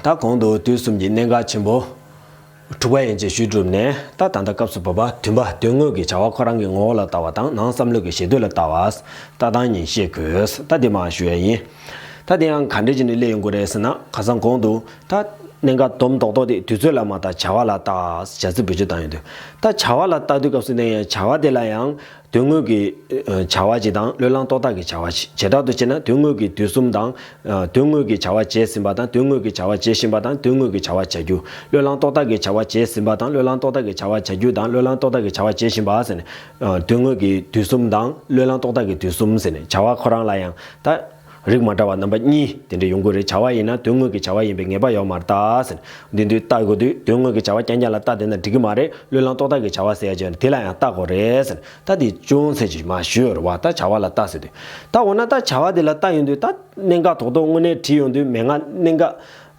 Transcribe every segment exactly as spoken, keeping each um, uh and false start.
ད་གོང་དུ་དུས་གསུམ་གྱི་གནད་འགག་ཆེན་པོ་དྲུག་པ་ཡན་ཆད་ཞུས་གྲུབ་ནས། ད་ད་ལྟ་སྐབས་སུ་བབ་པ་བདུན་པ། དོན་དངོས་ཀྱི་བྱ་བ་ཁོ་རང་གི་ངོ་བོ་ལ་ལྟ་བ་དང་། ནང་བསམ་བློ་གི་ཞེ་འདོད་ལ་ལྟ་བ། ལྟ་སྟངས་གཉིས་ཤེས་དགོས། ད་འདི་མར་ཞུ་ཡ་ཡིན། ད་དེ་ཡང་ག་འདྲ་བྱས་ནས་སླེབས་ཡོང་གི་རེད་ཟེར་ན། ཁ་སང་གོང་དུ་ད་གནད་འགག་སྡོམ་རྡོག་རྡོག་དེ། དུས་ཚོད་ལ་མ་ལྟ། བྱ་བ་ལ་ལྟ། བྱ་ཚིག་བེད་སྤྱོད་བཏང་ཡོང་དུས། ད་བྱ་བ་ལ་ལྟ་དུས་སྐབས་སུ་ནས་ཡང་བྱ་བ་དེ་ལ་ཡང་དོན་དངོས་ཀྱི་ཨ་བྱ་བ་ཅིག་དང་། བློས་བསླངས་རྟོག་བཏགས་ཀྱི་བྱ་བ་ཅིག། བྱེ་བྲག་ཏུ་བྱས་ན་དོན་དངོས་ཀྱི་དུས་གསུམ་དང་། ཨ་དོན་དངོས་ཀྱི་བྱ་བ་བྱས་ཟིན་པ་དང་། དོན་དངོས་ཀྱི་བྱ་བ་བྱེད་བཞིན་པ་དང་། དོན་དངོས་ཀྱི་བྱ་བ་བྱ་རྒྱུ། བློས་བསླངས་རྟོག་བཏགས་ཀྱི་བྱ་བ་བྱས་ཟིན་པ་དང་། བློས་བསླངས་རྟོག་བཏགས་ཀྱི་བྱ་བ་བྱ་རྒྱུ་དང་། བློས་བསླངས་རྟོག་བཏགས་ཀྱི་བྱ་བ་བྱེད་བཞིན་པ་ཟེར་ནས། ཨ་དོན་དངོས་ཀྱི་དུས་གསུམ་དང་། བློས་བསླངས་རྟོག་བཏགས་ཀྱི་དུས་གསུམ་ཟེར་ནས། བྱ་བ་ཁོ་རང་ལ་ཡང་ད་རིགས་མ་འདྲ་བ་རྣམ་པ་གཉིས་དེ་འདྲ་ཡོང་གི་རེད། བྱ་བ་ཡིན་ན་དོན་དངོས་ཀྱི་བྱ་བ་ཡིན་པའི་ངེས་པ་ཡོད་མ་རེད་ད་ཟེར་ནས། འདི་འདུས་ལྟ་དགོས་དུས། དོན་དངོས་ཀྱི་བྱ་བ་རྐྱང་རྐྱང་ལ་ལྟ་བསྡད་ན་འགྲིག་གི་མ་རེད། བློས་བསླངས་རྟོག་བཏགས་ཀྱི་བྱ་བ་ཟེར་ཡ་ཅིག་ཡོད་ནས། དེ་ལ་ཡང་ལྟ་དགོས་རེད་ཟེར་ནས། ད་དེ་ཅུང་ཟད་ཅིག་མར་ཞུས་ཡོད་རེད་བ། ད་བྱ་བ་ལ་ལྟ་ཟེར་དུས། ད་འོ་ན་ད་བྱ་བ་དེ་ལ་ལྟ་ཡོང་དུས། ད་གནད་འགག་རྡོག་རྡོག་དངོས་གནས་དྲིས་ཡོང་དུས། མན་ངག་གནད་འགག་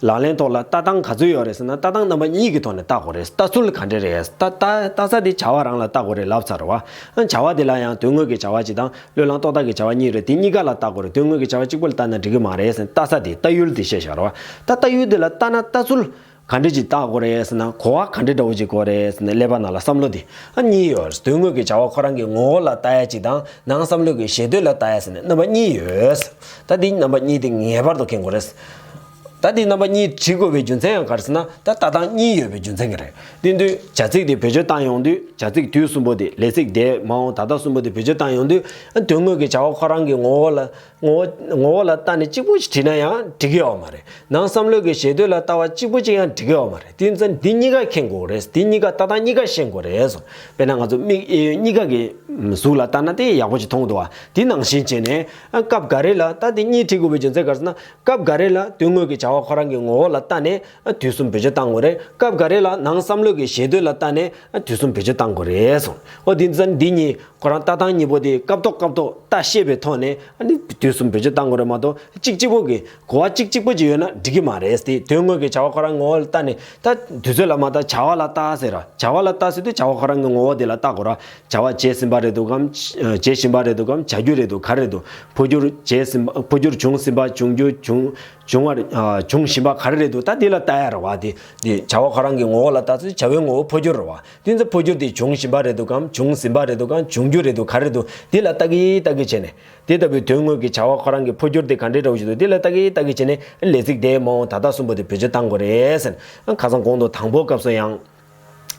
ལག་ལེན་ཐོག་ལ་ལྟ་སྟངས་ག་ཚོད་ཡོད་རེད་ཟེར་ན། ལྟ་སྟངས་རྣམ་པ་གཉིས་ཀྱི་ཐོག་ནས་ལྟ་དགོས་རེད། ལྟ་ཚུལ་ག་འདྲ་རེད། ད་ལྟ་ལྟ་ས་དེ་བྱ་བ་རང་ལ་ལྟ་དགོས་རེད་ལབ་ཚར་བ། ཨ་བྱ་བ་དེ་ལ་ཡང་དོན་དངོས་ཀྱི་བྱ་བ་གཅིག་དང་། བློས་བསླངས་རྟོག་བཏགས་ཀྱི་བྱ་བ་གཉིས་རེད། དེ་གཉིས་ཀ་ལ་ལྟ་དགོས་རེད། དོན་དངོས་ཀྱི་བྱ་བ་གཅིག་པོ་ལ་ལྟ་ན་འགྲིག་གི་མ་རེད་ཟེར་ནས། ལྟ་ས་དེ། ལྟ་ཡུལ་དེ་བཤད་བཞག་རེད་བ། ད་ལྟ་ཡུལ་དེ་ལ་ལྟ་ན་ལྟ་ཚུལ་ག་འདྲ་ཅིག་ལྟ་དགོས་རེད་ཟེར་ན། གོ་བ་ག་འདྲ་འདྲ་བོ་ཅིག་དགོས་རེད་ཟེར་ནས། ཀླད་པ་ནང་ལ་བསམ་བློ་དེ་ཨ་གཉིས་ཡོད། དོན་དངོས་ཀྱི་བྱ་བ་ཁོ་རང་གི་ངོ་བོ་ལ་ལྟ་ཡ་གཅིག་དང་། ནང་བསམ་བློ་གི་ཞེ་འདོད་ལ་ལྟ་ཡ་ཟེར་ནས་རྣམ་པ་གཉིས་ཡོད། ད་འདི་རྣམ་པ་གཉིས་དེ་ངེས་པར་དུ་མཁྱེན་དགོས་རེད། ད་འདི་རྣམ་པ་གཉིས་བྲིས་དགོས་པའི་རྒྱུ་མཚན་ཡང་ག་རེ་ཟེར་ན། ད་ལྟ་སྟངས་གཉིས་ཡོད་པའི་རྒྱུ་མཚན་གྱིས་རེད། དེ་དུས་བྱ་ཚིག་དེ་བེད་སྤྱོད་བཏང་ཡོང་དུས། བྱ་ཚིག་དུས་གསུམ་པོ་དེ། ལས་ཚིག་འདས་མ་འོངས་ད་ལྟ་གསུམ་པོ་དེ་བེད་སྤྱོད་བཏང་ཡོང་དུས། དོན་དངོས་ཀྱི་བྱ་བ་ཁོ་རང་གི་ངོ་བོ་ལ། ངོ་བོ་ངོ་བོ་ལ་ལྟ་ནས་གཅིག་པུ་ཞིག་བྲིས་ན་ཡང་འགྲིག་གི་ཡོད་མ་རེད། ནང་བསམ་བློ་གི་ཞེ་འདོད་ལ་ལྟ་བ་གཅིག་པུ་ཅིག་ཡང་འགྲིག་གི་ཡོད་མ་རེད། དེ་ཚོ་འདི་གཉིས་ཀ་མཁྱེན་དགོས་རེད། འདི་གཉིས་ཀ། ལྟ་སྟངས་གཉིས་ཀ་ཤེས་དགོས་རེད་སོ། དཔེར་ན་ང་ཚོ་མིག་གཡས་གཡོན་གཉིས་ཀ་གི་གཟུགས་ལ་ལྟ་ན་དེ་ཡག་པོ་ཞིག་མཐོང་འདུག་བ། དེ་ནང་བཞིན་བྱས་ནས། ཨ་སྐབས་འགའ་རེ་ལ། ད་དེ་གཉིས་བྲིས་དགོས་པའི་རྒྱུ་མཚན་ག་རེ་ཟེར་ན། སྐབས་འགའ་རེ་ལ་དོན་དངོས་ཀྱི་བྱ་བ་ཁོ་རང་གི་ངོ་བོ་ལ་ལྟ་ནས་ཨ་དུས་གསུམ་བེད་སྤྱོད་བཏང་དགོས་རེད། སྐབས་འགའ་རེ་ལ་ནང་བསམ་བློ་གི་ཞེ་འདོད་ལ་ལྟ་ནས་ཨ་དུས་གསུམ་བེད་སྤྱོད་བཏང་དགོས་རེད་སོང་། འོ་དེ་ཚོ་འདི་གཉིས། ཁོ་རང་ལྟ་སྟངས་གཉིས་པོ་དེ་སྐབས་ཐོག་སྐབས་ཐོག་ལྟ་ཤེས་པའི་ཐོག་ནས། ཨ་ནི་དུས་གསུམ་བེད་སྤྱོད་བཏང་དགོས་རེད་མ་གཏོགས། གཅིག་གཅིག་པོ་གི་གོ་བ་གཅིག་གཅིག་པོ་ཅིག་ཡོད་ན་འགྲིག་གི་མ་རེད། དེ་དོན་དངོས་ཀྱི་བྱ་བ་ཁོ་རང་ངོ་བོ་ལ་ལྟ་ནས། ད་དུས་ཚོད་ལ་མ་ལྟ། བྱ་བ་ལ་ལྟ་ཟེར་ར། བྱ་བ་ལ་ལྟ་ཟེར་དུས་བྱ་བ་ཁོ་རང་གི་ངོ་བོ་དེ་ལ་ལྟ་དགོས་ར། བྱ་བ་བྱས་ཟིན་པ་རེད་འདུག་གམ། བྱེད་བཞིན་པ་རེད་འདུག་གམ། བྱ་རྒྱུ་རེད་འདུག་ག་རེ་རེད་འདུག། འཕོ་འགྱུར་བྱས་ཟིན་པ། འཕོ་འགྱུར་བྱུང་ཟིན་པ། འབྱུང་རྒྱུ། འབྱུང་འབྱུང་བར། ཨ་འབྱུང་བཞིན་པ་ག་རེ་རེད་འདུག། ད་དེ་ལ་ལྟ་ཡ་རེད་བ། དེ་དེ་བྱ་བ་ཁོ་རང་གི་ངོ་བོ་ལ་ལྟ་ཚུལ། བྱ་བའི་ངོ་བོ་འཕོ་འགྱུར་རེད་བ། དེ་ཚོ་འཕོ་འགྱུར་དེ་འབྱུང་བཞིན་པ་རེད་འདུག་གམ། འབྱུང་ཟིན་པ་རེད་འདུག་གམ། འབྱུང་རྒྱུ་རེད་འདུག་ག་རེ་འདུག། དེ་ལ་ལྟ་གི་ལྟ་གི་བྱས་ནས། དེ་ལྟ་བུའི་དོན་དངོས་ཀྱི་བྱ་བ་ཁོ་རང་གི་འཕོ་འགྱུར་དེ་ག་འདྲའི་འདྲ་བོ་ཞིག་འདུག། དེ་ལ་ལྟ་གི་ལྟ་གི་བྱས་ནས། ལས་ཚིག་འདས་མ་འོངས་ད་ལྟ་གསུམ་པོ་དེ་བེད་སྤྱོད་བཏང་དགོས་རེད་ཟེར་ནས། ཁ་སང་གོང་དུ་དང་པོའི་སྐབས་སུ་ཡང་།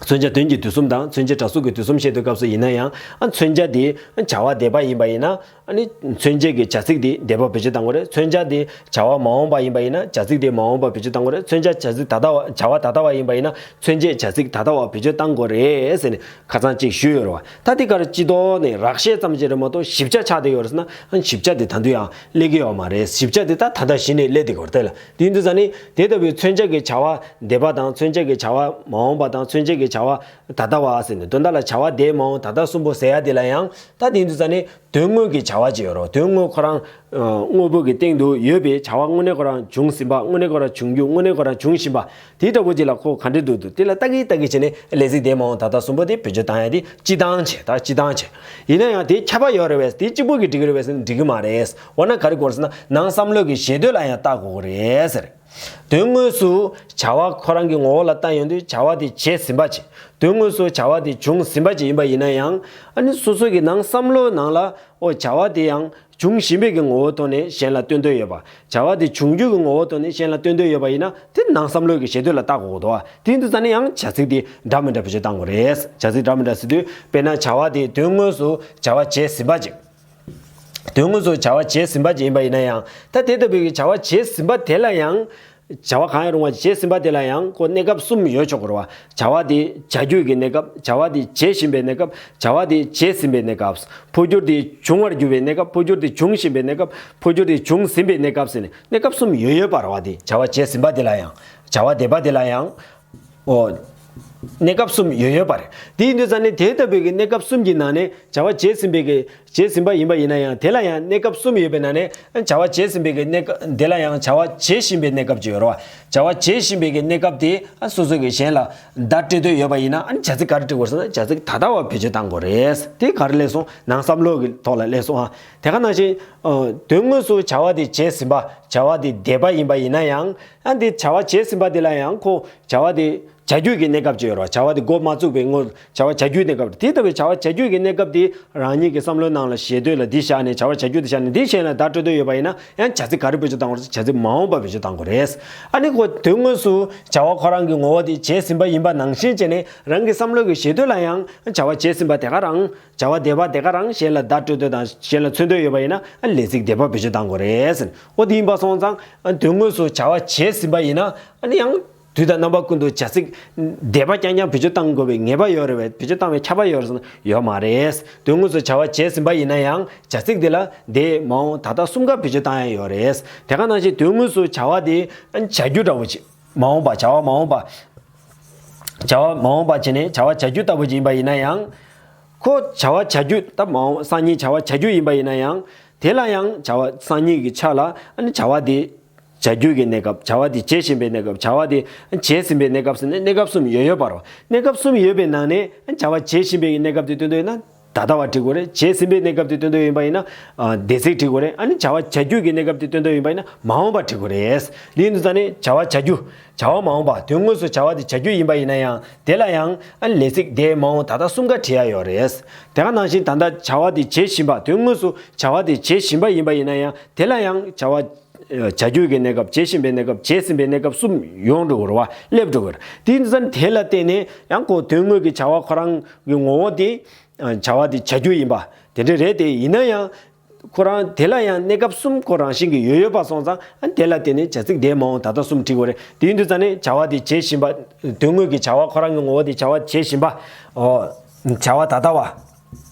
མཚོན་བྱ་དོན་གྱི་དུས་གསུམ་དང་། མཚོན་བྱེད་སྒྲ་གཟུགས་ཀྱི་དུས་གསུམ་བཤད་དུས་སྐབས་སུ་ཡིན་ན་ཡང་། ཨ་མཚོན་བྱ་དེ་བྱ་བ་འདས་པ་ཡིན་པ་ཡིན་ན། ཨ་ནི་མཚོན་བྱེད་ཀྱི་བྱ་ཚིག་དེ་འདས་པ་བེད་སྤྱོད་བཏང་དགོས་རེད། མཚོན་བྱ་དེ་བྱ་བ་མ་འོངས་པ་ཡིན་པ་ཡིན་ན། བྱ་ཚིག་དེ་མ་འོངས་པ་བེད་སྤྱོད་བཏང་དགོས་རེད། མཚོན་བྱ་བྱ་ཚིག་ད་ལྟ་བ། བྱ་བ་ད་ལྟ་བ་ཡིན་པ་ཡིན་ན། མཚོན་བྱེད་བྱ་ཚིག་ད་ལྟ་བ་བེད་སྤྱོད་བཏང་དགོས་རེད་ཟེར་ནས་ཁ་སང་གཅིག་ཞུས་ཡོད་རེད་བ། ད་དེ་གར་སྤྱི་ལྡོག་ནས་རགས་བཤད་ཙམ་ཞིག་རེད་མ་གཏོགས་ཞིབ་ཆ་ཆགས་བསྡད་ཡོད་རེད་ཟེར་ན། ཨ་ཞིབ་ཆ་དེ་ད་དུང་ཡང་སླེབས་ཀྱི་ཡོད་མ་རེད། ཞིབ་ཆ་དེ་ད་ད་ལྟ་གཞི་ནས་སླེབས་བསྡད་ཡོད་རེད་ལ། དེ་ཡིན་དུས་ཙང་ནི་དེ་ལྟ་བུའི་མཚོན་བྱ་གི་བྱ་བ་འདས་པ་དང་། མཚོན་བྱ་གི་བྱ་བ་མ་འོངས་པ་དང་། མཚོན་བྱ་གི་བྱ་བ་ད་ལྟ་བ་ཟེར་ནས། དོན་དག་ལ་བྱ་བ་འདས་མ་འོངས་ད་ལྟ་གསུམ་པོ་ཟེར་ཡ་དེ་ལ་ཡང་། ད་དེ་ཡིན་དུས་ཙང་ནི་དོན་དངོས་ཀྱི་བྱ་བ་ཅིག་ཡོད་རེད། དོན་དངོས་ཁོ་རང་། ཨ་དངོས་པོ་གི་སྟེང་དུ་ཡོད་པའི་བྱ་བ་དངོས་གནས་ཁོ་རང་བྱུང་ཟིན་པ། དངོས་གནས་ཁོ་རང་བྱུང་རྒྱུ། དངོས་གནས་ཁོ་རང་བྱུང་བཞིན་པ། དེ་འདྲ་པོ་ཅིག་ལ་ཁོ་ག་འདྲ་འདུག་འདུག། དེ་ལ་ལྟ་གི་ལྟ་གི་བྱས་ནས་ལས་ཚིག་འདས་མ་འོངས་ད་ལྟ་གསུམ་པོ་དེ་བེད་སྤྱོད་བཏང་ཡ་དེ་སྤྱི་བཏང་བྱས། ད་སྤྱི་བཏང་བྱས། ཡིན་ན་ཡང་དེ་ཁྱད་པར་ཡོད་རེད་པས། དེ་གཅིག་པོ་གིས་འགྲིག་གི་རེད་པས་ཟེར་ན་འགྲིག་གི་མ་རེད། འོ་ན་ག་རེ་དགོས་རེད་ཟེར་ན། ནང་བསམ་བློ་གི་ཞེ་འདོད་ལ་ཡང་ལྟ་དགོས་ཀྱི་རེད་ཟེར། དོན་དངོས་སུ་བྱ་བ་ཁོ་རང་གི་ངོ་བོ་ལ་ལྟ་ཡོང་དུས། བྱ་བ་དེ་བྱས་ཟིན་པ་ཅིག། དོན་དངོས་སུ་བྱ་བ་དེ་བྱུང་ཟིན་པ་ཅིག་ཡིན་པ་ཡིན་ན་ཡང་། ཨ་ནི་སོ་སོ་གི་ནང་བསམ་བློའི་ནང་ལ། ཨོ་བྱ་བ་དེ་ཡང་། བྱུང་བཞིན་པའི་གི་ངོ་བོ་ཐོག་ནས་གཞན་ལ་སྟོན་འདོད་ཡོད་པ། བྱ་བ་དེ་བྱུང་རྒྱུ་གི་ངོ་བོ་ཐོག་ནས་གཞན་ལ་སྟོན་འདོད་ཡོད་པ་ཡིན་ན། དེ་ནང་བསམ་བློའི་གི་ཞེ་འདོད་ལ་ལྟ་དགོས་ཀྱི་འདུག་བ། དེ་ཡིན་དུས་ཙང་ནས་ཡང་བྱ་ཚིག་དེ་འདྲ་མི་འདྲ་བེད་སྤྱོད་བཏང་དགོས་རེད། བྱ་ཚིག་འདྲ་མི་འདྲ་ཟེར་དུས། དཔེར་ན་བྱ་བ་དེ་དོན་དངོས་སུ་བྱ་བ་བྱས་ཟིན་པ་ཅིག། དོན་དངོས་སུ་བྱ་བ་བྱས་ཟིན་པ་ཅིག་ཡིན་པ་ཡིན་ན་ཡང་། ད་དེ་ལྟ་བུའི་གི་བྱ་བ་བྱས་ཟིན་པ་དེ་ལ་ཡང་། བྱ་བ་གང་ཡང་རུང་བ་བྱས་ཟིན་པ་དེ་ལ་ཡང་ཁོ་གནས་སྐབས་གསུམ་ཡོད་ཆོག་གི་རེད་བ། བྱ་བ་དེ་བྱ་རྒྱུ་གི་གནས་སྐབས། བྱ་བ་དེ་བྱེད་བཞིན་པའི་གནས་སྐབས། བྱ་བ་དེ་བྱས་ཟིན་པའི་གནས་སྐབས། འཕོ་འགྱུར་དེ་བྱུང་བར་གྱུར་པའི་གནས་སྐབས། འཕོ་འགྱུར་དེ་བྱུང་བཞིན་པའི་གནས་སྐབས། འཕོ་འགྱུར་དེ་བྱུང་ཟིན་པའི་གནས་སྐབས་ཟེར་ནས་གནས་སྐབས་གསུམ་ཡོད་ཡོད་པ་རེད་བ། དེ་བྱ་བ་བྱས་ཟིན་པ་དེ་ལ་ཡང་། བྱ་བ་འདས་པ་དེ་ལ་ཡང་། ཨོ། གནས་སྐབས་གསུམ་ཡོད་ཡོད་པ་རེད། དེ་ཡིན་དུས་ཙང་ནས་དེ་ལྟ་བུའི་གི་གནས་སྐབས་གསུམ་གྱི་ནང་ནས་བྱ་བ་བྱས་ཟིན་པའི་གི་བྱས་ཟིན་པ་ཡིན་པ་ཡིན་ན་ཡང་། དེ་ལ་ཡང་གནས་སྐབས་གསུམ་ཡོད་པའི་ནང་ནས་བྱ་བ་བྱས་ཟིན་པའི་གི་གནས་སྐབས་དེ་ལ་ཡང་བྱ་བ་བྱེད་བཞིན་པའི་གནས་སྐབས་ཅིག་ཡོད་རེད་བ། བྱ་བ་བྱེད་བཞིན་པའི་གི་གནས་སྐབས་དེ་ཨ་སོ་སོ་གི་གཞན་ལ་བརྡ་སྤྲོད་འདོད་ཡོད་པ་ཡིན་ན། ཨ་ནི་བྱ་ཚིག་ག་རེ་འབྲི་དགོས་ཟེར་ན། བྱ་ཚིག་ད་ལྟ་བ་བེད་སྤྱོད་གཏང་དགོས་རེད། དེ་ག་རེ་སླེབས་སོང་། ནང་བསམ་བློ་གི་ཐོག་ལ་སླེབས་སོང་ཨ། དེ་ག་ནང་བཞིན་ཨ་དོན་དངོས་སུ་བྱ་བ་དེ་བྱས་ཟིན་པ། བྱ་བ་དེ་འདས་པ་ཡིན་པ་ཡིན་ན་ཡང་། ཨ་འདི་བྱ་བ་བྱས་ཟིན་པ་དེ་ལ་ཡང་ཁོ་བྱ་བ་དེ་བྱ་རྒྱུ་གི་གནས་སྐབས་ཅིག་ཡོད་རེད་བ། བྱ་བ་དེ་འགོ་མ་བཙུགས་པའི་སྔོན་བྱ་བ་བྱ་རྒྱུའི་གནས་སྐབས་རེད། དེ་ལྟ་བུའི་བྱ་བ་བྱ་རྒྱུ་གི་གནས་སྐབས་དེ་རང་ཉིད་ཀྱི་བསམ་བློའི་ནང་ལ་ཞེ་འདོད་ལ་འདི་བཞག་ནས། བྱ་བ་བྱ་རྒྱུ་དེ་བཞག་ནས་འདི་གཞན་ལ་བརྡ་སྤྲོད་འདོད་ཡོད་པ་ཡིན་ན། ཡང་བྱ་ཚིག་ག་རེ་བེད་སྤྱོད་གཏང་དགོས་རེད། བྱ་ཚིག་མ་འོངས་པ་བེད་སྤྱོད་གཏང་དགོས་རེད། ཨ་ནི་ཁོ་དོན་དངོས་སུ་བྱ་བ་ཁོ་རང་གི་ངོ་བོ་དེ་བྱས་ཟིན་པ་ཡིན་པ་ནང་བཞིན་བྱས་ནས། རང་གི་བསམ་བློ་གི་ཞེ་འདོད་ལ་ཡང་བྱ་བ་བྱས་ཟིན་པ་དེ་ག་རང་། བྱ་བ་འདས་པ་དེ་ག་རང་གཞན་ལ་བརྡ་སྤྲོད་འདོད་དང་གཞན་ལ་མཚོན་འདོད་ཡོད་པ་ཡིན་ན། ཨ་ལས་ཚིག་འདས་པ་བེད་སྤྱོད་གཏང་དགོས་རེད་ཟེར། འོ་དེ་ཡིན་པ་སོང་ཙང་། ཨ་དོན་དངོས་སུ་བྱ་བ་བྱས་ཟིན་པ་ཡིན་ན། ཨ་ནི་ཡང་དུས་དང་རྣམ་པ་ཀུན་ཏུ་བྱ་ཚིག་འདས་པ་རྐྱང་རྐྱང་བེད་སྤྱོད་གཏང་དགོས་པའི་ངེས་པ་ཡོད་རེད་བས། བེད་སྤྱོད་གཏང་བའི་ཁྱབ་པ་ཡོད་རེད་ཟེར་ན་ཡོད་མ་རེད། དོན་དངོས་སུ་བྱ་བ་བྱས་ཟིན་པ་ཡིན་ན་ཡང་བྱ་ཚིག་དེ་ལ་འདས་མ་འོངས་ད་ལྟ་གསུམ་ཀ་བེད་སྤྱོད་གཏང་ཡ་ཡོད་རེད། དེ་ག་ནང་བཞིན་དོན་དངོས་སུ་བྱ་བ་དེ་བྱ་རྒྱུ་འདྲ་བོ་ཅིག་མ་འོངས་པ། བྱ་བ་མ་འོངས་པ། བྱ་བ་མ་འོངས་པ་བྱས་ནས་བྱ་བ་བྱ་རྒྱུ་ལྟ་བུ་ཅིག་ཡིན་པ་ཡིན་ན་ཡང་། ཁོ་བྱ་བ་བྱ་རྒྱུ་ད་མ་འོངས་སང་ཉིན་བྱ་བ་བྱ་རྒྱུ་ཡིན་པ་ཡིན་ན་ཡང་། དེ་ལ་ཡང་བྱ་བ་སང་ཉིན་གྱི་ཆ་ལ་ཨ་ནི་བྱ་བ་དེ་བྱ་རྒྱུ་གི་གནས་སྐབས། བྱ་བ་དེ་བྱེད་བཞིན་པའི་གནས་སྐབས། བྱ་བ་དེ་བྱས་ཟིན་པའི་གནས་སྐབས་ཟེར་ནས་གནས་སྐབས་གསུམ་ཡོད་ཡོད་པ་རེད། གནས་སྐབས་གསུམ་ཡོད་པའི་ནང་ནས་ཨ་བྱ་བ་བྱེད་བཞིན་པའི་གནས་སྐབས་དེ་སྟོན་འདོད་ཡོད་ན། ད་ལྟ་བ་འབྲི་དགོས་རེད། བྱས་ཟིན་པའི་གནས་སྐབས་དེ་སྟོན་འདོད་ཡིན་པ་ཡིན་ན། ཨ་འདས་ཚིག་འབྲི་དགོས་རེད། ཨ་ནི་བྱ་བ་བྱ་རྒྱུ་གི་གནས་སྐབས་དེ་སྟོན་འདོད་ཡིན་པ་ཡིན་ན་མ་འོངས་པ་འབྲི་དགོས་རེད། འདི་ཡིན་དུས་ཙང་ནས་བྱ་བ་བྱ་རྒྱུ། བྱ་བ་མ་འོངས་པ། དོན་དངོས་སུ་བྱ་བ་དེ་བྱ་རྒྱུ་ཡིན་པ་ཡིན་ན་ཡང་། དེ་ལ་ཡང་ཨ་ལས་ཚིག་འདས་མ་འོངས་ད་ལྟ་གསུམ་ཀ་བྲིས་ཡ་ཡོད་རེད། དེ་ག་ནང་བཞིན་ད་ལྟ་བྱ་བ་དེ་བྱེད་བཞིན་པ། དོན་དངོས་སུ་བྱ་བ་དེ་བྱེད་བཞིན་པ་ཡིན་པ་ཡིན་ན་ཡང་། དེ་ལ་ཡང་བྱ་བ་བྱ་རྒྱུ་གི་གནས་སྐབས། བྱེད་བཞིན་པའི་གནས་སྐབས། བྱས་ཟིན་པའི་གནས་སྐབས་གསུམ་ཡོང་འགྲོ་གི་རེད་བ། སླེབས་འགྲོ་གི་རེད། དེ་ཡིན་དུས་ཙང་དེ་ལ་བརྟེན་ནས་ཡང་ཁོ་དོན་དངོས་ཀྱི་བྱ་བ་ཁོ་རང་གི་ངོ་བོ་དེ། བྱ་བ་དེ་བྱ་རྒྱུ་ཡིན་པ་དེ་འདྲ་རེད། དེ་ཡིན་ན་ཡང་། ཁོ་རང་དེ་ལ་ཡང་གནས་སྐབས་གསུམ་ཁོ་རང་བཞིན་གྱི་ཡོད་ཡོད་པ་སོང་ཙང་། ཨ་དེ་ལ་བརྟེན་ནས་བྱ་ཚིག་འདས་མ་འོངས་ད་ལྟ་གསུམ་བྲིས་དགོས་རེད། དེ་ཡིན་དུས་ཙང་ནས་བྱ་བ་དེ་བྱེད་བཞིན་པ། དོན་དངོས་ཀྱི་བྱ་བ་ཁོ་རང་གི་ངོ་བོ་དེ་བྱ་བ་བྱེད་བཞིན་པ། ཨོ། བྱ་བ་ད་ལྟ་བ།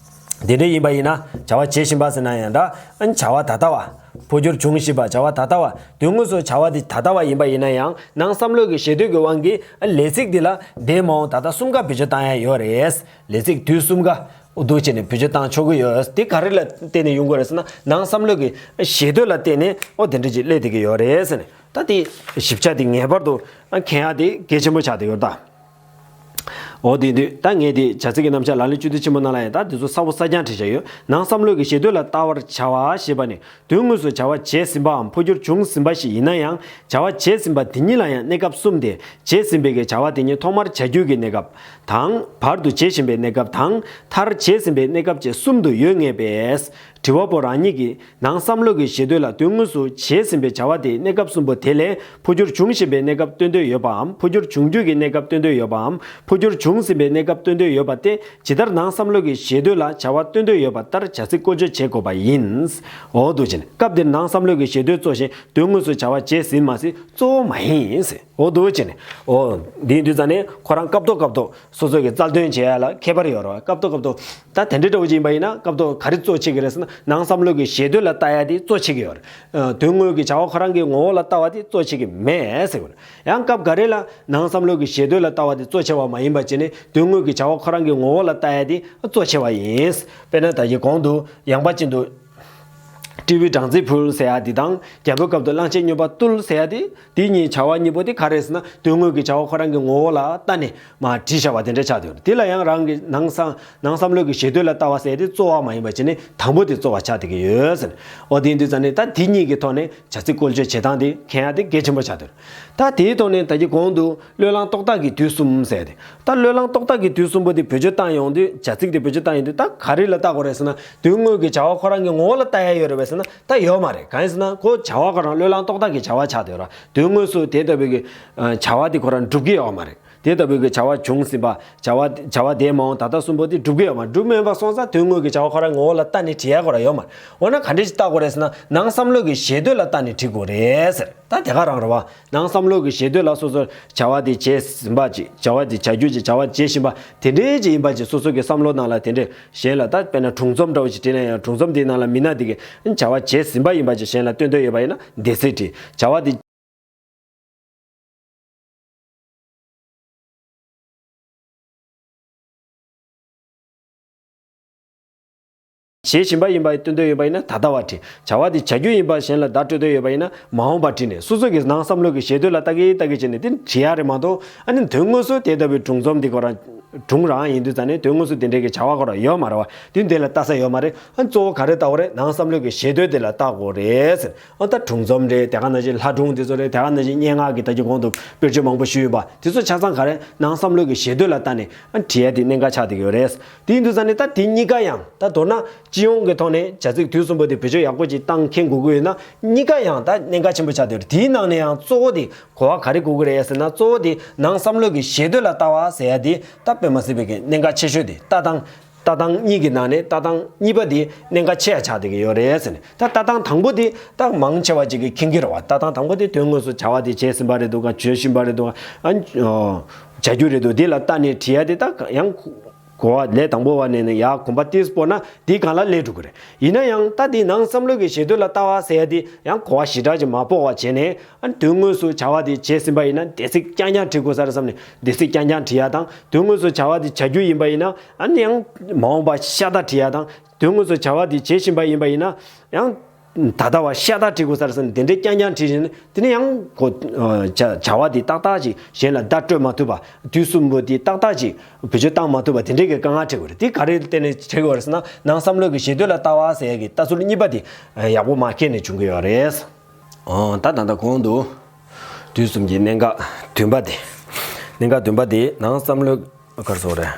དེ་འདྲ་ཡིན་པ་ཡིན་ན། བྱ་བ་བྱེད་བཞིན་པ་ཟེར་ན་ཡང་འདྲ། ཨ་བྱ་བ་ད་ལྟ་བ། འཕོ་འགྱུར་འབྱུང་བཞིན་པ། བྱ་བ་ད་ལྟ་བ། དོན་དངོས་སུ་བྱ་བ་དེ་ད་ལྟ་བ་ཡིན་པ་ཡིན་ན་ཡང་། ནང་བསམ་བློ་གི་ཞེ་འདོད་ཀྱི་དབང་གིས་ཨ་ལས་ཚིག་འདི་ལ་འདས་མ་འོངས་ད་ལྟ་གསུམ་ཀ་བེད་སྤྱོད་བཏང་ཡ་ཡོད་རེད། ལས་ཚིག་དུས་གསུམ་ཀ་འོ་འདུག་བྱས་ནས་བེད་སྤྱོད་བཏང་ཆོག་གི་ཡོད། དེ་ག་རེ་ལ་བརྟེན་ནས་ཡོང་གི་རེད་ཟེར་ན། ནང་བསམ་བློ་གི་ཞེ་འདོད་ལ་བརྟེན་ནས་འོ་དེ་འདྲ་ཅིག་སླེབས་བསྡད་ཀྱི་ཡོད་རེད་ཟེར་ནས། ད་དེ་ཞིབ་ཆ་དེ་ངེས་པར་དུ་མཁྱེན་ཡ་དེ་གལ་ཆེན་པོ་ཆགས་བསྡད་ཡོད་ད། འོ་དེ་དུས་ད་ངས་དེ་བྱ་ཚིག་གི་རྣམ་གཞག་ལག་ལེན་བཅུ་བདུན་ཆེན་མོ་ནང་ལ་ཡང་ད་དེ་ཚོ་གསལ་པོ་གསལ་རྐྱང་བྲིས་བཞག་ཡོད། ནང་བསམ་བློ་གི་ཞེ་འདོད་ལ་ལྟ་བར་བྱ་བ་ཞེས་པ་ནི། དོན་དངོས་སུ་བྱ་བ་བྱས་ཟིན་པའམ་འཕོ་འགྱུར་བྱུང་ཟིན་པ་ཞིག་ཡིན་ན་ཡང་། བྱ་བ་བྱས་ཟིན་པ་དེ་ཉིད་ལ་ཡང་གནས་སྐབས་གསུམ་སྟེ། བྱས་ཟིན་པའི་གི་བྱ་བ་དེ་ཉིད་ཐོག་མར་བྱ་རྒྱུ་གི་གནས་སྐབས་དང་། བར་དུ་བྱེད་བཞིན་པའི་གནས་སྐབས་དང་། མཐར་བྱས་ཟིན་པའི་གནས་སྐབས་བཅས་གསུམ་དུ་ཡོད་ངེས་པས། དྲི་བ་པོ་རང་ཉིད་ཀྱིས་ནང་བསམ་བློ་གི་ཞེ་འདོད་ལ་དོན་དངོས་སུ་བྱས་ཟིན་པའི་བྱ་བ་དེའི་གནས་སྐབས་གསུམ་པོ་དེ་ལས་འཕོ་འགྱུར་འབྱུང་བཞིན་པའི་གནས་སྐབས་སྟོན་འདོད་ཡོད་པའམ། འཕོ་འགྱུར་འབྱུང་རྒྱུ་གི་གནས་སྐབས་སྟོན་འདོད་ཡོད་པའམ། འཕོ་འགྱུར་བྱུང་ཟིན་པའི་གནས་སྐབས་སྟོན་འདོད་ཡོད་པ་སྟེ། ཇི་ལྟར་ནང་བསམ་བློ་གི་ཞེ་འདོད་ལ་བྱ་བ་སྟོན་འདོད་ཡོད་པ་ལྟར་བྱ་ཚིག་བཀོལ་སྤྱོད་བྱེད་དགོས་པ་ཡིན། འོ་འདུག་བྱས་ནས། སྐབས་འདིར་ནང་བསམ་བློ་གི་ཞེ་འདོད་གཙོ་ཞིང་། དོན་དངོས་སུ་བྱ་བ་བྱས་ཟིན་མ་ཟིན་གཙོ་བོ་མ་ཡིན། འོ་འདུག་བྱས་ནས། འོ། འདིའི་དུས་ཙང་ནས་ཁོ་རང་སྐབས་ཐོག་སྐབས་ཐོག་སོ་སོ་གི་རྩལ་འདོན་བྱེད་ཡ་ལ་ཁྱད་པར་ཡོད་རེད་བ། སྐབས་ཐོག་སྐབས་ཐོག་ད་དེ་འདྲའི་འདྲ་བོ་ཅིག་ཡིན་པ་ཡིན་ན། སྐབས་ཐོག་ག་རེ་གཙོ་ཆེ་གི་རེད་ཟེར་ན། ནང་བསམ་བློ་གི་ཞེ་འདོད་ལ་ལྟ་ཡ་དེ་གཙོ་ཆེ་གི་ཡོད་རེད། དོན་དངོས་ཀྱི་བྱ་བ་ཁོ་རང་གི་ངོ་བོ་ལ་ལྟ་བ་དེ་གཙོ་ཆེ་གི་མེད་ཟེར་གི་རེད། ཡང་སྐབས་འགའ་རེ་ལ་ནང་བསམ་བློ་གི་ཞེ་འདོད་ལ་ལྟ་བ་དེ་གཙོ་ཆེ་བ་མ་ཡིན་པ་བྱས་ནས། དོན་དངོས་ཀྱི་བྱ་བ་ཁོ་རང་གི་ངོ་བོ་ལ་ལྟ་ཡ་དེ་གཙོ་ཆེ་བ་ཡིན། དཔེར་ན་ད་གིན་གོང་དུ་ཡངས་པ་ཅན་དུ་སྤྲེའུའི་སྦྲང་རྩི་ཕུལ་ཟེར་ཡ་དེ་དང་། རྒྱལ་པོའི་སྐབས་སུ་གླང་ཆེན་སྨྱོན་པ་བཏུལ་ཟེར་ཡ་དེ། དེ་གཉིས་བྱ་བ་གཉིས་པོ་དེ་ག་རེ་རེད་ཟེར་ན། དོན་དངོས་ཀྱི་བྱ་བ་ཁོ་རང་གི་ངོ་བོ་ལ་ལྟ་ནས་མར་བྲིས་བཞག་པ་དེ་འདྲ་ཆགས་བསྡད་ཡོད་རེད། དེ་ལ་ཡང་རང་གི་ནང་བསམ་ནང་བསམ་བློ་གི་ཞེ་འདོད་ལ་ལྟ་བ་ཟེར་དེ་གཙོ་བོ་མ་ཡིན་པ་བྱས་ནས་དང་པོ་དེ་གཙོ་བོ་ཆགས་བསྡད་ཀྱི་ཡོད་ཟེར། འོ་དེ་ཡིན་དུས་ཙང་ནས་ད་དེ་གཉིས་ཀྱི་ཐོག་ནས་བྱ་ཚིག་བཀོལ་སྤྱོད་བྱེད་སྟངས་དེ་མཁྱེན་ཡ་དེ་གལ་ཆེན་པོ་ཆགས་བསྡད་ཡོད་རེད། ད་དེའི་ཐོག་ནས་ད་གིན་གོང་དུ་བློས་བསླངས་རྟོག་བཏགས་ཀྱི་དུས་གསུམ་ཟེར་ཏེ། ད་བློས་བསླངས་རྟོག་བཏགས་ཀྱི་དུས་གསུམ་པོ་དེ་བེད་སྤྱོད་བཏང་ཡོང་དུས། བྱ་ཚིག་དེ་བེད་སྤྱོད་བཏང་ཡོང་དུས་ད་ག་རེ་ལ་བལྟ་དགོས་རེད་ཟེར་ན། དོན་དངོས་ཀྱི་བྱ་བ་ཁོ་རང་གི་ངོ་བོ་ལ་ལྟ་ཡ་ཡོད་རེད་པས་ཟེར་ན། ད་ཡོད་མ་རེད། གང་ཡིན་ཟེར་ན། ཁོ་བྱ་བ་ཁོ་རང་བློས་བསླངས་རྟོག་བཏགས་ཀྱི་བྱ་བ་ཆགས་བསྡད་ཡོད་རེད། དོན་དངོས་སུ་དེ་ལྟ་བུའི་གི་བྱ་བ་དེ་ཁོ་རང་འགྲུབ་ཀྱི་ཡོད་མ་རེད། དེ་ལྟ་བུའི་གི་བྱ་བ་བྱུང་ཟིན་པ། བྱ་བ་བྱ་བ་འདས་མ་འོངས་ད་ལྟ་གསུམ་པོ་དེ་འགྲུབ་ཀྱི་ཡོད་མ་རེད། འགྲུབ་མེད་པ་སོང་ཙང་དོན་དངོས་ཀྱི་བྱ་བ་ཁོ་རང་ངོ་བོ་ལ་ལྟ་ནས་བྲིས་ཡ་ཁོ་རང་ཡོད་མ་རེད། འོ་ན་ག་འདྲ་ཞིག་བལྟ་དགོས་རེད་ཟེར་ན། ནང་བསམ་བློ་གི་ཞེ་འདོད་ལ་ལྟ་ནས་བྲིས་དགོས་རེད་ཟེར། ད་དེ་ག་རང་རེད་བ། ནང་བསམ་བློ་གི་ཞེ་འདོད་ལ་སོ་སོར་བྱ་བ་དེ་བྱས་ཟིན་པ་ཅིག་བྱ་བ་དེ་བྱ་རྒྱུ་ཅིག་བྱ་བ་བྱེད་བཞིན་པ་དེ་འདྲའི་ཅིག་ཡིན་པ་ཅིག་སོ་སོ་གི་བསམ་བློ་ནང་ལ་དེ་འདྲའི། གཞན་ལ་ད་དཔེར་ན་སྒྲུང་རྩོམ་འདྲ་བོ་ཅིག་བྲིས་ན་ཡང་། སྒྲུང་རྩོམ་དེའི་ནང་ལ་མི་སྣ་དེ་གིས་བྱ་བ་བྱས་ཟིན་པ་ཡིན་པ་ཅིག་གཞན་ལ་སྟོན་འདོད་ཡོད་པ་ཡིན་ན། འདས་ཚིག་བྲིས། བྱ་བ་དེ། བྱེད་བཞིན་པ་ཡིན་པ་སྟོན་འདོད་ཡོད་པ་ཡིན་ན་ད་ལྟ་བ་བྲིས། བྱ་བ་དེ་བྱ་རྒྱུ་ཡིན་པ་གཞན་ལ་བརྡ་སྤྲོད་འདོད་ཡོད་པ་ཡིན་ན་མ་འོངས་པ་བྲིས་ནས། སོ་སོ་གི་ནང་བསམ་བློ་གི་ཞེ་འདོད་ལ་ལྟ་གི་ལྟ་གི་བྱས་ནས་དེ་བྲིས་ཡ་རེད་མ་གཏོགས། ཨ་ནི་དོན་དངོས་སུ་དེ་ལྟ་བུའི་སྒྲུང་རྩོམ་འདི་ཁོ་རང་སྒྲུང་རང་ཡིན་དུས་ཙང་ནས་དོན་དངོས་སུ་དེ་འདྲའི་གི་བྱ་བ་ཁོ་རང་ཡོད་མ་རེད་བ། དེ་འདི་ལ་ལྟ་ས་ཡོད་མ་རེད། ཨ་གཙོ་བོ་ག་རེ་ལྟ་དགོས་རེད། ནང་བསམ་བློ་གི་ཞེ་འདོད་དེ་ལ་ལྟ་དགོས་རེད་ཟེར། ཨ་ད་སྒྲུང་རྩོམ་རེད། དེ་ག་ནང་བཞིན་ལྷ་སྒྲུང་དེ་ཚོ་རེད། དེ་ག་ནང་བཞིན་སྙན་ངག་གི་ད་ཀྱི་གོང་དུ་དཔེར་བརྗོད་མང་པོ་ཞུས་ཡོད་པ་དེ་ཚོ་ཆ་ཚང་ག་རེ་ནང་བསམ་བློ་གི་ཞེ་འདོད་ལ་ལྟ་ནས་ཨ་བྲིས་ཡ་དེ་གནད་འགག་ཆགས་བསྡད་ཀྱི་ཡོད་རེད། དེ་ཡིན་དུས་ཙང་ནས་ད་དེ་གཉིས་ཀ་ཡང་ད་མདོར་ན་སྤྱི་ཡོངས་ཀྱི་ཐོག་ནས་བྱ་ཚིག་དུས་གསུམ་པོ་དེ་བེད་སྤྱོད་ཡག་པོ་ཅིག་བཏང་མཁྱེན་དགོས་ཀྱི་ཡོད་ན་གཉིས་ཀ་ཡང་ད་གནད་འགག་ཆེན་པོ་ཆགས་བསྡད་ཡོད་རེད། དེའི་ནང་ནས་ཡང་གཙོ་བོ་དེ་གོ་བ་ག་རེ་དགོས་ཀྱི་རེད་ཟེར་ན། གཙོ་བོ་དེ་ནང་བསམ་བློ་གི་ཞེ་འདོད་ལ་ལྟ་བ་ཟེར་ཡ་དེ་ད་དཔེ་མ་སྲིད་པའི་གི་གནད་འགག་ཆེ་ཤོས་དེ་ལྟ་སྟངས། ལྟ་སྟངས་གཉིས་ཀྱི་ནང་ནས་ལྟ་སྟངས་གཉིས་པ་དེ་གནད་འགག་ཆེ་ཡ་ཆགས་བསྡད་ཀྱི་ཡོད་རེད་ཟེར་ནས། ད་ལྟ་སྟངས་དང་པོ་དེ་ད་མང་ཆེ་བ་ཅིག་གིས་མཁྱེན་གྱི་རེད་བ། ལྟ་སྟངས་དང་པོ་དེ་དོན་དངོས་སུ་བྱ་བ་དེ་བྱས་ཟིན་པ་རེད་འདུག་ག་བྱེད་བཞིན་པ་རེད་འདུག་ག་ཨ་བྱ་རྒྱུ་རེད་འདུག་དེ་ལ་ལྟ་ནས་བྲིས་ཡ་དེ་ད་ཡང་གོ་བ་ལས་དང་པོ་བ་ནས་ནས་ཡར་གོམ་པ་ཏིས་སྤོ་ན་དེའི་སྒང་ལ་སླེབས་འགྲོ་གི་རེད། ཡིན་ན་ཡང་ད་དེ་ནང་བསམ་བློ་གི་ཞེ་འདོད་ལ་ལྟ་བ་ཟེར་ཡ་དེ་ཡང་གོ་བ་ཞེ་དྲག་ཅིག་མ་སྤོ་བ་བྱས་ནས། ཨ་དོན་དངོས་སུ་བྱ་བ་དེ་བྱས་ཟིན་པ་ཡིན་ན་འདས་ཚིག་རྐྱང་རྐྱང་བྲིས་དགོས་ས་རེད་བསམ་ནས་འདས་ཚིག་རྐྱང་རྐྱང་བྲིས་ཡ་དང་། དོན་དངོས་སུ་བྱ་བ་དེ་བྱ་རྒྱུ་ཡིན་པ་ཡིན་ན་ཨ་ནི་ཡང་མ་འོངས་པ་ཤ་སྟག་བྲིས་ཡ་དང་། དོན་དངོས་སུ་བྱ་བ་དེ་བྱེད་བཞིན་པ་ཡིན་པ་ཡིན་ན་ཡང་ད་ལྟ་བ་ཤ་སྟག་བྲིས་དགོས་ས་རེད་བསམ་ནས་དེ་འདྲའི་རྐྱང་རྐྱང་བྲིས་བཞིན་དེ་ནི་ཡང་གོ་བྱ་བྱ་བ་དེ་ཏག་ཏག་ཅིག་གཞན་ལ་བརྡ་སྤྲོད་མ་ཐུབ་པ། དུས་གསུམ་པོ་དེ་ཏག་ཏག་ཅིག་བེད་སྤྱོད་བཏང་མ་ཐུབ་པ་དེ་འདྲའི་གི་དཀའ་ངལ་འཕྲད་དགོས་རེད། དེ་ག་རེ་བརྟེན་ནས་འཕྲད་དགོས་རེད་ཟེར་ན་ནང་བསམ་བློ་གི་ཞེ་འདོད་ལ་ལྟ་བ་ཟེར་ཡ་གི་ལྟ་ཚུལ་གཉིས་པ་དེ་ཡག་པོ་མ་མཁྱེན་ནས་བྱུང་གི་ཡོད་རེད། ཨོ། ད་ད་ལྟ་གོང་དུ་དུས་གསུམ་གྱི་གནད་འགག་བདུན་པ་དེ། གནད་འགག་བདུན་པ་དེ་ནང་བསམ་བློའི་གར་སོགས་རེད།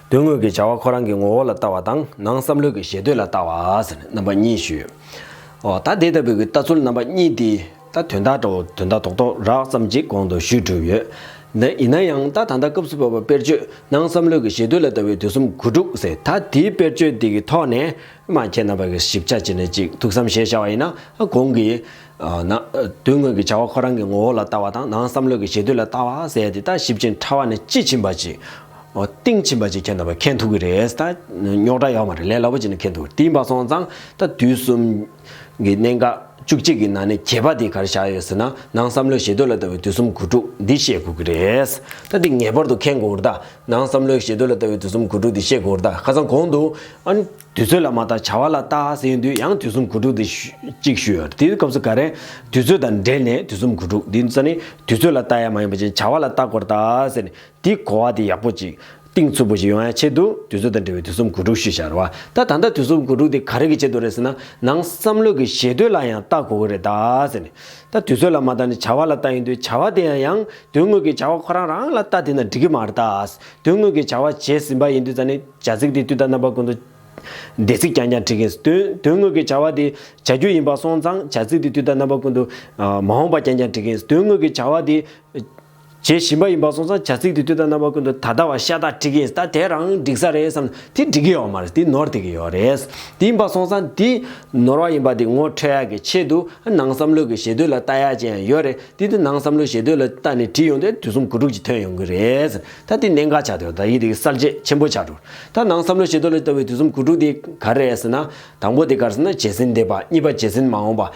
དོན་དངོས་ཀྱི་བྱ་བ་ཁོ་རང་གི་ངོ་བོ་ལ་ལྟ་བ་དང་ནང་བསམ་བློའི་གི་ཞེ་འདོད་ལ་ལྟ་བ་ཟེར་ནས་རྣམ་པ་གཉིས་ཞུས་ཡོད། ཨོ། ད་དེ་ལྟ་བུའི་གི་ལྟ་ཚུལ་རྣམ་པ་གཉིས་དེ་ད་དོན་དག་འདྲ་བོ་དོན་དག་རྡོག་རྡོག་རགས་ཙམ་ཅིག་གོང་དུ་ཞུས་གྲུབ་ཡོད། ན་ཡིན་ན་ཡང་ད་ད་ལྟ་སྐབས་སུ་བབ་པ་དཔེར་བརྗོད་ནང་བསམ་བློའི་གི་ཞེ་འདོད་ལ་ལྟ་བའི་དུས་གསུམ་དགུ་ཕྲུགས་ཟེར་ད་དེའི་དཔེར་བརྗོད་དེ་གི་ཐོག་ནས། མ་ཁྱེད་རྣམ་པ་གི་ཞིབ་ཆ་བྱས་ནས་ཅིག་ཐུགས་བསམ་བཞེས་བྱ་བ་ཡིན་ན་གོང་གི་ན་དོན་དངོས་ཀྱི་བྱ་བ་ཁོ་རང་གི་ངོ་བོ་ལ་ལྟ་བ་དང་ནང་བསམ་བློ་གི་ཞེ་འདོད་ལ་ལྟ་བ་ཟེར་ཡ་དེ་ད་ཞིབ་ཅིང་ཕྲ་བ་ནས་དཔྱིས་ཕྱིན་པ་ཅིག་གཏིང་ཕྱིན་པ་ཅིག་ཁྱེད་རྣམ་པ་མཁྱེན་ཐུབ་ཀྱི་རེད། ད་རྙོག་དྲ་ཡོད་མ་རེད། ལས་སླ་པོ་ཅིག་ནས་མཁྱེན་ཐུབ་ཀྱི་རེད། དེ་ཡིན་པ་སོང་ཙང་ད་དུས་གསུམ་གྱི་གནད་འགག་བཅུ་གཅིག་གི་ནང་ནས་བརྒྱད་པ་དེ་ག་རེ་བཞག་ཡོད་ཟེར་ན་ནང་བསམ་བློའི་ཞེ་འདོད་ལ་ལྟ་བའི་དུས་གསུམ་དགུ་ཕྲུགས་འདི་བཤད་དགོས་ཀྱི་རེད། ད་འདི་ངེས་པར་དུ་མཁྱེན་དགོས་རེད་ད། ནང་བསམ་བློའི་ཞེ་འདོད་ལ་ལྟ་བའི་དུས་གསུམ་དགུ་ཕྲུགས་འདི་བཤད་དགོས་རེད་ད། ཁ་སང་གོང་དུ་ཨ་ནི་དུས་ཚོད་ལ་མ་ལྟ་བྱ་བ་ལ་ལྟ་ཟེར་ཡོང་དུས་ཡང་དུས་གསུམ་དགུ་ཕྲུགས་འདི་ཞུ་གཅིག་ཞུས་ཡོད་རེད། དེའི་སྐབས་སུ་ག་རེ་དུས་ཚོད་དང་འབྲེལ་ནས་དུས་གསུམ་དགུ་ཕྲུགས་འདི་ཙ་ནི་དུས་ཚོད་ལ་ལྟ་ཡ་མ་ཡིན་པ་ཅིག་བྱ་བ་ལ་ལྟ་དགོས་རེད་ད་ཟེར་ནས་དེའི་གོ་བ་དེ་ཡག་པོ་ཅིག་གཏིང་ཚུགས་པོ་ཞིག་ཡོང་ཡ་ཆེད་དུ་དུས་ཚོད་དང་འབྲེལ་བའི་དུས་གསུམ་དགུ་ཕྲུགས་ཞུས་བཞག་རེད་བ། ད་ད་ལྟ་དུས་གསུམ་དགུ་ཕྲུགས་དེ་ག་རེ་གི་ཆེད་དུ་རེད་ཟེར་ན་ནང་བསམ་བློ་གི་ཞེ་འདོད་ལ་ཡང་ལྟ་དགོས་ཀྱི་རེད་ད་ཟེར་ནས། ད་དུས་ཚོད་ལ་མ་ལྟ་ནས་བྱ་བ་ལ་ལྟ་ཡིན་དུས་བྱ་བ་དེ་ཡང་ཡང་དོན་དངོས་ཀྱི་བྱ་བ་ཁོ་རང་རང་ལ་ལྟ་དེ་ན་འགྲིག་གི་མ་རེད་ད། དོན་དངོས་ཀྱི་བྱ་བ་བྱས་ཟིན་པ་ཡིན་དུས་ཙ་ནས་བྱ་ཚིག་དེ་དུས་དང་རྣམ་པ་ཀུན་ཏུ་འདས་ཚིག་རྐྱང་རྐྱང་འབྲི་གིན། དོན་དོན་དངོས་ཀྱི་བྱ་བ་དེ་བྱ་རྒྱུ་ཡིན་པ་སོང་ཙང་བྱ་ཚིག་དེ་དུས་དང་རྣམ་པ་ཀུན་ཏུ་མ་འོངས་པ་རྐྱང་རྐྱང་འབྲི་གིན། དོན་དངོས་ཀྱི་བྱ་བ་དེ་བྱེད་བཞིན་པ་ཡིན་པ་སོང་ཙང་བྱ་ཚིག་དེ་དུས་དང་རྣམ་པ་ཀུན་ཏུ་ད་ལྟ་བ་ཤ་སྟག་འབྲི་གིན། ད་དེ་རང་འགྲིག་ས་རེད་བསམ་དེ་འགྲིག་གི་ཡོད་མ་རེད། དེ་ནོར་བསྡད་ཀྱི་ཡོད་རེད། དེ་ཡིན་པ་སོང་ཙང་དེ་ནོར་བ་ཡིན་པ་དེ་ངོ་འཕྲོད་ཡག་གི་ཆེད་དུ་ནང་བསམ་བློ་གི་ཞེ་འདོད་ལ་ལྟ་ཡག་ཅིག་ཡང་ཡོད་རེད། དེ་དུས་ནང་བསམ་བློ་ཞེ་འདོད་ལ་ལྟ་ནས་བྲིས་ཡོང་དུས་དུས་གསུམ་དགུ་ཕྲུགས་ཀྱི་ཐོན་ཡོང་གི་རེད། ད་དེ་གནད་འགག་ཆགས་འདུག་ད་ཡིད་དེ་གསལ་བྱེད་ཆེན་པོ་ཆགས་འདུག་ད་ནང་བསམ་བློ་ཞེ་འདོད་ལ་ལྟ་བའི་དུས་གསུམ་དགུ་ཕྲུགས་དེ་ག་རེ་རེད་ཟེར་ན། དང་པོ་དེ་ག་རེ་ཟེར་ན་བྱས་ཟིན་འདས་པ། གཉིས་པ་བྱས་ཟིན་མ་འོངས་པ།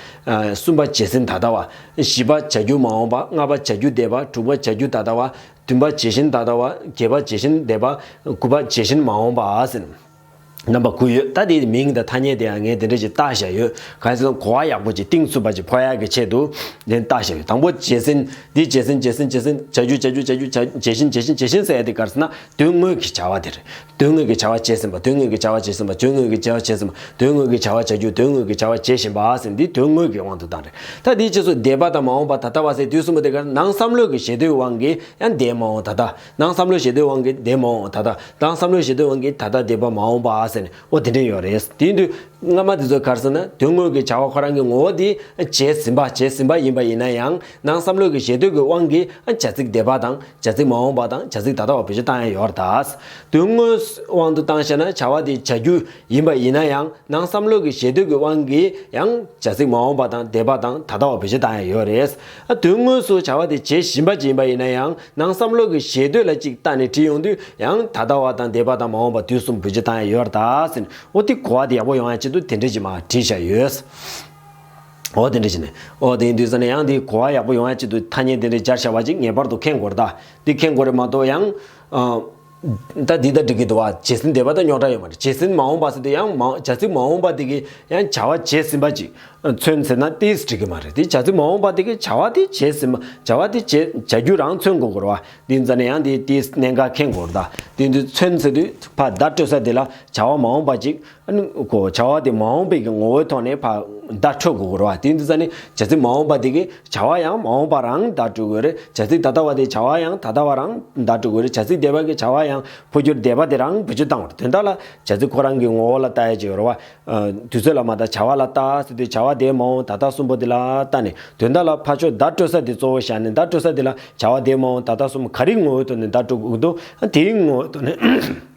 གསུམ་པ་བྱས་ཟིན་ད་ལྟ་བ། བཞི་པ་བྱ་རྒྱུ་མ་འོངས་པ། ལྔ་པ་བྱ་རྒྱུ་འདས་པ། དྲུག་པ་བྱ་རྒྱུ་ད་ལྟ་བ། བདུན་པ་བྱས་ཟིན་ད་ལྟ་བ། བརྒྱད་པ་བྱས་ཟིན་འདས་པ། དགུ་པ་བྱས་ཟིན་མ་འོངས་པ་ཟེར། རྣམ་པ་དགུ་ཡོད། ད་དེའི་མིང་དང་ཐ་སྙད་དེ་ཡང་ངས་དེ་འདྲ་ཞིག་བཏགས་བཞག་ཡོད། གང་ཡིན་ཟེར་ན་གོ་བ་ཡག་པོ་ཅིག་གཏིང་ཚུགས་པ་ཅིག་ཕོག་ཡག་གི་ཆེད་དུ་དེ་བཏགས་བཞག་ཡོད། དང་པོ་བྱས་ཟིན། འདི་བྱས་ཟིན་བྱས་ཟིན་བྱས་ཟིན། བྱ་རྒྱུ་བྱ་རྒྱུ་བྱ་རྒྱུ། བྱ་བྱས་ཟིན་བྱས་ཟིན་བྱས་ཟིན་ཟེར་ཡ་དེ་ག་རེ་ཟེར་ན་དོན་དངོས་ཀྱི་བྱ་བ་དེ་རེད། དོན་དངོས་ཀྱི་བྱ་བ་བྱས་ཟིན་པ། དོན་དངོས་ཀྱི་བྱ་བ་བྱས་ཟིན་པ། དོན་དངོས་ཀྱི་བྱ་བ་བྱས་ཟིན་པ། དོན་དངོས་ཀྱི་བྱ་བ་བྱ་རྒྱུ། དོན་དངོས་ཀྱི་བྱ་བ་བྱེད་བཞིན་པ་ཟེར་འདི་དོན་དངོས་ཀྱི་དབང་དུ་བཏང་རེད། ད་འདིའི་རྗེས་སུ་འདས་པ་དང་མ་འོངས་པ་ད་ལྟ་བ་ཟེར་དུས་གསུམ་པོ་དེ་ག་ནང་བསམ་བློ་གི་ཞེ་འདོད་དབང་གིས་ཡང་འདས་མ་འོངས་ད་ལྟ། ནང་བསམ་བློ་ཞེ་འདོད་དབང་གིས་འདས་མ་འོངས་ད་ལྟ། ནང་བསམ་བློ་ཞེ་འདོད་དབང་གིས་ད་ལྟ་འདས་པ་མ་འོངས་པ་ཟེར་ནས་འོ་དེ་འདྲ་ཡོད་རེད། དེ་ཡིན་དུས་སྔ་མ་དེ་ཚོ་ག་རེ་ཟེར་ན་དོན་དངོས་ཀྱི་བྱ་བ་ཁོ་རང་གི་ངོ་བོ་དེ་བྱས་ཟིན་པ་བྱས་ཟིན་པ་ཡིན་པ་ཡིན་ན་ཡང་ནང་བསམ་བློ་གི་ཞེ་འདོད་ཀྱི་དབང་གིས་བྱ་ཚིག་འདས་པ་དང་བྱ་ཚིག་མ་འོངས་པ་དང་བྱ་ཚིག་ད་ལྟ་བ་བེད་སྤྱོད་བཏང་ཡ་ཡོད་རེད་ད། དོན་དངོས་དབང་དུ་བཏང་བྱས་ན་བྱ་བ་དེ་བྱ་རྒྱུ་ཡིན་པ་ཡིན་ན་ཡང་ནང་བསམ་བློ་གི་ཞེ་འདོད་ཀྱི་དབང་གིས་ཡང་བྱ་ཚིག་མ་འོངས་པ་དང་འདས་པ་དང་ད་ལྟ་བ་བེད་སྤྱོད་བཏང་ཡ་ཡོད་རེད། ཨ་དོན་དངོས་སུ་བྱ་བ་དེ་བྱེད་བཞིན་པ་ཅིག་ཡིན་པ་ཡིན་ན་ཡང་ནང་བསམ་བློ་གི་ཞེ་འདོད་ལ་ཅིག་བལྟས་ནས་བྲིས་ཡོང་དུས་ཡང་ད་ལྟ་བ་དང་འདས་པ་དང་མ་འོངས་པ་དུས་གསུམ་བེད་སྤྱོད་བཏང་ཡ་ཡོད་རེད་ད་ཟེར་ནས་འོ་དེ་གོ་བ་དེ་ཡག་པོ་ཡོང་ཡ་ཆེད་དུ་དེ་འདྲ་ཅིག་མར་བྲིས་བཞག་ཡོད། འོ་དེ་འདྲ་ཅིག་ནས་འོ་དེ་ཡིན་དུས་ཙ་ནས་ཡང་དེ་གོ་བ་ཡག་པོ་ཡོང་ཡ་ཆེད་དུ་ཐ་སྙད་དེ་འདྲ་སྦྱར་བཞག་པ་ཅིག་ངེས་པར་དུ་མཁྱེན་དགོས་རེད་ད། དེ་མཁྱེན་དགོས་རེད་མ་གཏོགས་ཡང་ཨ། ད་འདི་ལྟར་འགྲིག་གི་འདུག་བ། བྱས་ཟིན་འདས་པ་དང་རྙོག་དྲ་ཡོད་མ་རེད། བྱས་ཟིན་མ་འོངས་པ་ཟེར་དུས་ཡང་མ་བྱ་ཚིག་མ་འོངས་པ་དེ་གིས་ཡང་བྱ་བ་བྱས་ཟིན་པ་ཅིག་མཚོན་ཟེར་ན་ཏིས་འགྲིག་གི་མ་རེད། དེ་བྱ་ཚིག་མ་འོངས་པ་དེ་གིས་བྱ་བ་དེ་བྱས་ཟིན་པ། བྱ་བ་དེ་བྱས་བྱ་རྒྱུ་རང་མཚོན་དགོས་དགོས་རེད་བ། འདི་ཙ་ནས་ཡང་དེ་དེ་གནད་འགག་འཁེལ་དགོས་རེད། ད་དེ་འདི་མཚོན་ཟེར་དུས་ཕར་བརྡ་སྤྲོད་ས་དེ་ལ་བྱ་བ་མ་འོངས་པ་ཅིག་ཨ་ནི་གོ་བྱ་བ་དེ་མ་འོངས་པའི་གི་ངོ་བོའི་ཐོག་ནས་ཕར་བརྡ་འཕྲོད་དགོས་དགོས་རེད་བ། དེ་འདི་ཙ་ནས་བྱ་ཚིག་མ་འོངས་པ་དེ་གིས་བྱ་བ་ཡང་མ་འོངས་པ་རང་བརྡ་སྤྲོད་དགོས་རེད། བྱ་ཚིག་ད་ལྟ་བ་དེ་བྱ་བ་ཡང་ད་ལྟ་བ་རང་བརྡ་སྤྲོད་དགོས་རེད། བྱ་ཚིག་འདས་པ་གི་བྱ་བ་ཡང་འཕོ་འགྱུར་འདས་པ་དེ་རང་བེད་སྤྱོད་བཏང་བ་རེད། དོན་དག་ལ་བྱ་ཚིག་ཁོ་རང་གི་ངོ་བོ་ལ་ལྟ་ཡ་ཅིག་ཡོད་རེད་བ། དུས་ཚོད་ལ་མ་ལྟ། བྱ་བ་ལ་ལྟ་ཟེར་དུས་བྱ་བ་དེ་མ་འོངས་ད་ལྟ་གསུམ་པོ་དེ་ལ་ལྟ་ནས། དོན་དག་ལ་ཕར་ཕྱོགས་བརྡ་སྤྲོད་ས་དེ་གཙོ་བོ་བཞག་ནས་བརྡ་སྤྲོད་ས་དེ་ལ་བྱ་བ་དེ་མ་འོངས་ད་ལྟ་གསུམ་ག་རེའི་ངོ་བོའི་ཐོག་ནས་བརྡ་སྤྲོད་དགོས་འདུག་དེའི་ངོ་བོའི་ཐོག་ནས་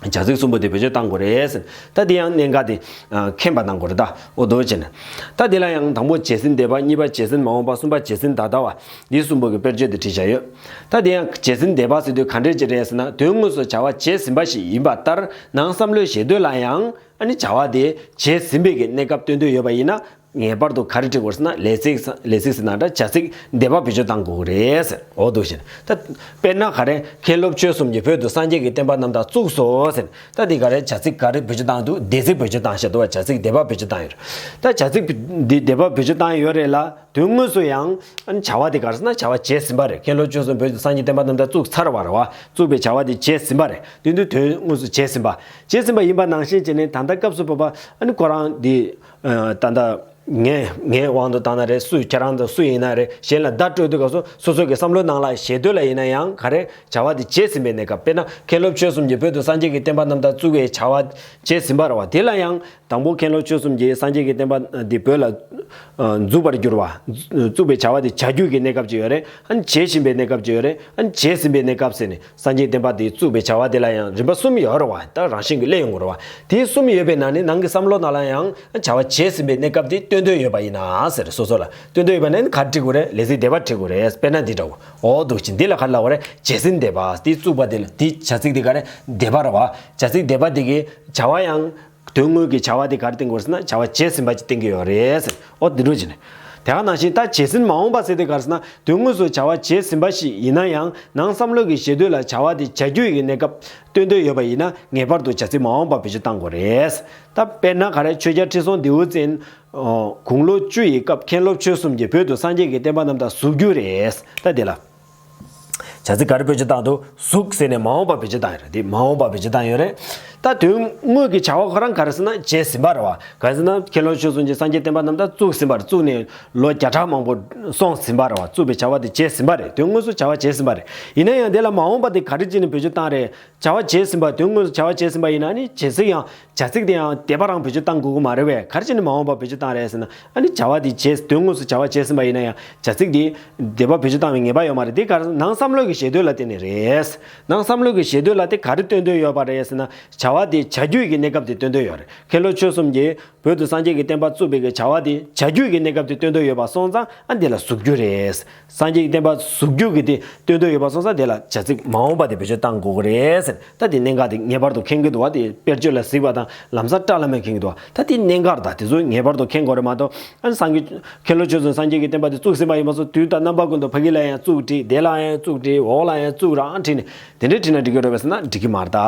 བྱ་ཚིག་གསུམ་པོ་དེ་བེད་སྤྱོད་བཏང་དགོས་རེད་ཟེར། ད་དེ་ཡང་གནད་འགག་དེ་མཁྱེན་པ་གནང་དགོས་རེད། ད་འོ་དོ་བྱས་ནས། ད་དེ་ལ་ཡང་དང་པོ་བྱས་ཟིན་འདས་པ། གཉིས་པ་བྱས་ཟིན་མ་འོངས་པ། གསུམ་པ་བྱས་ཟིན་ད་ལྟ་བ། འདི་གསུམ་པོ་གི་དཔེར་བརྗོད་དེ་བྲིས་བཞག་ཡོད། ད་དེ་ཡང་བྱས་ཟིན་འདས་པ་ཟེར་དུས་ག་འདྲས་ཅིག་རེད་ཟེར་ན། དོན་དངོས་སུ་བྱ་བ་བྱས་ཟིན་པ་ཞིག་ཡིན་པ་ལྟར་ནང་བསམ་བློའི་ཞེ་འདོད་ལ་ཡང་ཨ་ནི་བྱ་བ་དེ་བྱས་ཟིན་པའི་གི་གནས་སྐབས་སྟོན་འདོད་ཡོད་པ་ཡིན་ན། ངེས་པར་དུ་ག་རེ་འབྲི་དགོས་ཟེར་ན། ལས་ཚིག་ལས་ཚིག་ཟེར་ན་འདྲ། བྱ་ཚིག་འདས་པ་བེད་སྤྱོད་བཏང་དགོས་ཀྱི་རེད་ཟེར། འོ་འདུག་བཞིན། ད་དཔེར་ན་ག་རེ། མཁན་སློབ་ཆོས་གསུམ་གྱིས་བོད་དུ་སངས་རྒྱས་ཀྱི་བསྟན་པ་རྣམ་དག་བཙུགས་སོ་ཟེར། ད་འདི་ག་རེ། བྱ་ཚིག་ག་རེ་བེད་སྤྱོད་བཏང་འདུག་འདས་ཚིག་བེད་སྤྱོད་བཏང་བཞག་འདུག་བ། བྱ་ཚིག་འདས་པ་བེད་སྤྱོད་བཏང་ཡོད་རེད། ད་བྱ་ཚིག་འདི་འདས་པ་བེད་སྤྱོད་བཏང་ཡོད་རེད་ལ། དོན་དངོས་སུ་ཡང་ཨ་ནི་བྱ་བ་དེ་ག་རེ་ཟེར་ན་བྱ་བ་བྱས་ཟིན་པ་རེད། མཁན་སློབ་ཆོས་གསུམ་བོད་དུ་སངས་རྒྱས་བསྟན་པ་རྣམ་དག་བཙུགས་ཚར་བ་རེད་བ། བཙུགས་པའི་བྱ་བ་དེ་བྱས་ཟིན་པ་རེད། དེ་དུས་དོན་དངོས་སུ་བྱས་ཟིན་པ། བྱས་ཟིན་པ་ཡིན་པ་ནང་བཞིན་བྱས་ནས་ད་ལྟ་སྐབས་སུ་བབ་པ་ཨ་ནི་ཁོ་རང་འདི། ད་ལྟ་ངའི་ངའི་དབང་དུ་བཏང་ན་རེད། སུ་ཁྱེད་རང་དང་སུ་ཡིན་ན་རེད། གཞན་ལ་བརྡ་སྤྲོད་དུས་སྐབས་སུ་སོ་སོ་གི་བསམ་བློ་ནང་ལ་ཞེ་འདོད་ལ་ཡིན་ན་ཡང་ག་རེ། བྱ་བ་དེ་བྱས་ཟིན་པའི་གནས་སྐབས། དཔེར་ན་མཁན་སློབ་ཆོས་གསུམ་གྱིས་བོད་དུ་སངས་རྒྱས་ཀྱི་བསྟན་པ་རྣམ་དག་བཙུགས་པའི་བྱ་བ་བྱས་ཟིན་པ་རེད་བ། དེ་ལ་ཡང་དང་པོ་མཁན་སློབ་ཆོས་གསུམ་གྱིས་སངས་རྒྱས་ཀྱི་བསྟན་པ་འདི་བོད་ལ་འཛུགས་པར་གྱུར་བ། བཙུགས་པའི་བྱ་བ་དེ་བྱ་རྒྱུ་གི་གནས་སྐབས་ཅིག་ཡོད་རེད། ཨ་ནི་བྱེད་བཞིན་པའི་གནས་སྐབས་ཅིག་ཡོད་རེད། ཨ་ནི་བྱས་ཟིན་པའི་གནས་སྐབས་ཟེར་ནས། སངས་རྒྱས་བསྟན་པ་དེ་བཙུགས་པའི་བྱ་བ་དེ་ལ་ཡང་རིམ་པ་གསུམ་ཡོད་རེད་བ། ད་རང་བཞིན་གྱིས་སླེབས་ཡོང་གི་རེད་བ། དེ་གསུམ་ཡོད་པའི་ནང་ནས་ནང་གི་བསམ་བློ་ནང་ལ་ཡང་བྱ་བ་བྱས་ཟིན་པའི་གནས་སྐབས་དེ་སྟོན་འདོད་ཡོད་པ་ཡིན་ན་ཟེར། སོ་སོ་ལ་སྟོན་འདོད་ཡོད་པ་ན་ག་རེ་འབྲི་དགོས་རེད། ལས་ཚིག་འདས་པ་འབྲི་དགོས་རེད། དཔེར་ན་འདི་འདྲ་བོ། འོ་འདུག་ཅིང་འདི་ལ་ག་རེ་ལབ་དགོས་རེད། བྱས་ཟིན་འདས་པ། དེ་བཙུགས་པ་དེ་ལ་དེ་བྱ་ཚིག་དེ་ག་རེ། འདས་པ་རེད་བ། བྱ་ཚིག་འདས་པ་དེ་གི་བྱ་བ་ཡང་། དོན་དངོས་ཀྱི་བྱ་བ་དེ་ག་རེ་བསྟན་དགོས་ཟེར་ན་བྱ་བ་བྱས་ཟིན་པ་ཅིག་བསྟན་གྱི་ཡོད་རེད་ཟེར། ཨོ་དེ་འདྲ་བྱས་ནས། དེ་ག་ནང་བཞིན་ད་བྱས་ཟིན་མ་འོངས་པ་ཟེར་དེ་ག་རེ་ཟེར་ན། དོན་དངོས་སུ་བྱ་བ་བྱས་ཟིན་པ་ཞིག་ཡིན་ན་ཡང་ནང་བསམ་བློ་གི་ཞེ་འདོད་ལ་བྱ་བ་དེ་བྱ་རྒྱུ་ཡི་གནས་སྐབས་སྟོན་འདོད་ཡོད་པ་ཡིན་ན་ངེས་པར་དུ་བྱ་ཚིག་མ་འོངས་པ་བེད་སྤྱོད་བཏང་དགོས་རེད། ད་དཔེར་ན་ག་རེ། ཆོས་རྒྱལ་ཁྲི་སྲོང་ལྡེའུ་བཙན་དགུང་ལོ་བཅུ་ཡི་སྐབས་མཁན་སློབ་ཆོས་གསུམ་གྱིས་བོད་དུ་སངས་རྒྱས་ཀྱི་བསྟན་པ་རྣམ་དག་བཙུགས་རྒྱུ་རེད། ད་དེ་ལ། བྱ་ཚིག་ག་རེ་བེད་སྤྱོད་བཏང་འདུག་བཙུགས་ཟེར་ནས་མ་འོངས་པ་བེད་སྤྱོད་བཏང་ཡོད་རེད། དེ་མ་འོངས་པ་བེད་སྤྱོད་བཏང་ཡོད་རེད། ད་དོན་དངོས་ཀྱི་བྱ་བ་ཁོ་རང་ག་རེ་ཟེར་ན་བྱས་ཟིན་པ་རེད་བ། ག་རེ་ཟེར་ན་མཁན་སློབ་ཆོས་གསུམ་གྱིས་སངས་རྒྱས་བསྟན་པ་རྣམ་དག་བཙུགས་ཟིན་པ་རེད། བཙུགས་ནས་ལོ་བརྒྱ་ཕྲག་མང་པོ་སོང་ཟིན་པ་རེད་བ། བཙུགས་པའི་བྱ་བ་དེ་བྱས་ཟིན་པ་རེད། དོན་དངོས་སུ་བྱ་བ་བྱས་ཟིན་པ་རེད། ཡིན་ན་ཡང་དེ་ལ་མ་འོངས་པ་དེ་ག་རེ་བྱས་ནས་བེད་སྤྱོད་བཏང་རེད། བྱ་བ་བྱས་ཟིན་པ། དོན་དངོས་སུ་བྱ་བ་བྱས་ཟིན་པ་ཡིན་ན་ནི་བྱས་ཚིག་ཡང་བྱ་ཚིག་དེ་ཡང་འདས་པ་རང་བེད་སྤྱོད་བཏང་དགོས་ཀྱི་མ་རེད་བས། ག་རེ་བྱས་ནས་མ་འོངས་པ་བེད་སྤྱོད་བཏང་རེད་ཟེར་ན། ཨ་ནི་བྱ་བ་དེ་བྱས། དོན་དངོས་སུ་བྱ་བ་བྱས་ཟིན་པ་ཡིན་ན་ཡང་བྱ་ཚིག་དེ་འདས་པ་བེད་སྤྱོད་བཏང་བའི་ངེས་པ་ཡོད་མ་རེད། དེ་ག་རེ་ཟེར་ན་ནང་བསམ་བློ་གི་ཞེ་འདོད་ལ་བརྟེན་ནས་རེད། ནང་བསམ་བློ་གི་ཞེ་འདོད་ལ་དེ་ག་རེ་སྟོན་འདོད་ཡོད་པ་རེད་ཟེར་ན། བྱ་བ་དེ་བྱ་རྒྱུ་ཡི་གི་གནས་སྐབས་དེ་སྟོན་འདོད་ཡོད་རེད། མཁན་སློབ་ཆོས་གསུམ་གྱིས་བོད་དུ་སངས་རྒྱས་ཀྱི་བསྟན་པ་བཙུགས་པའི་གི་བྱ་བ་དེ་བྱ་རྒྱུ་ཡི་གི་གནས་སྐབས་དེ་སྟོན་འདོད་ཡོད་པ་སོང་ཙང་། ཨ་འདི་ལ་བཙུགས་རྒྱུ་རེད། སངས་རྒྱས་ཀྱི་བསྟན་པ་བཙུགས་རྒྱུ་གི་དེ་སྟོན་འདོད་ཡོད་པ་སོང་ཙང་དེ་ལ་བྱ་ཚིག་མ་འོངས་པ་དེ་བེད་སྤྱོད་བཏང་དགོས་ཀྱི་རེད་ཟེར། ད་དེ་གནད་འགག་དེ་ངེས་པར་དུ་མཁྱེན་གྱི་འདུག་བ། དེ་དཔེར་བརྗོད་ལ་གཟིགས་པ་དང་ལམ་སང་སྐྲག་ལམ་མེར་མཁྱེན་གྱི་འདུག་བ། ད་དེ་གནད་འགག་རེད། ད་དེ་ཚོ་ངེས་པར་དུ་མཁྱེན་དགོས་རེད་མ་གཏོགས། ཨ་ནི་སངས་རྒྱས། མཁན་སློབ་ཆོས་གསུམ་སངས་རྒྱས་ཀྱི་བསྟན་པ་དེ་བཙུགས་ཟིན་པ་ཡིན་པ་སོགས་དུས་དང་རྣམ་པ་ཀུན་ཏུ་ཕ་གི་ལ་ཡང་བཙུགས་བྲིས། དེ་ལ་ཡང་བཙུགས་བྲིས། འོག་ལ་ཡང་བཙུགས་རང་བྲིས་ནས་དེ་འདྲས་བྲིས་ན་འགྲིག་གི་རེད་པས་ཟེར་ན་འགྲིག་གི་མ་རེད་ད།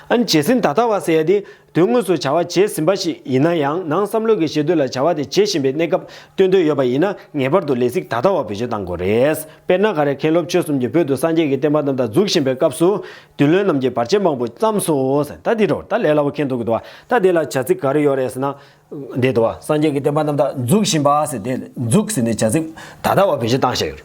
ཨ་ནི་བྱས་ཟིན་ད་ལྟ་བ་ཟེར་ཡ་དེ། དོན་དངོས་སུ་བྱ་བ་བྱས་ཟིན་པ་ཞིག་ཡིན་ན་ཡང་ནང་བསམ་བློ་གི་ཞེ་འདོད་ལ་བྱ་བ་དེ་བྱེད་བཞིན་པའི་གནས་སྐབས་སྟོན་འདོད་ཡོད་པ་ཡིན་ན་ངེས་པར་དུ་ལས་ཚིག་ད་ལྟ་བ་བེད་སྤྱོད་གཏང་དགོས་རེད། དཔེར་ན་ག་རེ། མཁན་སློབ་ཆོས་གསུམ་གྱིས་བོད་དུ་སངས་རྒྱས་ཀྱི་བསྟན་པ་རྣམ་དག་འཛུགས་བཞིན་པའི་སྐབས་སུ་དུས་ལོན་རྣམས་ཀྱི་བར་ཆད་མང་པོ་བརྩམས་སོ་ཟེར། ད་འདི་འགྲོ་ད་ལས་སླ་བོ་མཁྱེན་ཐུབ་ཀྱི་འདུག་བ། ད་འདི་ལ་བྱ་ཚིག་ག་རེ་ཡོད་རེད་ཟེར་ན། འདི་འདུག་བ། སངས་རྒྱས་ཀྱི་བསྟན་པ་རྣམ་དག་འཛུགས་བཞིན་པ་ཟེར། དེ་འཛུགས་ཟེར་ནས་བྱ་ཚིག་ད་ལྟ་བ་བེད་སྤྱོད་བཏང་བཞག་ཡོད་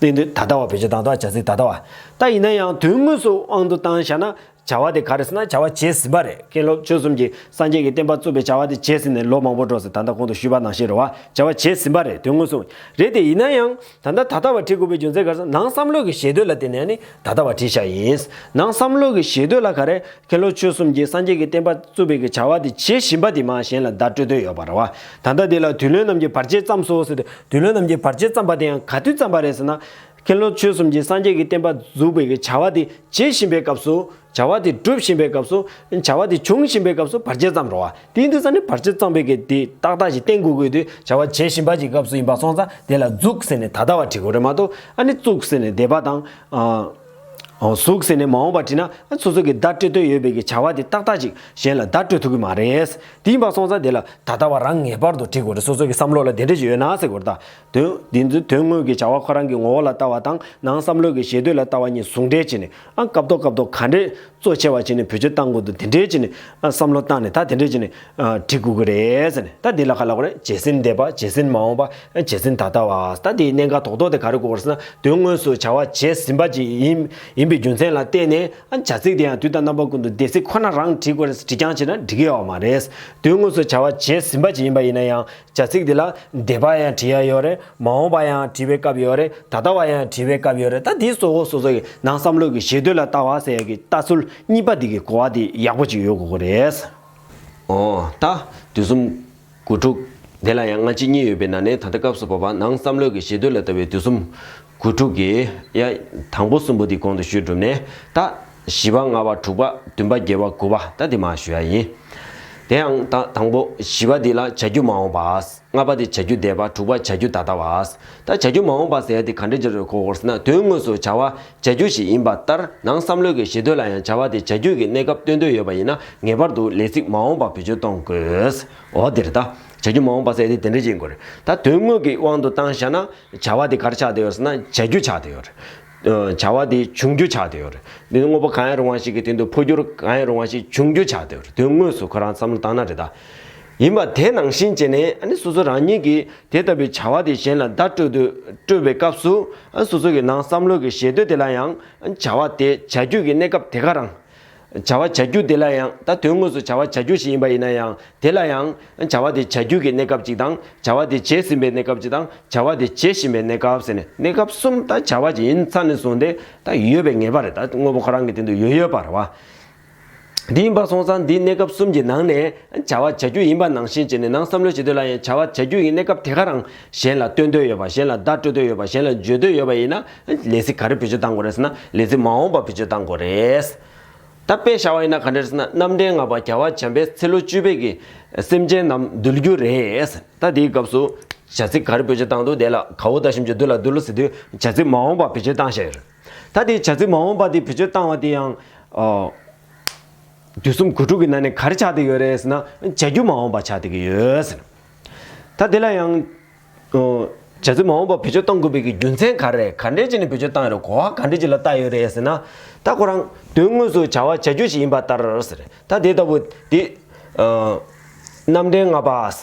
རེད། དེ་འདི་ད་ལྟ་བ་བེད་སྤྱོད་བཏང་། ད་བྱ་ཚིག་ད་ལྟ་བ། ད་ཡིན་ན་ཡང་དོན་དངོས་སུ་དབང་དུ་བཏང་བཞག་ན། བྱ་བ་དེ་ག་རེ་ཟེར་ན་བྱ་བ་བྱས་ཟིན་པ་རེད། མཁན་སློབ་ཆོས་གསུམ་གྱིས་སངས་རྒྱས་ཀྱི་བསྟན་པ་བཙུགས་པའི་བྱ་བ་དེ་བྱས་ཟིན་ནས་ལོ་མང་པོ་འགྲོ་ཟེར། ད་ལྟ་གོང་དུ་ཞུས་པ་ནང་བཞིན་རེད་བ། བྱ་བ་བྱས་ཟིན་པ་རེད། དོན་དངོས་སུ་རེད། དེ་ཡིན་ན་ཡང་ད་ལྟ་ད་ལྟ་བ་བྲིས་དགོས་པའི་རྒྱུ་མཚན་ག་རེ་ཟེར་ན་ནང་བསམ་བློ་གི་ཞེ་འདོད་ལ་བརྟེན་ནས་ནི་ད་ལྟ་བ་བྲིས་བཞག་ཡིན། ནང་བསམ་བློ་གི་ཞེ་འདོད་ལ་ག་རེ། མཁན་སློབ་ཆོས་གསུམ་གྱིས་སངས་རྒྱས་ཀྱི་བསྟན་པ་བཙུགས་པའི་གི་བྱ་བ་དེ་བྱེད་བཞིན་པ་དེ་མར་གཞན་ལ་བརྡ་སྤྲོད་འདོད་ཡོད་པ་རེད་བ། ད་ལྟ་དེ་ལ་དུས་ལོན་རྣམས་ཀྱི་བར་ཆད་བརྩམས་སོ་ཟེར་ཏེ། དུས་ལོན་རྣམས་ཀྱི་བར་ཆད་བརྩམས་པ་དེ་ཡང་ག་དུས་བརྩམས་པ་རེད་ཟེར་ན། མཁན་སློབ་ཆོས་གསུམ་གྱིས་སངས་རྒྱས་ཀྱི་བསྟན་པ་འཛུགས་པའི་གི་བྱ་བ་དེ་བྱེད་བཞིན་པའི་སྐབས་སུ། བྱ་བ་དེ་སྒྲུབ་བཞིན་པའི་སྐབས་སུ། བྱ་བ་དེ་བྱུང་བཞིན་པའི་སྐབས་སུ་བར་ཆད་བརྩམས་རེད་བ། དེ་ཡིན་དུས་ཙང་ནི་བར་ཆད་བརྩམས་པའི་གི་དེ་ཏག་ཏག་ཅིག་བསྟན་དགོས་དགོས་དུས་བྱ་བ་བྱེད་བཞིན་པ་ཅིག་སྐབས་སུ་ཡིན་པ་སོང་ཙང་དེ་ལ་འཛུགས་ཟེར་ནས་ད་ལྟ་བ་བྲིས་དགོས་རེད་མ་གཏོགས། ཨ་ནི་བཙུགས་ཟེར་ནས་འདས་པ་དང་། ཨ། ཨོ། གཟུགས་ཟེར་ནས་མ་འོངས་པ་བྲིས་ན། ཨ། སོ་སོ་གི་བརྡ་སྤྲོད་འདོད་ཡོད་པའི་གི་བྱ་བ་དེ་ཏག་ཏག་ཅིག་གཞན་ལ་བརྡ་སྤྲོད་ཐུབ་ཀྱི་མ་རེད། དེ་ཡིན་པ་སོང་ཙང་དེ་ལ་ད་ལྟ་བ་རང་ངེས་པར་དུ་བྲི་དགོས་རེད། སོ་སོ་གི་བསམ་བློ་ལ་དེ་འདྲ་ཞིག་ཡོད་ན་ཟེར་དགོས་རེད་ད། དོན་འདི་ཚོ་དོན་དངོས་ཀྱི་བྱ་བ་ཁོ་རང་གི་ངོ་བོ་ལ་ལྟ་བ་དང་ནང་བསམ་བློ་གི་ཞེ་འདོད་ལ་ལྟ་བ་གཉིས་ཟུང་འབྲེལ་བྱས་ནས། ཨ། སྐབས་ཐོག་སྐབས་ཐོག་ག་འདྲས་གཙོ་ཆེ་བ་བྱས་ནས་བེད་སྤྱོད་བཏང་དགོས་འདུག་དེ་འདྲས་བྱས་ནས། ཨ། བསམ་བློ་བཏང་ནས། ད་དེ་འདྲས་བྱས་ནས། ཨ། བྲི་དགོས་ཀྱི་རེད་ཟེར་ནས། ད་འདི་ལ་ག་ལབ་དགོས་རེད། བྱས་ཟིན་འདས་པ། བྱས་ཟིན་མ་འོངས་པ། བྱས་ཟིན་ད་ལྟ་བ། ད་དེའི་གནད་འགག་རྡོག་རྡོག་དེ་ག་རེ་དགོས་ཀྱི་རེད་ཟེར་ན། དོན་དངོས་སུ་བྱ་བ་བྱས་ཟིན་པ་ཅིག་ཡིན་ཡིན་པའི་རྒྱུ་མཚན་ལ་བརྟེན་ནས། ཨ། བྱ་ཚིག་དེ་ཡང་དུས་དང་རྣམ་པ་ཀུན་ཏུ་འདས་ཚིག་ཁོ་ན་རང་བྲིས་དགོས་རེད། བྲིས་རྐྱང་བྱས་ན་འགྲིག་གི་ཡོད་མ་རེད། དོན་དངོས་སུ་བྱ་བ་བྱས་ཟིན་པ་ཅིག་ཡིན་པ་ཡིན་ན་ཡང་། བྱ་ཚིག་འདི་ལ་འདས་པ་ཡང་བྲི་ཡ་ཡོད་རེད། མ་འོངས་པ་ཡང་བྲི་བའི་སྐབས་ཡོད་རེད། ད་ལྟ་བ་ཡང་བྲི་བའི་སྐབས་ཡོད་རེད། ད་འདི་གཙོ་བོ་སོ་སོ་ཡི་ནང་བསམ་བློ་གི་ཞེ་འདོད་ལ་ལྟ་བ་ཟེར་ཡ་གི་ལྟ་ཚུལ་གཉིས་པ་འདི་གི་གོ་བ་འདི་ཡག་པོ་ཅིག་ཡོད་དགོས་ཀྱི་རེད། ཨོ། ད་དུས་གསུམ་དགུ་ཕྲུགས་དེ་ལ་ཡང་སྔ་ཕྱི་གཉིས་ཡོད་པའི་ནང་ནས། ད་ལྟ་སྐབས་སུ་བབ་པ་ནང་བསམ་བློ་གི་ཞེ་འདོད་ལ་ལྟ་བའི་དུས་གསུམ་དགུ་ཕྲུགས་ཀྱི། ཡ། དང་པོ་གསུམ་པོ་འདི་གོང་དུ་ཞུས་གྲུབ་ནས། ད་བཞི་པ། ལྔ་པ། དྲུག་པ། བདུན་པ། བརྒྱད་པ། དགུ་པ། ད་འདི་མར་ཞུ་ཡ་ཡིན། དེ་ཡང་ད་དང་པོ་བཞི་པ་འདི་ལ་བྱ་རྒྱུ་མ་འོངས་པ། ལྔ་པ་དེ་བྱ་རྒྱུ་འདས་པ། དྲུག་པ་བྱ་རྒྱུ་ད་ལྟ་བ། ད་བྱ་རྒྱུ་མ་འོངས་པ་ཟེར་ཡ་དེ་ག་འདྲ་ཅིག་རེད་གོ་དགོས་ཟེར་ན། དོན་དངོས་སུ་བྱ་བ་བྱ་རྒྱུ་ཞིག་ཡིན་པ་ལྟར་ནང་བསམ་བློ་གི་ཞེ་འདོད་ལ་ཡང་བྱ་བ་དེ་བྱ་རྒྱུ་གི་གནས་སྐབས་སྟོན་འདོད་ཡོད་པ་ཡིན་ན། ངེས་པར་དུ་ལས་ཚིག་མ་འོངས་པ་བེད་སྤྱོད་གཏོང་དགོས། འོ་དེ་རེད། ད་བྱ་རྒྱུ་མ་འོངས་པ་ཟེར་ཡ་དེ་དེ་འདྲ་ཅིག་ཡིན་དགོས་རེད། ད་དོན་དངོས་ཀྱི་དབང་དུ་བཏང་བཞག་ན། བྱ་བ་དེ་ག་རེ་ཆགས་བསྡད་ཡོད་ཟེར་ན། བྱ་རྒྱུ་ཆགས་བསྡད་ཡོད་རེད། ཨ། བྱ་བ་དེ་འབྱུང་རྒྱུ་ཆགས་བསྡད་ཡོད་རེད། འདི་དངོས་པོ་གང་ཡང་རུང་བ་ཞིག་གི་སྟེང་དུ་འཕོ་འགྱུར་གང་ཡང་རུང་བ་ཞིག་འབྱུང་རྒྱུ་ཆགས་བསྡད་ཡོད་རེད། དོན་དངོས་སུ་ཁོ་རང་བསམ་བློ་བཏང་ན་རེད་ད། ཡིན་པ་དེ་ནང་བཞིན་བྱས་ནས། ཨ་ནི་སོ་སོ་རང་ཉིད་ཀྱིས་དེ་ལྟ་བུའི་བྱ་བ་དེ་གཞན་ལ་བརྡ་སྤྲོད་དུ་སྤྲོད་པའི་སྐབས་སུ། ཨ། སོ་སོ་གི་ནང་བསམ་བློ་གི་ཞེ་འདོད་དེ་ལ་ཡང་། ཨ། བྱ་བ་དེ་བྱ་རྒྱུ་གི་གནས་སྐབས་དེ་ག་རང་། བྱ་བ་བྱ་རྒྱུ་དེ་ལ་ཡང་། ད་དོན་དངོས་སུ་བྱ་བ་བྱ་རྒྱུ་ཞིག་ཡིན་པ་ཡིན་ན་ཡང་། དེ་ལ་ཡང་བྱ་བ་དེ་བྱ་རྒྱུ་གི་གནས་སྐབས་གཅིག་དང་། བྱ་བ་དེ་བྱས་ཟིན་པའི་གནས་སྐབས་གཅིག་དང་། བྱ་བ་དེ་བྱེད་བཞིན་པའི་གནས་སྐབས་ཟེར་ནས། གནས་སྐབས་གསུམ། ད་བྱ་བ་ཅིག་ཡིན་ཚར་ནས་བཟུང་སྟེ་ད་ཡོད་པའི་ངེས་པ་རེད། ད་དངོས་པོ་ཁོ་རང་གི་སྟེང་དུ་ཡོད་ཡོད་པ་རེད་བ། འདི་ཡིན་པ་སོང་ཙང་། འདིའི་གནས་སྐབས་གསུམ་གྱི་ནང་ནས་བྱ་བ་བྱ་རྒྱུ་ཡིན་པ་ནང་བཞིན་བྱས་ནས། ནང་བསམ་བློ་བྱེད་དུས་ལ་ཡང་བྱ་བ་བྱ་རྒྱུ་ཡི་གནས་སྐབས་དེ་ག་རང་གཞན་ལ་སྟོན་འདོད་ཡོད་པ། གཞན་ལ་བརྡ་སྤྲོད་འདོད་ཡོད་པ། གཞན་ལ་བརྗོད་འདོད་ཡོད་པ་ཡིན་ན། ལས་ཚིག་ག་རེ་བེད་སྤྱོད་གཏང་དགོས་རེད་ཟེར་ན། ལས་ཚིག་མ་འོངས་པ་བེད་སྤྱོད་གཏང་དགོས་རེད། ད་དཔེ་བཞག་པ་ཡིན་ན་ག་འདྲ་རེད་ཟེར་ན། རྣམ་འདྲེན་ལྔ་པ་རྒྱལ་བ་བྱམས་པས་ཚེ་ལོ་བཅུ་པའི་གི་སེམས་ཅན་རྣམས་འདུལ་རྒྱུ་རེད། ད་དེའི་སྐབས་སུ་བྱ་ཚིག་ག་རེ་བེད་སྤྱོད་བཏང་འདུག་དེ་ལ་གའོ་ད་ཞབས་ཀྱུ་འདུལ་ལ་འདུལ་ཟེར་དུས་བྱ་ཚིག་མ་འོངས་པ་བེད་སྤྱོད་བཏང་བཞག་ཡོད་རེད། ད་དེ་བྱ་ཚིག་མ་འོངས་པ་དེ་བེད་སྤྱོད་བཏང་བ་དེ་ཡང་། ཨ། དུས་གསུམ་དགུ་ཕྲུགས་ཀྱི་ནང་ནས་ག་རེ་ཆགས་བསྡད་ཡོད་རེད་ཟེར་ན། བྱ་རྒྱུ་མ་འོངས་པ་ཆགས་བསྡད་ཀྱི་ཡོད་ཟེར། ད་དེ་ལ་ཡང་། ཨོ། བྱ་ཚིག་མ་འོངས་པ་བེད་སྤྱོད་གཏོང་དགོས་པའི་གི་རྒྱུ་མཚན་ག་རེ་རེད། ག་འདྲས་བྱས་ནས་བེད་སྤྱོད་བཏང་ཡོད་རེད། གོ་བ་ག་འདྲས་ཅིག་ལ་བཏགས་ཡོད་རེད་ཟེར་ན། ད་ཁོ་རང་དོན་དངོས་སུ་བྱ་བ་བྱ་རྒྱུ་ཞིག་ཡིན་པ་ལྟར་ཟེར། ད་དེ་ལྟ་བུ་དེ། ཨ། རྣམ་འདྲེན་ལྔ་པ།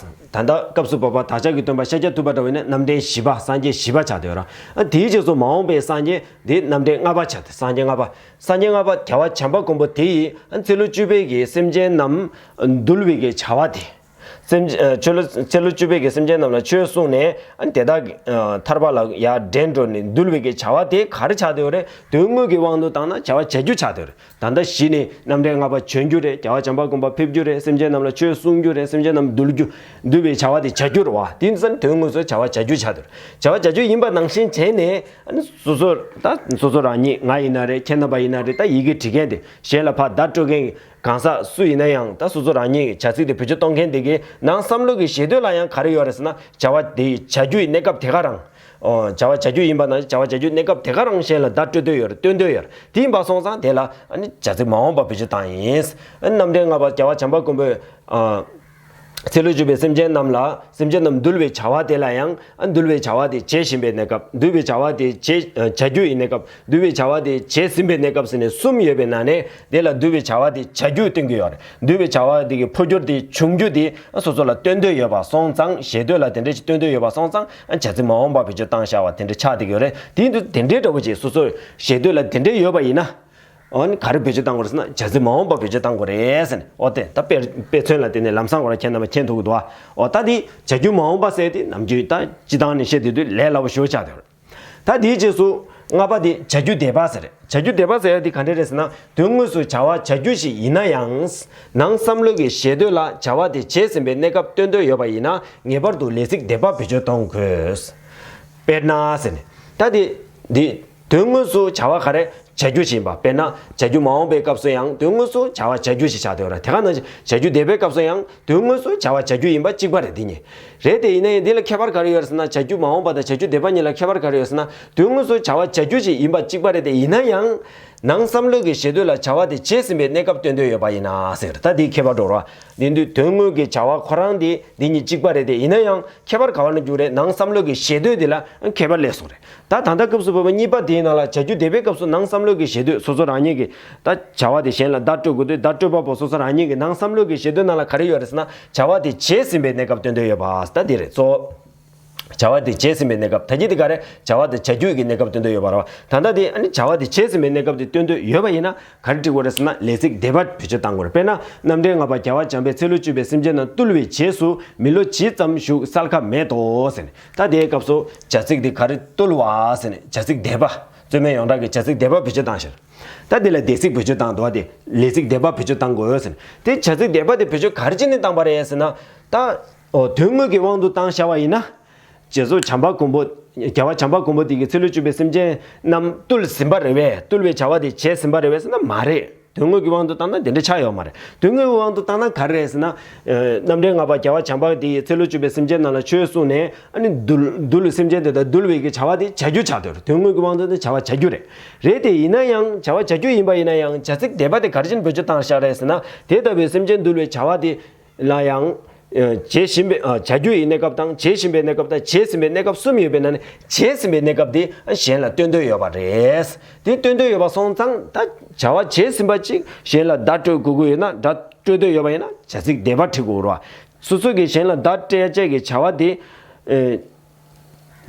ད་ལྟ་སྐབས་སུ་བབ་པ་བདག་ཅག་གི་སྟོན་པ་ཤཱཀྱ་ཐུབ་པ་འདྲ་བོ་ཡིན་ན། རྣམ་འདྲེན་བཞི་པ། སངས་རྒྱས་བཞི་པ་ཆགས་བསྡད་ཡོད་རེད། ཨ། དེའི་རྗེས་སུ་མ་འོངས་པའི་སངས་རྒྱས་དེ་རྣམ་འདྲེན་ལྔ་པ་ཆགས་ཏེ། སངས་རྒྱས་ལྔ་པ། སངས་རྒྱས་ལྔ་པ་རྒྱལ་བ་བྱམས་པ་མགོན་པོ་དེ་ཡིས། ཨ། ཚེ་ལོ་བཅུ་པའི་གི་སེམས་ཅན་རྣམས་འདུལ་བའི་གི་བྱ་བ་དེ། སེམས། ཨ། ཚེ་ལོ། ཚེ་ལོ་བཅུ་པའི་གི་སེམས་ཅན་རྣམས་ལ་ཆོས་གསུངས་ནས། ཨ། དེ་དག་ཨ། ཐར་པ་ལ་ཡར་འདྲེན་འགྲོ་ནས་འདུལ་བའི་གི་བྱ་བ་དེ་ག་རེ་ཆགས་བསྡད་ཡོད་རེད། དོན་དངོས་ཀྱི་དབང་དུ་བཏང་ན་བྱ་བ་བྱ་རྒྱུ་ཆགས་བསྡད་ཡོད་རེད། ད་ལྟ་ཞི་ནས་རྣམ་འདྲེན་ལྔ་པ་བྱོན་རྒྱུ་རེད། རྒྱལ་བ་བྱམས་པ་མགོན་པོ་ཕེབས་རྒྱུ་རེད། སེམས་ཅན་རྣམས་ལ་ཆོས་གསུང་རྒྱུ་རེད། སེམས་ཅན་རྣམས་འདུལ་རྒྱུ། འདུལ་བའི་བྱ་བ་དེ་བྱ་རྒྱུ་རེད་བ། དེ་ཡིན་ཙང་དོན་དངོས་སུ་བྱ་བ་བྱ་རྒྱུ་ཆགས་བསྡད་ཡོད་རེད། བྱ་བ་བྱ་རྒྱུ་ཡིན་པ་ནང་བཞིན་བྱས་ནས། ཨ་ནི་སོ་སོ། ད་སོ་སོ་རང་ཉིད། ང་ཡིན་ན་རེད། ཁྱེད་རྣམ་པ་ཡིན་ན་རེད། ད་ཡི་གེ་འབྲི་མཁན་དེ། གཞན་ལ་ཕར་བརྡ་སྤྲོད་མཁན་གྱི་གང་ཟག་སུ་ཡིན་ན་ཡང་། ད་སོ་སོ་རང་ཉིད་ཀྱི་བྱ་ཚིག་དེ་བེད་སྤྱོད་གཏོང་མཁན་དེ་གི་ནང་བསམ་བློ་གི་ཞེ་འདོད་ལ་ཡང་ག་རེ་ཡོད་རེད་ཟེར་ན། བྱ་བ་དེ་བྱ་རྒྱུ་ཡི་གནས་སྐབས་དེ་ག་རང་། ཨོ། བྱ་བ་བྱ་རྒྱུ་ཡིན་པ་ན། བྱ་བ་བྱ་རྒྱུའི་གནས་སྐབས་དེ་ག་རང་གཞན་ལ་བརྡ་སྤྲོད་འདོད་ཡོད་རེད། སྟོན་འདོད་ཡོད་རེད། དེ་ཡིན་པ་སོང་ཙང་དེ་ལ། ཨ་ནི་བྱ་ཚིག་མ་འོངས་པ་བེད་སྤྱོད་བཏང་ཡིན། ཨ་ནི་རྣམ་འདྲེན་ལྔ་པ་རྒྱལ་བ་བྱམས་པ་མགོན་པོས། ཨ། ཚེ་ལོ་བཅུ་པའི་སེམས་ཅན་རྣམས་ལ། སེམས་ཅན་རྣམས་འདུལ་བའི་བྱ་བ་དེ་ལ་ཡང་། ཨ། འདུལ་བའི་བྱ་བ་དེ་བྱེད་བཞིན་པའི་གནས་སྐབས། འདུལ་བའི་བྱ་བ་དེ་བྱེད། ཨ། བྱ་རྒྱུ་ཡི་གནས་སྐབས། འདུལ་བའི་བྱ་བ་དེ་བྱེད་ཟིན་པའི་གནས་སྐབས་ཟེར་ནས་གསུམ་ཡོད་པའི་ནང་ནས། དེ་ལ་འདུལ་བའི་བྱ་བ་དེ་བྱ་རྒྱུ་སྟོན་གྱི་ཡོད་རེད། འདུལ་བའི་བྱ་བ་དེ་གི་འཕོ་འགྱུར་དེ། འབྱུང་རྒྱུ་དེ། ཨ། སོ་སོ་ལ་སྟོན་འདོད་ཡོད་པ་སོང་ཙང་། ཞེ་འདོད་ལ་དེ་འདྲ་ཞིག་སྟོན་འདོད་ཡོད་པ་སོང་ཙང་། ཨ། བྱ་ཚིག་མ་འོངས་པ་བེད་སྤྱོད་བཏང་བཞག་པ་དེ་འདྲ་ཆགས་བསྡད་ཀྱི་ཡོད་རེད། དེ་ཡིན་དུས་དེ་འདྲའི་འདྲ་བོ་ཅིག་སོ་སོ་ཞེ་འདོད་ལ་དེ་འདྲ་ཡོད་པ་ཡིན་ན། ཨོ། ནི་ག་རེ་བེད་སྤྱོད་བཏང་དགོས་རེད་ཟེར་ན། བྱ་ཚིག་མ་འོངས་པ་བེད་སྤྱོད་བཏང་དགོས་རེད་ཟེར་ནས། ཨོ། དེ་ད་དཔེ། དཔེ་མཚོན་ལ་བརྟེན་ནས་ལམ་སང་ཁོ་རང་ཁྱེད་རྣམ་པ་མཁྱེན་ཐུབ་ཀྱི་འདུག་ཨ། ཨོ། ད་དེ་བྱ་རྒྱུ་མ་འོངས་པ་ཟེར་དེ་ནམ་རྒྱུན་ད་སྤྱི་བཏང་ནས་བཤད་བསྡད་དུས་ལས་སླ་པོ་ཞེ་པོ་ཆགས་བསྡད་ཡོད་རེད། ད་དེའི་རྗེས་སུ་ལྔ་པ་དེ་བྱ་རྒྱུ་འདས་པ་ཟེར་རེད། བྱ་རྒྱུ་འདས་པ་ཟེར་ཡ་དེ་ག་འདྲ་རེད་ཟེར་ན། དོན་དངོས་སུ་བྱ་བ་བྱ་རྒྱུ་ཞིག་ཡིན་ན་ཡང་། ནང་བསམ་བློ་གི་ཞེ་འདོད་ལ་བྱ་བ་དེ་བྱས་ཟིན་པའི་གནས་སྐབས་སྟོན་འདོད་ཡོད་པ་ཡིན་ན། ངེས་པར་དུ་ལས་ཚིག་འདས་པ་བེད་སྤྱོད་གཏོང་དགོས། དཔེར་ན་ཟེར་ནས། ད་དེ། འདི། དོན་དངོས་སུ་བྱ་བ་ག་རེ། བྱ་རྒྱུ་ཞིག་ཡིན་པ། དཔེར་ན་བྱ་རྒྱུ་མ་འོངས་པའི་སྐབས་སུ་ཡང་དོན་དངོས་སུ་བྱ་བ་བྱ་རྒྱུ་ཞིག་ཆགས་བསྡད་ཡོད་རེད། དེ་ག་ནང་བཞིན་བྱ་རྒྱུ་འདས་པའི་སྐབས་སུ་ཡང་དོན་དངོས་སུ་བྱ་བ་བྱ་རྒྱུ་ཡིན་པ་གཅིག་པ་རེད། འདི་གཉིས་རེད་དེ། ཡིན་ན་ཡང་འདི་ལ་ཁྱད་པར་ག་རེ་ཡོད་རེད་ཟེར་ན། བྱ་རྒྱུ་མ་འོངས་པ་དང་བྱ་རྒྱུ་འདས་པ་གཉིས་ལ་ཁྱད་པར་ག་རེ་ཡོད་ཟེར་ན། དོན་དངོས་སུ་བྱ་བ་བྱ་རྒྱུ་ཞིག་ཡིན་པ་གཅིག་པ་རེད་དེ། ཡིན་ན་ཡང་། ནང་བསམ་བློ་གི་ཞེ་འདོད་ལ་བྱ་བ་དེ་བྱེད་ཟིན་པའི་གནས་སྐབས་སྟོན་འདོད་ཡོད་པ་ཡིན་ན་ཟེར། ད་འདི་ཁྱད་པར་འགྲོ་ར། འདི་འདུས་དོན་དངོས་ཀྱི་བྱ་བ་ཁོ་རང་དེ་འདི་གཉིས་གཅིག་པ་རེད་དེ། ཡིན་ན་ཡང་ཁྱད་པར་ག་བ་ན་འགྱུར་རེད། ནང་བསམ་བློ་གི་ཞེ་འདོད་དེ་ལ་ཁྱད་པར་སླེབས་སོང་རེད། ད་ད་ལྟ་སྐབས་སུ་བབ་པ་གཉིས་པ་དེའི་ནང་ལ་བྱ་རྒྱུ་འདོད་པའི་སྐབས་སུ་ནང་བསམ་བློ་གི་ཞེ་འདོད་སོ་སོ་རང་ཉིད་ཀྱི་ད་བྱ་བ་དེ་གཞན་ལ་བརྡ་སྤྲོད་དགོས་དུས་བརྡ་སྤྲོད་པ་པོ་སོ་སོ་རང་ཉིད་ཀྱི་ནང་བསམ་བློ་གི་ཞེ་འདོད་ནང་ལ་ག་རེ་ཡོད་རེད་ཟེར་ན། བྱ་བ་དེ་བྱེད་ཟིན་པའི་གནས་སྐབས་སྟོན་འདོད་ཡོད་པ་ད་འདི་རེད་གཙོ་བོ། བྱ་བ་དེ་བྱེད་ཟིན་པའི་གནས་སྐབས། ད་གིན་དེ་ག་རེ་བྱ་བ་དེ་བྱ་རྒྱུ་ཡི་གནས་སྐབས་སྟོན་འདོད་ཡོད་པ་རེད་བ། ད་ལྟ་དེ་ཨ་ནི་བྱ་བ་དེ་བྱེད་ཟིན་པའི་གནས་སྐབས་དེ་སྟོན་འདོད་ཡོད་པ་ཡིན་ན་ག་རེ་འབྲི་དགོས་རེད་ཟེར་ན། ལས་ཚིག་འདོད་པ་བེད་སྤྱོད་བཏང་དགོས་རེད། དཔེར་ན། རྣམ་འདྲེན་ལྔ་པ་རྒྱལ་བ་བྱམས་པས་ཚེ་ལོ་བཅུ་པའི་སེམས་ཅན་རྣམས་བཏུལ་བའི་རྗེས་སུ་མི་ལོ་ཇི་ཙམ་བཞུགས་གསལ་ཁ་མེད་དོ་ཟེར་ནས། ད་དེའི་སྐབས་སུ་བྱ་ཚིག་དེ་ག་རེ། བཏུལ་བ་ཟེར་ནས་བྱ་ཚིག་འདོད་པ། རྩོད་མེད་ཡོངས་གྲགས་ཀྱི་བྱ་ཚིག་འདོད་པ་བེད་སྤྱོད་བཏང་ཤག་ད་དེ་ལ་ལས་ཚིག་བེད་སྤྱོད་བཏང་འདུག་བ། དེ་ལས་ཚིག་འདོད་པ་བེད་སྤྱོད་བཏང་དགོས་ཟེར་ནས། དེ་བྱ་ཚིག་འདོད་པ་དེ་བེད་སྤྱོད་ག་རེ་བྱས་ནས་བཏང་པ་རེད་ཟེར་ན། ད། ཨོ་དོན་དངོས་ཀྱི་དབང་དུ་བཏང་བཞག་པ་ཡིན་ན། རྗེས་སུ་བྱམས་པ་མགོན་པོ། རྒྱལ་བ་བྱམས་པ་མགོན་པོ་དེ་གིས་ཚེ་ལོ་བཅུ་པའི་སེམས་ཅན་རྣམས་བཏུལ་ཟིན་པ་རེད་པས། བཏུལ་བའི་བྱ་བ་དེ་བྱས་ཟིན་པ་རེད་པས་ཟེར་ན་མ་རེད། དོན་དངོས་ཀྱི་དབང་དུ་བཏང་ན་དེ་འདྲ་ཆགས་ཡོད་མ་རེད། དོན་དངོས་ཀྱི་དབང་དུ་བཏང་ན་ག་རེ་རེད་ཟེར་ན། ཨ་རྣམ་འདྲེན་ལྔ་པ་རྒྱལ་བ་བྱམས་པ་དེ་ཡིས་ཚེ་ལོ་བཅུ་པའི་སེམས་ཅན་རྣམས་ལ་ཆོས་གསུངས་ནས་ཨ་ནི་བཏུལ། བཏུལ། སེམས་ཅན་དེ་དག་བཏུལ་བའི་གི་བྱ་བ་དེ་བྱ་རྒྱུ་ཆགས་བསྡད་ཡོད་རེད། དོན་དངོས་ཀྱི་དབང་དུ་བཏང་ན་བྱ་བ་བྱ་རྒྱུ་རེད། རེད་དེ་ཡིན་ན་ཡང་བྱ་བ་བྱ་རྒྱུ་ཡིན་པ་ཡིན་ན་ཡང་བྱ་ཚིག་འདོད་པ་དེ་ག་རེ་བྱས་ནས་བེད་སྤྱོད་བཏང་བཞག་རེད་ཟེར་ན། དེ་ལྟ་བུའི་སེམས་ཅན་བཏུལ་བའི་བྱ་བ་དེ། ལ་ཡང་། ཨ་བྱེད་བཞིན་པའི་ཨ་བྱ་རྒྱུ་ཡི་གནས་སྐབས་དང་བྱེད་བཞིན་པའི་གནས་སྐབས་དང་བྱས་ཟིན་པའི་གནས་སྐབས་གསུམ་ཡོད་པའི་ནང་ནས་བྱས་ཟིན་པའི་གནས་སྐབས་དེ་གཞན་ལ་སྟོན་འདོད་ཡོད་པ་རེད། དེ་སྟོན་འདོད་ཡོད་པ་སོང་ཙང་ད་བྱ་བ་བྱས་ཟིན་པ་ཅིག་གཞན་ལ་བརྡ་སྤྲོད་དགོས་ཀྱི་ཡོད་ན། བརྡ་སྤྲོད་འདོད་ཡོད་པ་ཡིན་ན་བྱ་ཚིག་འདོད་པ་བྲི་དགོས་རེད་བ། སོ་སོ་གིས་གཞན་ལ་བརྡ་སྤྲད་བྱས་ཀྱི་བྱ་བ་དེ། ཨེ།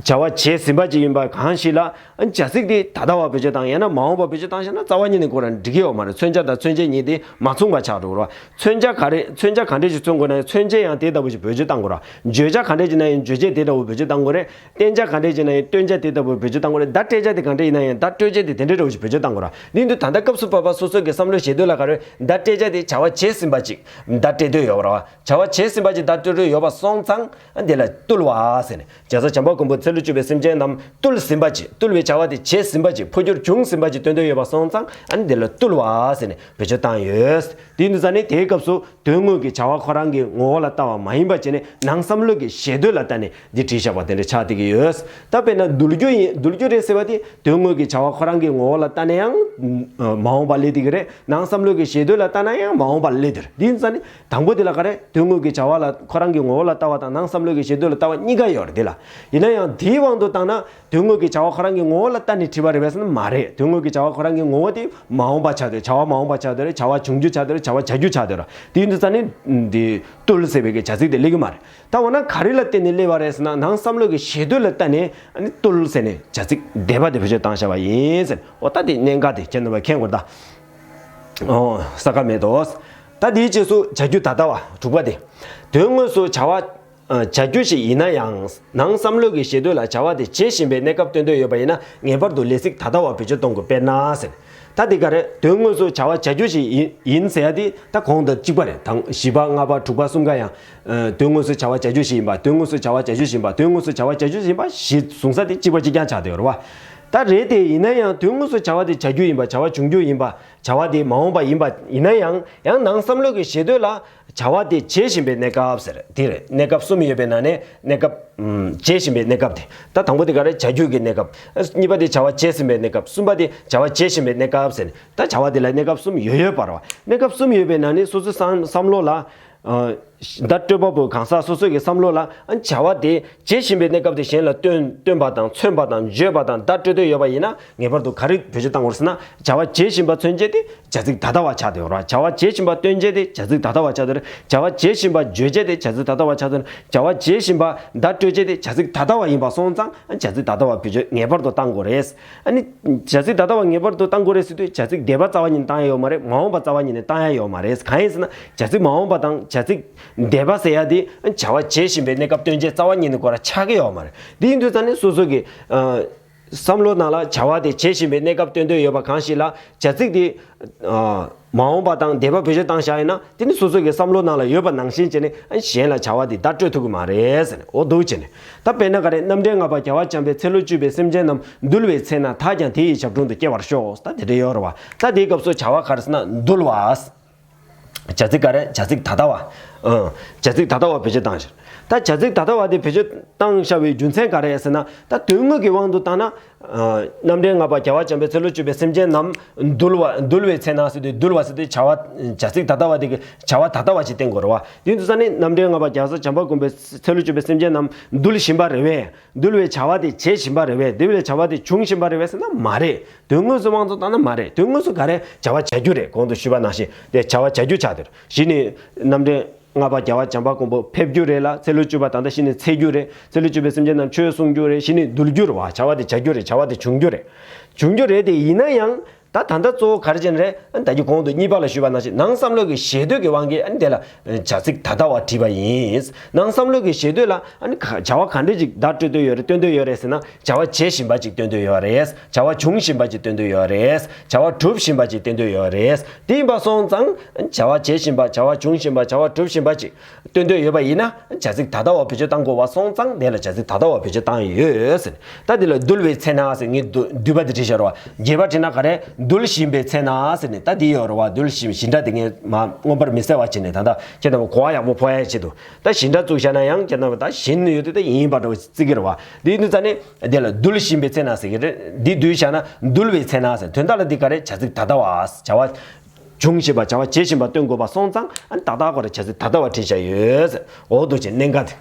བྱ་བ་བྱས་ཟིན་པ་ཅིག་ཡིན་པ་གང་ཞིག་ལ། བྱ་ཚིག་དེ་ད་ལྟ་བ་བེད་སྤྱོད་བཏང་ཡང་ན་མ་འོངས་པ་བེད་སྤྱོད་བཏང་བཞག་ན་རྩ་བ་ཉིད་ནས་ཁོ་རང་འགྲིག་གི་ཡོད་མ་རེད། མཚོན་བྱ་དང་མཚོན་བྱེད་གཉིས་དེ་མ་མཚུངས་པ་ཆགས་འགྲོ་གི་རེད་བ། མཚོན་བྱ་ག་རེ། མཚོན་བྱ་ག་འདྲས་ཞིག་མཚོན་དགོས་ན་ཡང་མཚོན་བྱེད་ཡང་དེ་ལྟ་བུ་ཞིག་བེད་སྤྱོད་བཏང་དགོས་རེད། བརྗོད་བྱ་ག་འདྲས་ཞིག་ན་ཡང་རྗོད་བྱེད་དེ་ལྟ་བུ་བེད་སྤྱོད་བཏང་དགོས་རེད། བསྟན་བྱ་ག་འདྲས་ཞིག་ན་ཡང་སྟོན་བྱ་དེ་ལྟ་བུ་བེད་སྤྱོད་བཏང་དགོས་རེད། བརྡ་སྤྲད་བྱ་དེ་ག་འདྲས་ཡིན་ན་ཡང་བརྡ་སྤྲོད་བྱ་དེ་དེ་འདྲས་འདྲ་བོ་ཞིག་བེད་སྤྱོད་བཏང་དགོས་རེད། དེ་ཡིན་དུས་ད་ལྟ་སྐབས་སུ་བབ་པ་སོ་སོ་གི་བསམ་བློ་བཞེས་འདོད་ལ་ག་རེ། བརྡ་སྤྲད་བྱ་དེ་བྱ་བ་བྱས་ཟིན་པ་ཅིག་བརྡ་སྤྲད་འདོད་ཡོད་པ་རེད་བ། བྱ་བ་བྱས་ཟིན་པ་ཅིག་བརྡ་སྤྲོད་འདོད་ཡོད་པ་སོང་ཙང་། ཨ་འདི་ལ་བཏུལ་བ་ཟེར་ནས། རྒྱལ་ཚབ་བྱམས་པ་མགོན་པོ་ཚེ་ལོ་བཅུ་པའི་སེམས་ཅན་རྣམས་བཏུལ་ཟིན་པ་ཅིག་བཏུལ་བའི་བྱ་བ་དེ་བྱས་ཟིན་པ་ཅིག་འཕོ་འགྱུར་བྱུང་ཟིན་པ་ཅིག་སྟོན་འདོད་ཡོད་པ་སོང་ཙང་ཨ་ནི་འདི་ལ་བཏུལ་བ་ཟེར་ནས་བེད་སྤྱོད་བཏང་ཡོད། དེ་ཡིན་དུས་ཙང་ནི་དེའི་སྐབས་སུ་དོན་དངོས་ཀྱི་བྱ་བ་ཁོ་རང་གི་ངོ་བོ་ལ་ལྟ་བ་མ་ཡིན་པ་བྱས་ནས་ནང་བསམ་བློ་གི་ཞེ་འདོད་ལ་ལྟ་ནས་འདི་བྲིས་བཞག་པ་དེ་འདྲ་ཆགས་བསྡད་ཀྱི་ཡོད། ད་དཔེར་ན་བཏུལ་རྒྱུ་ཡིན། བཏུལ་རྒྱུ་རེད་ཟེར་བ་དེ་དོན་དངོས་ཀྱི་བྱ་བ་ཁོ་རང་གི་ངོ་བོ་ལ་ལྟ་ནས་ཡང་མ་འོངས་པ་སླེབས་བསྡད་ཀྱི་རེད། ནང་བསམ་བློ་གི་ཞེ་འདོད་ལ་ལྟ་ན་ཡང་མ་འོངས་པ་སླེབས་བསྡད་རེད། དེ་ཡིན་ཙང་ནི། དང་པོ་དེ་ལ་ག་རེ། དོན་དངོས་ཀྱི་བྱ་བ་ལ་ཁོ་རང་གི་ངོ་བོ་ལ་ལྟ་བ་དང་ནང་བསམ་བློ་གི་ཞེ་འདོད་ལ་ལྟ་བ་གཉིས་ཀ་ཡོད་རེད་དེ་ལ། ཡིན་ན་ཡང་དེའི་དབང་དུ་བཏང་ན་དོན་དངོས་ཀྱི་བྱ་བ་ཁོ་རང་གི་ངོ་བོ་ལ་ལྟ་ནས་བྲིས་པ་རེད་པས་ཟེར་ན་མ་རེད། དོན་དངོས་ཀྱི་བྱ་བ་ཁོ་རང་གི་ངོ་བོ་དེ་མ་འོངས་པ་ཆགས་བསྡད། བྱ་བ་མ་འོངས་པ་ཆགས་བསྡད་རེད། བྱ་བ་བྱུང་རྒྱུ་ཆགས་བསྡད་རེད། བྱ་བ་བྱ་རྒྱུ་ཆགས་བསྡད་རེད། དེ་ཡིན་དུས་ཙང་ནི་འདི་བཏུལ་ཟེར་བའི་གི་བྱ་ཚིག་དེ་སླེབས་ཀྱི་མ་རེད། ད་འོ་ན་ག་རེ་ལ་བརྟེན་ནས་སླེབས་པ་རེད་ཟེར་ན་ནང་བསམ་བློ་གི་ཞེ་འདོད་ལ་ལྟ་ནས་ཨ་ནི་བཏུལ་ཟེར་ནས་བྱ་ཚིག་འདོད་པ་དེ་བེད་སྤྱོད་བཏང་བཞག་པ་ཡིན་ཟེར། འོ་ད་དེ་གནད་འགག་དེ་ཁྱེད་རྣམ་པ་མཁྱེན་དགོས་ད། ཨོ། གསལ་ཁ་མེད་དོ། ད་དེའི་རྗེས་སུ་བྱ་རྒྱུ་ད་ལྟ་བ་དྲུག་པ་དེ། དོན་དངོས་སུ་བྱ་བ། ཨ་བྱ་རྒྱུ་ཞིག་ཡིན་ན་ཡང་ནང་བསམ་བློ་གི་ཞེ་འདོད་ལ་བྱ་བ་དེ་བྱེད་བཞིན་པའི་གནས་སྐབས་སྟོན་འདོད་ཡོད་པ་ཡིན་ན་ངེས་པར་དུ་ལས་ཚིག་ད་ལྟ་བ་བེད་སྤྱོད་གཏོང་དགོས། དཔེར་ན་ཟེར། ད་དེ་ག་རེ། དོན་དངོས་སུ་བྱ་བ་བྱ་རྒྱུ་ཞིག་ཡིན་ཡིན་ཟེར་ཡ་དེ་ད་གོང་དང་གཅིག་པ་རེད། དང་བཞི་པ་ལྔ་པ་དྲུག་པ་གསུམ་ཀ་ཡང་། ཨ་དོན་དངོས་སུ་བྱ་བ་བྱ་རྒྱུ་ཞིག་ཡིན་པ། དོན་དངོས་སུ་བྱ་བ་བྱ་རྒྱུ་ཞིག་ཡིན་པ། དོན་དངོས་སུ་བྱ་བ་བྱ་རྒྱུ་ཞིག་ཡིན་པ་ཞེས་གསུངས་ས་དེ་གཅིག་པ་གཅིག་རྐྱང་ཆགས་བསྡད་ཡོད་རེད་བ། ད་རེད་དེ་ཡིན་ན་ཡང་དོན་དངོས་སུ་བྱ་བ་དེ་བྱ་རྒྱུ་ཡིན་པ། བྱ་བ་བྱུང་རྒྱུ་ཡིན་པ། བྱ་བ་དེ་མ་འོངས་པ་ཡིན་པ་ཡིན་ན་ཡང་ཡང་ནང་བསམ་བློ་གི་ཞེ་འདོད་ལ། བྱ་བ་དེ་བྱེད་བཞིན་པའི་གནས་སྐབས་ཟེར་དེ་རེད། གནས་སྐབས་གསུམ་ཡོད་པའི་ནང་ནས་གནས་སྐབས། ཨུམ། བྱེད་བཞིན་པའི་གནས་སྐབས་དེ། ད་དང་པོ་དེ་ག་རེ། བྱ་རྒྱུ་གི་གནས་སྐབས། གཉིས་པ་དེ་བྱ་བ་བྱས་ཟིན་པའི་གནས་སྐབས། གསུམ་པ་དེ་བྱ་བ་བྱེད་བཞིན་པའི་གནས་སྐབས་ཟེར་ནས། ད་བྱ་བ་དེ་ལ་གནས་སྐབས་གསུམ་ཡོད་ཡོད་པ་རེད་བ། གནས་སྐབས་གསུམ་ཡོད་པའི་ནང་ནས་སོ་སོའི་བསམ་བསམ་བློ་ལ། ཨ་བརྡ་སྤྲོད་པ་པོའི་གང་ཟག་སོ་སོ་གི་བསམ་བློ་ལ། ཨ་བྱ་བ་དེ་བྱེད་བཞིན་པའི་གནས་སྐབས་དེ་གཞན་ལ་སྟོན་སྟོན་པ་དང་མཚོན་པ་དང་བརྗོད་པ་དང་བརྡ་སྤྲོད་འདོད་ཡོད་པ་ཡིན་ན་ངེས་པར་དུ་ག་རེ་བེད་སྤྱོད་བཏང་དགོས་ཟེར་ན། བྱ་བ་བྱེད་བཞིན་པ་མཚོན་བྱེད་དེ་བྱ་ཚིག་ད་ལྟ་བ་ཆགས་བསྡད་ཡོད་རེད། བྱ་བ་བྱེད་བཞིན་པ་སྟོན་བྱེད་དེ་བྱ་ཚིག་ད་ལྟ་བ་ཆགས་བསྡད་ཡོད་རེད། བྱ་བ་བྱེད་བཞིན་པ་བརྗོད་བྱེད་དེ་བྱ་ཚིག་ད་ལྟ་བ་ཆགས་བསྡད་ཡོད་རེད། བྱ་བ་བྱེད་བཞིན་པ་བརྡ་སྤྲོད་བྱེད་དེ་བྱ་ཚིག་ད་ལྟ་བ་ཡིན་པ་སོང་ཙང་བྱ་ཚིག་ད་ལྟ་བ་བེད་སྤྱོད་ངེས་པར་དུ་བཏང་དགོས་རེད། ཨ་ནི། བྱ་ཚིག་ད་ལྟ་བ་ངེས་པར་དུ་བཏང་དགོས་རེད་ཟེར་དུས་བྱ་ཚིག་འདོད་པ་རྩ་བ་ཉིད་ནས་བཏང་ཡ་ཡོད་མ་རེད། མ་འོངས་པ་རྩ་བ་ཉིད་ནས་བཏང་ཡ་ཡོད་མ་རེད། གང་ཡིན་ཟེར་ན་བྱ་ཚིག་མ་འོངས་པ་དང་བྱ་ཚིག་འདོད་པ་ཟེར་ཡ་དེ་བྱ་བ་བྱེད་བཞིན་པའི་གནས་སྐབས་སྟོན་བྱེད་རྩ་བ་ཉིད་ནས་ཁོ་རང་ཆགས་ཀྱི་ཡོད་མ་རེད། དེ་ཡིན་དུས་ཙང་ནས་སོ་སོ་གི། ཨ། བསམ་བློ་ནང་ལ་བྱ་བ་དེ་བྱེད་བཞིན་པའི་གནས་སྐབས་སྟོན་འདོད་ཡོད་པ་གང་ཞིག་ལ་བྱ་ཚིག་དེ། ཨ། མ་འོངས་པ་དང་འདོད་པ་བེད་སྤྱོད་བཏང་བཞག་ཡིན་ན་དེ་ནི་སོ་སོ་གི་བསམ་བློ་ནང་ལ་ཡོད་པ་ནང་བཞིན་བྱས་ནས་ཨ་གཞན་ལ་བྱ་བ་དེ་བརྡ་སྤྲོད་ཐུབ་ཀྱི་མ་རེད་ཟེར་ནས། འོ་འདུག་བྱས་ནས། ད་དཔེར་ན་ག་རེ། རྣམ་འདྲེན་ལྔ་པ་རྒྱལ་བ་བྱམས་པས་ཚེ་ལོ་བཅུ་པའི་སེམས་ཅན་རྣམས་འདུལ་བའི་ཚེ་ན་བདག་ཀྱང་དེ་ཡི་ཞབས་དྲུང་དུ་སྐྱེ་བར་ཤོག་ད་དེ་འདྲ་ཡོད་རེད་བ། ད་དེའི་སྐབས་སུ་བྱ་བ་ག་རེ་ཟེར་ན་འདུལ་བ། བྱ་ཚིག་ག་རེ། བྱ་ཚིག་ད་ལྟ་བ། ཨང་། བྱ་ཚིག་ད་ལྟ་བ་བེད་སྤྱོད་བཏང་ཕྱིར། ད་བྱ་ཚིག་ད་ལྟ་བ་དེ་བེད་སྤྱོད་བཏང་བཞག་པའི་རྒྱུ་མཚན་ག་རེ་ཟེར་ན། ད་དོན་དངོས་ཀྱི་དབང་དུ་བཏང་ན། ཨ། རྣམ་འདྲེན་ལྔ་པ་རྒྱལ་བ་བྱམས་པས་ཚེ་ལོ་བཅུ་པའི་སེམས་ཅན་རྣམས་འདུལ་བ། འདུལ་བའི་ཚེ་ན་ཟེར་དུས། འདུལ་བ་ཟེར་དུས་བྱ་བ། བྱ་ཚིག་ད་ལྟ་བ་དེ་གི་བྱ་བ་ད་ལྟ་བ་ཞིག་བསྟན་དགོས་རེད་བ། དེ་ཡིན་དུས་ཙ་ནི་རྣམ་འདྲེན་ལྔ་པ་རྒྱལ་བ་བྱམས་པ་མགོན་པོས་ཚེ་ལོ་བཅུ་པའི་སེམས་ཅན་རྣམས་འདུལ་བཞིན་པ་རེད་བས། འདུལ་བའི་བྱ་བ་དེ་བྱེད་བཞིན་པ་རེད་བས། འདུལ་བའི་བྱ་བ་དེ་འབྱུང་བཞིན་པ་རེད་བས་ཟེར་ན་མ་རེད། དོན་དངོས་སུ་དབང་དུ་བཏང་ན་མ་རེད། དོན་དངོས་སུ་ག་རེ། བྱ་བ་བྱ་རྒྱུ་རེད། གོང་དུ་ཞུས་པ་ནང་བཞིན་དེ་བྱ་བ་བྱ་རྒྱུ་ཆགས་དེར། གཞི་ནས་རྣམ་འདྲེན་ལྔ་པ་རྒྱལ་བ་བྱམས་པ་མགོན་པོ་ཕེབས་རྒྱུ་རེད་ལ། ཚེ་ལོ་བཅུ་པ་ད་ལྟ་གཞི་ནས་ཚེ་རྒྱུ་རེད། ཚེ་ལོ་བཅུ་པའི་སེམས་ཅན་རྣམས་ཆོས་གསུང་རྒྱུ་རེད། གཞི་ནས་འདུལ་རྒྱུ་རེད་བ། བྱ་བ་དེ་བྱ་རྒྱུ་རེད། བྱ་བ་དེ་བྱུང་རྒྱུ་རེད། བྱུང་རྒྱུ་རེད། དེ་ཡིན་ན་ཡང་ད་ད་ལྟ་གཙོ་བོ་ག་རེ་བྱས་ནས་རེད། ད་གི་གོང་དུ་གཉིས་པ་ལ་ཞུས་པ་ནང་བཞིན་ནང་བསམ་བློ་གི་ཞེ་འདོད་ཀྱི་དབང་གིས་ཨ་ནི་དེ་ལ་བྱ་ཚིག་ད་ལྟ་བ་བྲིས་པ་ཡིན། ནང་བསམ་བློ་གི་ཞེ་འདོད་ལ་ཨ་ནི་ག- བྱ་བ་ག་འདྲ་ཅིག་བརྡ་སྤྲོད་འདོད་ཡོད་རེད། སྟོན་འདོད་ཡོད་རེད་ཟེར་ན། བྱ་བ་བྱེད་བཞིན་པ་ཅིག་སྟོན་འདོད་ཡོད་རེད། བྱ་བ་འབྱུང་བཞིན་པ་ཅིག་སྟོན་འདོད་ཡོད་རེད། བྱ་བ་སྒྲུབ་བཞིན་པ་ཅིག་སྟོན་འདོད་ཡོད་རེད། དེ་ཡིན་པ་སོང་ཙང་བྱ་བ་བྱེད་བཞིན་པ། བྱ་བ་འབྱུང་བཞིན་པ། བྱ་བ་སྒྲུབ་བཞིན་པ་ཅིག་སྟོན་འདོད་ཡོད་པ་ཡིན་ན། བྱ་ཚིག་ད་ལྟ་བ་བེད་སྤྱོད་བཏང་དགོས་པ་སོང་ཙང་དེ་ལ་བྱ་ཚིག་ད་ལྟ་བ་བེད་སྤྱོད་བཏང་ཡོད་ཟེར། ད་དེ་ལ་འདུལ་བའི་ཚེ་ན་ཟེར། ངས་བསྡུ- བསྡུས་པ་དེ་བྲིས་བཞག་རེད་བ། རྒྱས་པ་བྲིས་ན་ག་རེ། འདུལ་བཞིན་པའི་ཚེ་ན་ཟེར་ནས་ད་དེ་ཡོད་རེད་བ། འདུལ་བཞིན། བཞིན་སྒྲ་དེ་ངས་མ་མངོན་པར་མི་གསལ་བ་བྱས་ནས། ད་ལྟ་ཁྱེད་རྣམས་གོ་བ་ཡག་པོ་ཕོག་ཡ་ཆེད་དུ། ད་བཞིན་སྒྲ་བཙུགས་བཞག་ན་ཡང་ཁྱེད་རྣམས་ད་བཞིན་ཡོད་དུས་ད་ཡིན་པ་འདྲ་བོ་བརྩི་གི་རེད་བ། དེ་ཡིན་དུས་ཙ་ནི་དེ་ལ་འདུལ་བཞིན་པའི་ཚེ་ན་ཟེར་གི་རེད། འདི་བསྡུས་བཞག་ན་འདུལ་བའི་ཚེ་ན་ཟེར། དོན་དག་ལ་འདི་ག་རེ། བྱ་ཚིག་ད་ལྟ་བ། བྱ་བ་འབྱུང་བཞིན་པ། བྱ་བ་བྱེད་བཞིན་པ་སྟོན་དགོས་པ་སོང་ཙང་ཨ་ནི་ད་ལྟ་ག་རེ། བྱ་ཚིག་ད་ལྟ་བ་བྲིས་བཞག་ཡོད་ཟེར། འོ་འདུག་ཅེས་གནད་འགག་དེ།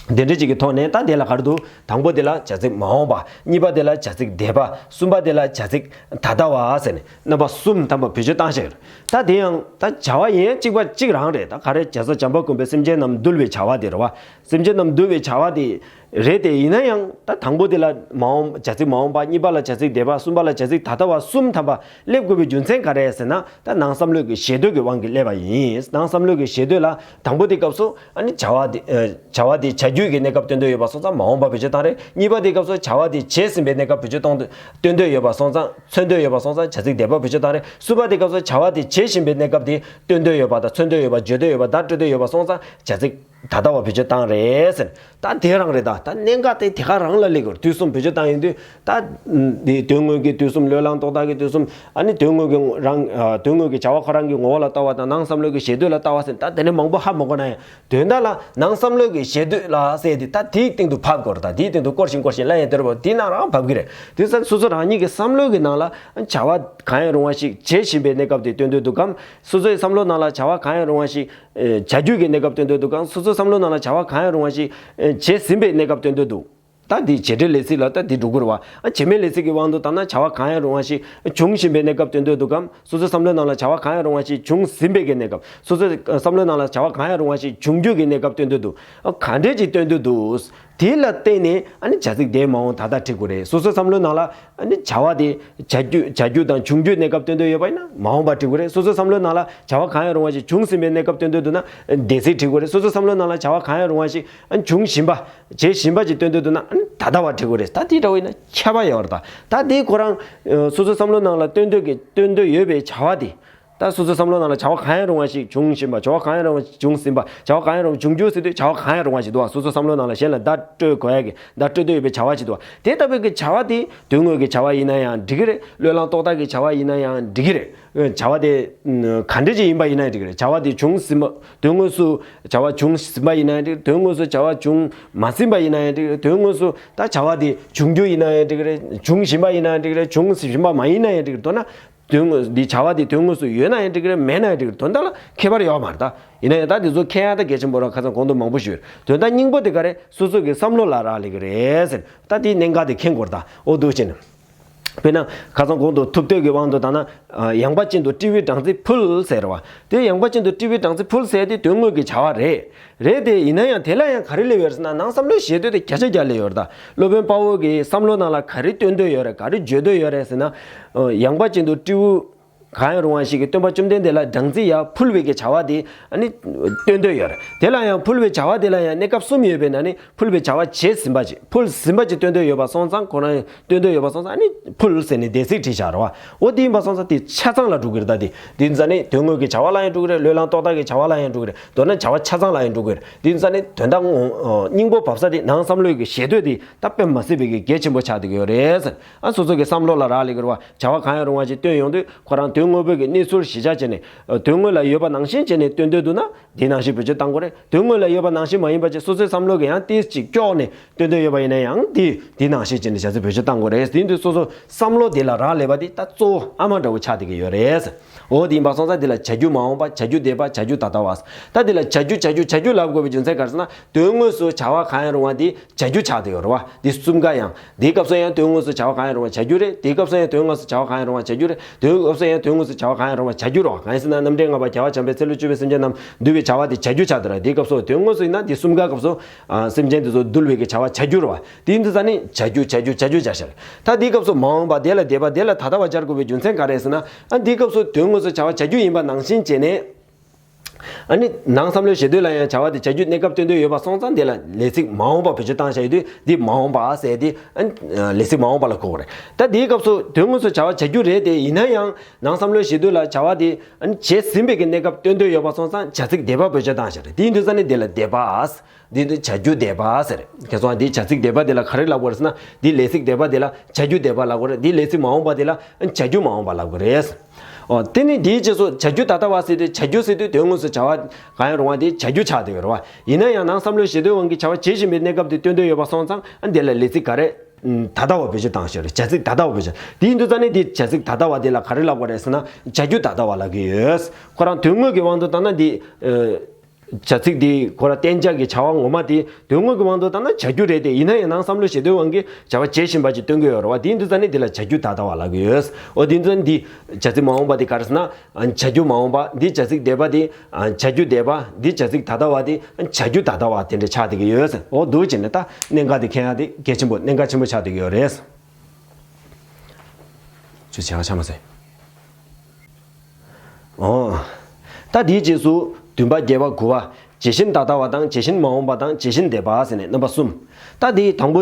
དེ་འདྲ་ཅིག་གི་ཐོག་ནས་ད་དེ་ལ་ག་རེ་འདུག་དང་པོ་དེ་ལ་བྱ་ཚིག་མ་འོངས་པ། གཉིས་པ་དེ་ལ་བྱ་ཚིག་འདས་པ། གསུམ་པ་དེ་ལ་བྱ་ཚིག་ད་ལྟ་བ་ཟེར་ནས་རྣམ་པ་གསུམ་ཐམ་པ་བེད་སྤྱོད་བཏང་བཞག་ཡོད། ད་དེ་ཡང་ད་བྱ་བ་ཡིན་གཅིག་པ་གཅིག་རང་རེད། ད་ག་རེ། རྒྱལ་སྲས་བྱམས་པ་མགོན་པོས་སེམས་ཅན་རྣམས་འདུལ་བའི་བྱ་བ་དེ་རེད་བ། སེམས་ཅན་རྣམས་འདུལ་བའི་བྱ་བ་དེ་རེད། དེ་ཡིན་ན་ཡང་ད་དང་པོ་དེ་ལ་མ་འོངས་བྱ་ཚིག་མ་འོངས་པ། གཉིས་པ་ལ་བྱ་ཚིག་འདས་པ། གསུམ་པ་ལ་བྱ་ཚིག་ད་ལྟ་བ། གསུམ་ཐམ་པ་སླེབས་དགོས་པའི་རྒྱུ་མཚན་ག་རེ་ཟེར་ན། ད་ནང་བསམ་བློ་གི་ཞེ་འདོད་ཀྱི་དབང་གིས་སླེབས་པ་ཡིན། ནང་བསམ་བློ་གི་ཞེ་འདོད་ལ་དང་པོ་དེའི་སྐབས་སུ་ཨ་ནི་བྱ་བ་དེ། ཨ། བྱ་བ་དེ་བྱ་རྒྱུ་གི་གནས་སྐབས་སྟོན་འདོད་ཡོད་པ་སོང་ཙང་མ་འོངས་པ་བེད་སྤྱོད་བཏང་རེད། གཉིས་པ་དེའི་སྐབས་སུ་བྱ་བ་དེ་བྱས་ཟིན་པའི་གནས་སྐབས་བེད་སྤྱོད་གཏོང་འདོད། སྟོན་འདོད་ཡོད་པ་སོང་ཙང་། མཚོན་འདོད་ཡོད་པ་སོང་ཙང་བྱ་ཚིག་འདས་པ་བེད་སྤྱོད་བཏང་རེད། གསུམ་པ་དེའི་སྐབས་སུ་བྱ་བ་དེ་བྱེད་བཞིན་པའི་གནས་སྐབས་དེ་སྟོན་འདོད་ཡོད་པ་དང་། མཚོན་འདོད་ཡོད་པ། བརྗོད་འདོད་ཡོད་པ། བརྡ་སྤྲོད་འདོད་ཡོད་པ་སོང་ཙང་བྱ་ཚིག་ད་ལྟ་བ་བེད་སྤྱོད་བཏང་རེད་ཟེར། ད་དེ་རང་རེད། ད་ད་གནད་འགག་དེ་དེ་ག་རང་ལ་སླེབས་དགོས་རེད། དུས་གསུམ་བེད་སྤྱོད་བཏང་ཡོང་དུས་ད། འདི་དོན་དངོས་ཀྱི་དུས་གསུམ། བློས་བསླངས་རྟོག་བཏགས་ཀྱི་དུས་གསུམ། ཨ་ནི་དོན་དངོས་ཀྱི་རང་། ཨ། དོན་དངོས་ཀྱི་བྱ་བ་ཁོ་རང་གི་ངོ་བོ་ལ་ལྟ་བ་དང་། ནང་བསམ་བློ་གི་ཞེ་འདོད་ལ་ལྟ་བ་ཟེར། ད་དེ་ནས་མང་པོ་ཧ་མ་གོ་ན་ཡང་། དོན་དག་ལ་ནང་བསམ་བློ་གི་ཞེ་འདོད་ལ་ཟེར་དེ་ད་དེའི་སྟེང་དུ་ཕབ་དགོས་རེད། ད་དེའི་སྟེང་དུ་སྐོར་བཞིན་སྐོར་བཞིན་སླེབས་ཡ་དེ་རེད་པ། དེའི་ནང་རང་ཕབ་ཀྱི་རེད། དེ་ཚོ་སོ་སོ་རང་ཉིད་ཀྱི་བསམ་བློ་གི་ནང་ལ་བྱ་བ་གང་ཡང་རུང་བ་ཞིག་བྱེད་བཞིན་པའི་གནས་སྐབས་དེ་སྟོན་འདོད་འདུག་གམ། སོ་སོའི་བསམ་བློ་ནང་ལ་བྱ་བ་གང་ཡང་རུང་བ་ཞིག་ཨེ། བྱ་རྒྱུ་གི་གནས་སྐབས་སྟོན་འདོད་འདུག་གམ། སོ་སོའི་བསམ་བློ་ནང་ལ་བྱ་བ་གང་ཡང་རུང་བ་ཞིག་ཨེ། བྱས་ཟིན་པའི་གནས་སྐབས་སྟོན་འདོད་འདུག། ད་འདི་བྱེད་འབྲེལ་ལས་ཚིག་ལ་ད་འདི་འགྲོ་གི་རེད་བ། ཨ། བྱེད་མེད་ལས་ཚིག་གི་དབང་དུ་བཏང་ན་བྱ་བ་གང་ཡང་རུང་བ་ཞིག་འབྱུང་བཞིན་པའི་གནས་སྐབས་སྟོན་འདོད་འདུག་གམ། སོ་སོའི་བསམ་བློའི་ནང་ལ་བྱ་བ་གང་ཡང་རུང་བ་ཞིག་འབྱུང་ཟིན་པའི་གི་གནས་སྐབས། སོ་སོའི་བསམ་བློའི་ནང་ལ་བྱ་བ་གང་ཡང་རུང་བ་ཞིག་འབྱུང་རྒྱུ་གི་གནས་སྐབས་སྟོན་འདོད་འདུག། ཨ། ག་འདྲས་ཅིག་སྟོན་འདོད་འདུག། དེ་ལ་བརྟེན་ནས་ཨ་ནི་བྱ་ཚིག་འདས་མ་འོངས་ད་ལྟ་བྲི་དགོས་རེད། སོ་སོའི་བསམ་བློའི་ནང་ལ་ཨ་ནི་བྱ་བ་དེ་བྱ་རྒྱུ། བྱ་རྒྱུ་དང་འབྱུང་རྒྱུའི་གནས་སྐབས་སྟོན་འདོད་ཡོད་པ་ཡིན་ན་མ་འོངས་པ་བྲི་དགོས་རེད། སོ་སོའི་བསམ་བློའི་ནང་ལ་བྱ་བ་གང་ཡང་རུང་བ་ཞིག་འབྱུང་ཟིན་པའི་གནས་སྐབས་སྟོན་འདོད་འདུག་ན་འདས་ཚིག་བྲི་དགོས་རེད། སོ་སོའི་བསམ་བློའི་ནང་ལ་བྱ་བ་གང་ཡང་རུང་བ་ཞིག་ཨ་ནི་འབྱུང་བཞིན་པ། བྱེད་བཞིན་པ་ཅིག་སྟོན་འདོད་འདུག་ན་ཨ་ནི་ད་ལྟ་བ་བྲི་དགོས་རེད། ད་དེ་འདྲ་བོ་ཡིན་ན་ཁྱད་པར་ཡོད་རེད། ད་ད་དེ་ཁོ་རང་སོ་སོའི་བསམ་བློའི་ནང་ལ་སྟོན་འདོད་ཀྱི། སྟོན་འདོད་ཡོད་པའི་བྱ་བ་དེ། ད་སོ་སོའི་བསམ་བློའི་ནང་ལ་བྱ་བ་གང་ཡང་རུང་བ་ཞིག་འབྱུང་བཞིན་པ། བྱ་བ་གང་ཡང་རུང་བ་ཞིག་འབྱུང་ཟིན་པ། བྱ་བ་གང་ཡང་རུང་བ། འབྱུང་རྒྱུ་ཟེར་དུས་བྱ་བ་གང་ཡང་རུང་བ་ཞིག་འདུག་བ། སོ་སོའི་བསམ་བློའི་ནང་ལ་གཞན་ལ་བརྡ་སྤྲོད་དགོས་ཡ་གི། བརྡ་སྤྲོད་འདོད་ཡོད་པའི་བྱ་བ་ཞིག་འདུག་བ། དེ་ལྟ་བུའི་གི་བྱ་བ་དེ་དོན་དངོས་ཀྱི་བྱ་བ་ཡིན་ན་ཡང་འགྲིག་གི་རེད། བློས་བསླངས་རྟོག་བཏགས་ཀྱི་བྱ་བ་ཡིན་ན་ཡང་འགྲིག་གི་རེད། བྱ་བ་དེ་ག་འདྲ་ཅིག་ཡིན་པ་ཡིན་ན་ཡང་འགྲིག་གི་རེད། བྱ་བ་དེ་བྱུང་ཟིན་པ། དོན་དངོས་སུ་བྱ་བ་བྱུང་ཟིན་པ་ཡིན་ན་ཡང་འགྲིག་གི་རེད། དོན་དངོས་སུ་བྱ་བ་བྱུང་མ་ཟིན་པ་ཡིན་ན་ཡང་འགྲིག་གི་རེད། དོན་དངོས་སུ་ད་བྱ་བ་དེ་འབྱུང་རྒྱུ་ཡིན་ན་ཡང་འགྲིག་གི་རེད། འབྱུང་བཞིན་པ་ཡིན་ན་ཡང་འགྲིག་གི་རེད། འབྱུང་བཞིན་པ་མ་ཡིན་ན་ཡང་འགྲིག་གི་རེད། མདོར་ན། དོན་དངོས་འདི་བྱ་བ་འདི་དོན་དངོས་སུ་ཡོད་ན་ཡང་འགྲིག་གི་རེད། མེད་ན་ཡང་འགྲིག་གི་རེད། དོན་དག་ལ་ཁྱད་པར་ཡོད་མ་རེད། ད་ཡིན་ན་ཡང་ད་འདི་ཚོ་མཁྱེན་ཡ་ད་གལ་ཆེན་པོ་ར། ཁ་སང་གོང་དུ་མང་པོ་ཞུས། དོན་དག་སྙིང་པོ་དེ་ག་རེ། སོ་སོ་གི་བསམ་བློ་ལ་རག་ལས་ཀྱི་རེད་ཟེར། ད་དེའི་གནད་འགག་དེ་མཁྱེན་དགོས་རེད། ད་འོ་འདུག་བྱས་ནས། དཔེར་ན་ཁ་སང་གོང་དུ་ཐུབ་བསྟོད་ཀྱི་དབང་དུ་བཏང་ན། ཡངས་པ་ཅན་དུ་སྤྲེའུའི་སྦྲང་རྩི་ཕུལ་ཟེར་བ། དེ་ཡངས་པ་ཅན་དུ་སྤྲེའུའི་སྦྲང་རྩི་ཕུལ་ཟེར་དེ་དོན་དངོས་ཀྱི་བྱ་བ་རེད། རེད་དེ། ཡིན་ན་ཡང་དེ་ལ་ཡང་ག་རེ་སླེབས་ཡོད་རེད་ཟེར་ན། ནང་བསམ་བློའི་ཞེ་འདོད་དེ་བརྒྱ་ཆ་བརྒྱ་སླེབས་ཡོད་རེད། ད་སློབ་དཔོན་དཔའ་བོ་གི་བསམ་བློ་ནང་ལ་ག་རེ་སྟོན་འདོད་ཡོད་རེད། ག་རེ་བརྗོད་འདོད་ཡོད་རེད་ཟེར་ན། ཡངས་པ་ཅན་དུ་སྤྲེའུ་གང་ཡང་རུང་བ་ཞིག་གིས་སྟོན་པ་བཅོམ་ལྡན་འདས་ལ་སྦྲང་རྩི་ཡར་ཕུལ་བའི་གི་བྱ་བ་དེ་ཨ་ནི་སྟོན་འདོད་ཡོད་རེད། དེ་ལ་ཡང་ཕུལ་བའི་བྱ་བ་དེ་ལ་ཡང་གནས་སྐབས་གསུམ་ཡོད་པའི་ནང་ནས། ཕུལ་བའི་བྱ་བ་བྱས་ཟིན་པ་ཅིག་ཕུལ་ཟིན་པ་ཅིག་སྟོན་འདོད་ཡོད་པ་སོང་ཙང་། ཁོ་རང་སྟོན་འདོད་ཡོད་པ་སོང་ཙང་ཨ་ནི་ཕུལ་ཟེར་ནས་འདས་ཚིག་བྲིས་བཞག་རེད་བ། འོ་དེ་ཡིན་པ་སོང་ཙང་དེ་ཆ་ཚང་ལ་འགྲོ་གི་རེད། ད་དེ་དེ་ཡིན་ཙང་ནི་དོན་དངོས་ཀྱི་བྱ་བ་ལ་ཡང་འགྲོ་གི་རེད། བློས་བསླངས་རྟོག་བཏགས་ཀྱི་བྱ་བ་ལ་ཡང་འགྲོ་གི་རེད། མདོར་ན་བྱ་བ་ཆ་ཚང་ལ་ཡང་འགྲོ་གི་རེད། དེ་ཡིན་ཙང་ནི་དོན་དག་ངོ་། སྙིང་པོ་བབས་ས་དེ་ནང་བསམ་བློའི་གི་ཞེ་འདོད་དེ་ད་དཔེ་མ་སྲིད་པའི་གི་གལ་ཆེན་པོ་ཆགས་བསྡད་ཀྱི་ཡོད་རེད་ཟེར། ཨ། སོ་སོ་གི་བསམ་བློ་ལ་རག་ལས་ཀྱི་རེད་བ། བྱ་བ་གང་ཡང་རུང་བ་ཞིག་སྟོན་ཡོང་དུས་ཁོ་རང་དོན་ དངོས་པོའི་གི་གནས་ཚུལ་གཞི་བཞག་བྱས་ནས་དོན་དངོས་ལ་ཡོད་པ་ནང་བཞིན་བྱས་ནས་སྟོན་འདོད་འདུག་ན། དེ་ནང་བཞིན་བེད་སྤྱོད་བཏང་དགོས་རེད། དོན་དངོས་ལ་ཡོད་པ་ནང་བཞིན་མ་ཡིན་པ་ཅིག་སོ་སོའི་བསམ་བློ་གི་ཡང་ཏིས་ཅིག་སྐྱོག་ནས་སྟོན་འདོད་ཡོད་པ་ཡིན་ན་ཡང་དེ་དེ་ནང་བཞིན་བྱས་ནས་བྱ་ཚིག་བེད་སྤྱོད་བཏང་དགོས་རེད། དེ་དུས་སོ་སོ་བསམ་བློ་དེ་ལ་རག་ལས་པ་དེ་ད་གཙོ་བོ་ཨ་མ་འདྲ་བོ་ཆགས་བསྡད་ཀྱི་ཡོད་རེད། འོ་དེ་ཡིན་པ་སོང་ཙང་དེ་ལ་བྱ་རྒྱུ་མ་འོངས་པ། བྱ་རྒྱུ་འདས་པ། བྱ་རྒྱུ་ད་ལྟ་བ། ད་དེ་ལ་བྱ་རྒྱུ་བྱ་རྒྱུ་བྱ་རྒྱུ་ལབ་དགོས་པའི་རྒྱུ་མཚན་ག་རེ་ཟེར་ན། དོན་དངོས་སུ་བྱ་བ་གང་ཡང་རུང་བ་དེ་བྱ་རྒྱུ་ཆགས་བསྡད་ཡོད་རེད་བ། དེ་གསུམ་ཀ་ཡང་། དེའི་སྐབས་སུ་ཡང་དོན་དངོས་སུ་བྱ་བ་གང་ཡང་རུང་བ་བྱ་རྒྱུ་རེད། དེའི་སྐབས་སུ་ཡང་དོན་དངོས་སུ་བྱ་བ་གང་ཡང་རུང་བ་བྱ་རྒྱུ་རེད། དོན་སྐབས་སུ་ཡང་དོན་དངོས་སུ་བྱ་བ་གང་ཡང་རུང་བ་བྱ་རྒྱུ་རེད་བ། གང་ཡིན་ཟེར་ན་རྣམ་འདྲེན་ལྔ་པ་རྒྱལ་བ་བྱམས་པས་ཚེ་ལོ་བཅུ་པའི་སེམས་ཅན་རྣམས་འདུལ་བའི་བྱ་བ་དེ་བྱ་རྒྱུ་ཆགས་བསྡད་རེད། དེའི་སྐབས་སུ་དོན་དངོས་སུ་ཡིན་ན་དེ་གསུམ་ཀ་སྐབས་སུ་ཨ་སེམས་ཅན་དེ་ཚོ་འདུལ་བའི་གི་བྱ་བ་བྱ་རྒྱུ་རེད་བ། དེ་ཡིན་དུས་ཙང་ནི་བྱ་རྒྱུ་བྱ་རྒྱུ་བྱ་རྒྱུ་སྦྱར་བཞག་རེད། ད་དེའི་སྐབས་སུ་མ་འོངས་པ་དེ་ལ་འདས་པ་དེ་ལ་ད་ལྟ་བ་སྦྱར་དགོས་པའི་རྒྱུ་མཚན་ག་རེ་ཟེར་ན། ཨ་དེའི་སྐབས་སུ་དོན་དངོས་སུ་བྱ་བ་བྱ་རྒྱུ་ཡིན་པ་ནང་བཞིན་བྱས་ནས། ཨ་ནི་ནང་བསམ་བློའི་ཞེ་འདོད་ལ་ཡང་བྱ་བ་དེ་བྱ་རྒྱུའི་གནས་སྐབས་སྟོན་འདོད་ཡོད་པ་སོང་ཙང་དེ་ལ་ལས་ཚིག་མ་འོངས་པ་བེད་སྤྱོད་བཏང་བཞག་ཡོད་དུས་འདི་མ་འོངས་པ་ཟེར་དེ་ཨ་ནི་ལས་ཚིག་མ་འོངས་པ་ལ་གོ་དགོས་རེད། ད་དེའི་སྐབས་སུ་དོན་དངོས་སུ་བྱ་བ་བྱ་རྒྱུ་རེད་དེ། ཡིན་ན་ཡང་ནང་བསམ་བློའི་ཞེ་འདོད་ལ་བྱ་བ་དེ་ཨ་ནི་བྱས་ཟིན་པའི་གི་གནས་སྐབས་སྟོན་འདོད་ཡོད་པ་སོང་ཙང་བྱ་ཚིག་འདས་པ་བེད་སྤྱོད་བཏང་བཞག་རེད། དེ་ཡིན་དུས་ཙང་ནི་དེ་ལ་འདས་པ། འདི་འདི་བྱ་རྒྱུ་འདས་པ་ཟེར། ཁྱེད་ཚོ་འདི་བྱ་ཚིག་འདས་པ་འདི་ལ་ག་རེ་ལབ་དགོས་རེད་ཟེར་ན། འདི་ལས་ཚིག་འདས་པ་འདི་ལ་བྱ་རྒྱུ་འདས་པ་ལབ་དགོས་རེད། འདི་ལས་ཚིག་མ་འོངས་པ་འདི་ལ་བྱ་རྒྱུ་མ་འོངས་པ་ལབ་དགོས་རེད། ཨོ་དེ་ནི་འདིའི་རྗེས་སུ་བྱ་རྒྱུ་ད་ལྟ་བ་ཟེར་དུས་བྱ་རྒྱུ་ཟེར་དུས་དོན་དངོས་སུ་བྱ་བ་གང་ཡང་རུང་བ་འདི་བྱ་རྒྱུ་ཆགས་བསྡད་ཡོད་རེད་བ། ཡིན་ན་ཡང་ནང་བསམ་བློའི་ཞེ་འདོད་དབང་གིས་བྱ་བ་བྱེད་བཞིན་པའི་གནས་སྐབས་དེ་སྟོན་འདོད་ཡོད་པ་སོང་ཙང་ཨ་འདི་ལ་ལས་ཚིག་ག་རེ། ད་ལྟ་བ་བེད་སྤྱོད་བཏང་ཞེས་རེད། བྱ་ཚིག་ད་ལྟ་བ་བེད་སྤྱོད། དེ་ཡིན་དུས་ཙང་ནི་འདི་བྱ་ཚིག་ད་ལྟ་བ་འདི་ལ་ག་རེ་ལབ་དགོས་རེད་ཟེར་ན་བྱ་རྒྱུ་ད་ལྟ་བ་ལབ་ཀྱི་ཡོད། ཁོ་རང་དོན་དངོས་ཀྱི་དབང་དུ་བཏང་ན་འདི། བྱ་ཚིག་འདི་ཁོ་རང་གཏན་འཇགས་ཀྱི་བྱ་བ་ངོ་མ་དེ་དོན་དངོས་ཀྱི་དབང་དུ་བཏང་ན་བྱ་རྒྱུ་རེད་དེ། ཡིན་ན་ཡང་ནང་བསམ་བློ་ཞེ་འདོད་དབང་གིས་བྱ་བ་བྱེད་བཞིན་པ་ཅིག་སྟོན་གྱི་ཡོད་རེད་བ། དེ་ཡིན་དུས་ཙང་ནི་འདི་ལ་བྱ་རྒྱུ་ད་ལྟ་བ་ལབ་ཀྱི་ཡོད། འོ་དེ་ཡིན་དུས་ཙང་འདི་བྱ་ཚིག་མ་འོངས་པ་དེ་ག་རེ་ཟེར་ན། བྱ་རྒྱུ་མ་འོངས་པ། འདི་བྱ་ཚིག་འདས་པ་དེ་བྱ་རྒྱུ་འདས་པ། འདི་བྱ་ཚིག་ད་ལྟ་བ་དེ་བྱ་རྒྱུ་ད་ལྟ་བ་དེ་འདྲ་ཆགས་བསྡད་ཀྱི་ཡོད། འོ་འདུག་བྱས་ནས་ད་གནད་འགག་དེ་མཁྱེན་ཡག་དེ་གལ་ཆེན་པོ་གནད་འགག་ཆེན་པོ་ཆགས་བསྡད་ཀྱི་ཡོད་རེད། ཆུ་བྱ་བ་ཆ་མ་ཟད། ཨོ། ད་དེའི་རྗེས་སུ་བདུན་པ་བརྒྱད་པ་དགུ་པ། ཇི་བཞིན་ད་ལྟ་བ་དང་ཇི་བཞིན་མ་འོངས་པ་དང་ཇི་བཞིན་འདས་པ་ཟེར་ནས་རྣམ་པ་གསུམ། ད་དེའི་དང་པོ།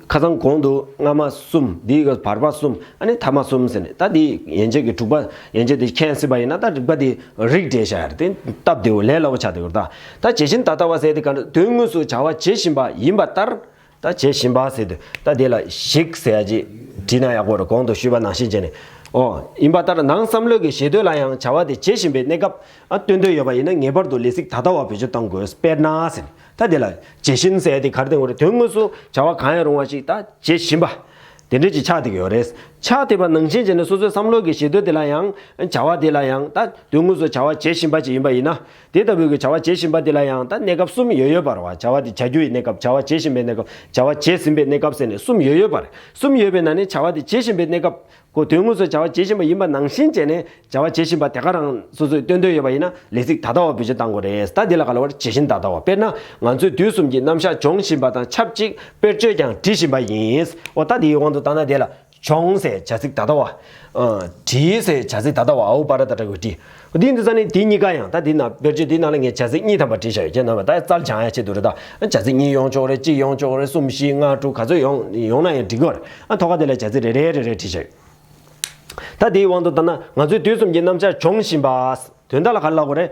ཁ་སང་གོང་དུ་སྔ་མ་གསུམ། དེའི་བར་པ་གསུམ། ཨ་ནི་ཐ་མ་གསུམ་ཟེར་ནས། ད་དེའི་ཡན་ཆད་ཀྱི་དྲུག་པ་ཡན་ཆད་དེ་མཁྱེན་སྲིད་པ་ཡིན་ན་ད་རིག་པ་དེ་རིགས་འགྲེ་བྱ་ཡ་རེད། དེ་སྟབས་བདེ་བོ་ལས་སླ་བོ་ཆགས་བསྡད་ཡོད་རེད། ད་ད་ཇི་བཞིན་ད་ལྟ་བ་ཟེར་དེ་ག་འདྲ། དོན་དངོས་སུ་བྱ་བ་བྱེད་བཞིན་པ་ཡིན་པ་ལྟར། ད་བྱེད་བཞིན་པ་ཟེར་དུས་ད་དེ་ལ་ཞིག་ཟེར་ཡ་ཅིག་བྲིས་ན་ཡག་པོ་རེད། གོང་དུ་ཞུས་པ་ནང་བཞིན་བྱས་ནས། ཨོ། ཡིན་པ་ལྟར་ནང་བསམ་བློ་གི་ཞེ་འདོད་ལ་ཡང་བྱ་བ་དེ་བྱེད་བཞིན་པའི་གནས་སྐབས་ཨ་སྟོན་འདོད་ཡོད་པ་ཡིན་ན་ངེས་པར་དུ་ལས་ཚིག་ད་ལྟ་བ་བེད་སྤྱོད་གཏང་དགོས། དཔེར་ན་ཟེར། ད་དེ་ལ་ཇི་བཞིན་ཟེར་ཡ་དེ་ག་རེ་སྟོན་དགོས་རེད། དོན་དངོས་སུ་བྱ་བ་གང་ཡང་རུང་བ་ཞིག་ད་བྱེད་བཞིན་པ། དེ་འདྲ་ཅིག་ཆགས་བསྡད་ཀྱི་ཡོད་རེད། ཆགས་བསྡད་པ་ནང་བཞིན་བྱས་ནས་སོ་སོའི་བསམ་བློ་གི་ཞེ་འདོད་དེ་ལ་ཡང་བྱ་བ་དེ་ལ་ཡང་ད་དོན་དངོས་སུ་བྱ་བ་བྱེད་བཞིན་པ་ཅིག་ཡིན་པ་ཡིན་ན། དེ་ལྟ་བུའི་གི་བྱ་བ་བྱེད་བཞིན་པ་དེ་ལ་ཡང་ད་གནས་སྐབས་གསུམ་ཡོད་ཡོད་པ་རེད་བ། བྱ་བ་དེ་བྱ་རྒྱུ་ཡི་གནས་སྐབས། བྱ་བ་བྱེད་བཞིན་པའི་གནས་སྐབས། བྱ་བ་བྱས་ཟིན་པའི་གནས་སྐབས་ཟེར་ནས་གསུམ་ཡོད་ཡོད་པ་རེད། གསུམ་ཡོད་པའི་ནང་ནས་བྱ་བ་དེ་བྱེད་བཞིན་པའི་གནས་སྐབས། ཁོ་དོན་དངོས་སུ་བྱ་བ་བྱེད་བཞིན་པ་ཡིན་པ་ནང་བཞིན་བྱས་ནས་བྱ་བ་བྱེད་བཞིན་པ་དེ་ག་རང་སོ་སོས་སྟོན་འདོད་ཡོད་པ་ཡིན་ན་ལས་ཚིག་ད་ལྟ་བ་བེད་སྤྱོད་གཏང་དགོས་རེད། ད་འདི་ལ་ག་ལབ་པ་རེད། ཇི་བཞིན་ད་ལྟ་བ། དཔེར་ན། ང་ཚོས་དུས་གསུམ་གྱི་རྣམ་གཞག་སྦྱོང་བཞིན་པ་དང་ཆབས་ཅིག་དཔེར་བརྗོད་ཀྱང་འབྲི་བཞིན་པ་ཡིན། འོ་ད་འདིའི་དབང་དུ་བཏང་ན་དེ་ལ། སྦྱོང་ཟེར་བྱ་ཚིག་ད་ལྟ་བ། ཨ། བྲིས་ཟེར་བྱ་ཚིག་ད་ལྟ་བ། ཨའུ་པ་ར་ད་ཏྲ་གུ་བྲིས། འདི་འདི་ཙ་ནི་འདི་གཉིས་ཀ་ཡང་ད་འདི་ན་དཔེར་བརྗོད་འདི་ནང་ལ་ངས་བྱ་ཚིག་གཉིས་ཐམ་པ་བྲིས་བཞག་ཡོད། ཁྱེད་རྣམ་པ་ད་རྩལ་སྦྱང་ཡ་ཆེད་དུ་རེད་ད། བྱ་ཚིག་གཉིས་ཡོང་ཆོག་རེད། གཅིག་ཡོང་ཆོག་རེད། གསུམ་བཞི་ལྔ་དྲུག་ག་ཚོད་ཡོང་ཡོང་ན་ཡང་འགྲིག་གི་རེད། ཨ་ཐོག་ཁ་དེ་ལ་བྱ་ཚིག་རེ་རེ་རེ་རེ་བྲིས་བཞག་ཡོད། ད་འདིའི་དབང་དུ་བཏང་ན་ང་ཚོས་དུས་གསུམ་གྱི་རྣམ་གཞག་སྦྱོང་བཞིན་པ། དོན་དག་ལ་ག་རེ་ལབ་དགོས་རེད།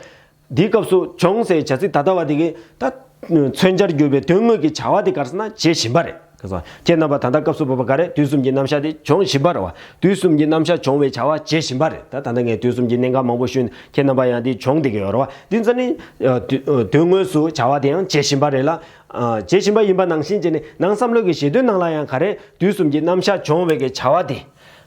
འདིའི་སྐབས་སུ་སྦྱོང་ཟེར་བྱ་ཚིག་ད་ལྟ་བ་དེ་གིས་ད་མཚོན་བྱར་གྱུར་པའི་དོན་དངོས་ཀྱི་བྱ་བ་དེ་ག་རེ་ཟེར་ན་བྱེད་བཞིན་པ་རེད། ཁྱེད་ཚོ་ཁྱེད་རྣམ་པ་ད་ལྟ་སྐབས་སུ་བབ་པ་ག་རེ། དུས་གསུམ་གྱི་རྣམ་གཞག་དེ་སྦྱོང་བཞིན་པ་རེད་བ། དུས་གསུམ་གྱི་རྣམ་གཞག་སྦྱོང་བའི་བྱ་བ་བྱེད་བཞིན་པ་རེད། ད་ད་ལྟ་ངས་དུས་གསུམ་གྱི་གནད་འགག་མང་པོ་ཞུས་ནས་ཁྱེད་རྣམ་པ་ཡང་དེ་སྦྱོང་བསྡད་ཀྱི་ཡོད་རེད་བ། དེ་ཚོ་ནི་ཨ་དུ་ཨ་དོན་དངོས་སུ་བྱ་བ་དེ་ཡང་བྱེད་བཞིན་པ་རེད་ལ། ཨ་བྱེད་བཞིན་པ་ཡིན་པ་ནང་བཞིན་བྱས་ནས་ནང་བསམ་བློ་གི་ཞེ་འདོད་ནང་ལ་ཡང་ག་རེ། དུས་གསུམ་གྱི་རྣམ་གཞག་སྦྱོང་བའི་གི་བྱ་བ་དེ།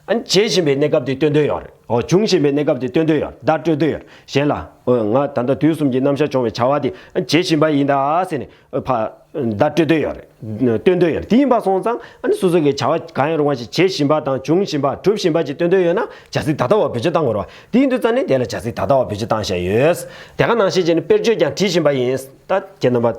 ཨ་ནི་བྱེད་བཞིན་པའི་གནས་སྐབས་དེ་སྟོན་འདོད་ཡོད་རེད། འོ་འབྱུང་བཞིན་པའི་གནས་སྐབས་དེ་སྟོན་འདོད་ཡོད་རེད། བརྡ་སྤྲོད་འདོད་ཡོད་རེད། གཞན་ལ་འོ་ང་ད་ལྟ་དུས་གསུམ་གྱི་རྣམ་གཞག་སྦྱོང་བའི་བྱ་བ་དེ་ཨ་ནི་བྱེད་བཞིན་པ་ཡིན་ད་ཟེར་ནས་ཨ་ཕ་བརྡ་སྤྲོད་འདོད་ཡོད་རེད། སྟོན་འདོད་ཡོད་རེད། དེ་ཡིན་པ་སོང་ཙང་ཨ་ནི་སོ་སོ་གི་བྱ་བ་གང་ཡང་རུང་བ་ཞིག་བྱེད་བཞིན་པ་དང་འབྱུང་བཞིན་པ་སྒྲུབ་བཞིན་པ་ཅིག་སྟོན་འདོད་ཡོད་ན་བྱ་ཚིག་ད་ལྟ་བ་བེད་སྤྱོད་གཏང་དགོས་རེད་བ། དེ་ཡིན་དུས་ཙ་ནི་དེ་ལ་བྱ་ཚིག་ད་ལྟ་བ་བེད་སྤྱོད་བཏང་བཞག་ཡོད། དེ་ག་ནང་བཞིན་བྱས་ནས་དཔེར་བརྗོད་ཀྱང་བྲིས་བཞིན་པ་ཡིན། ད་ཁྱེད་རྣམ་པ།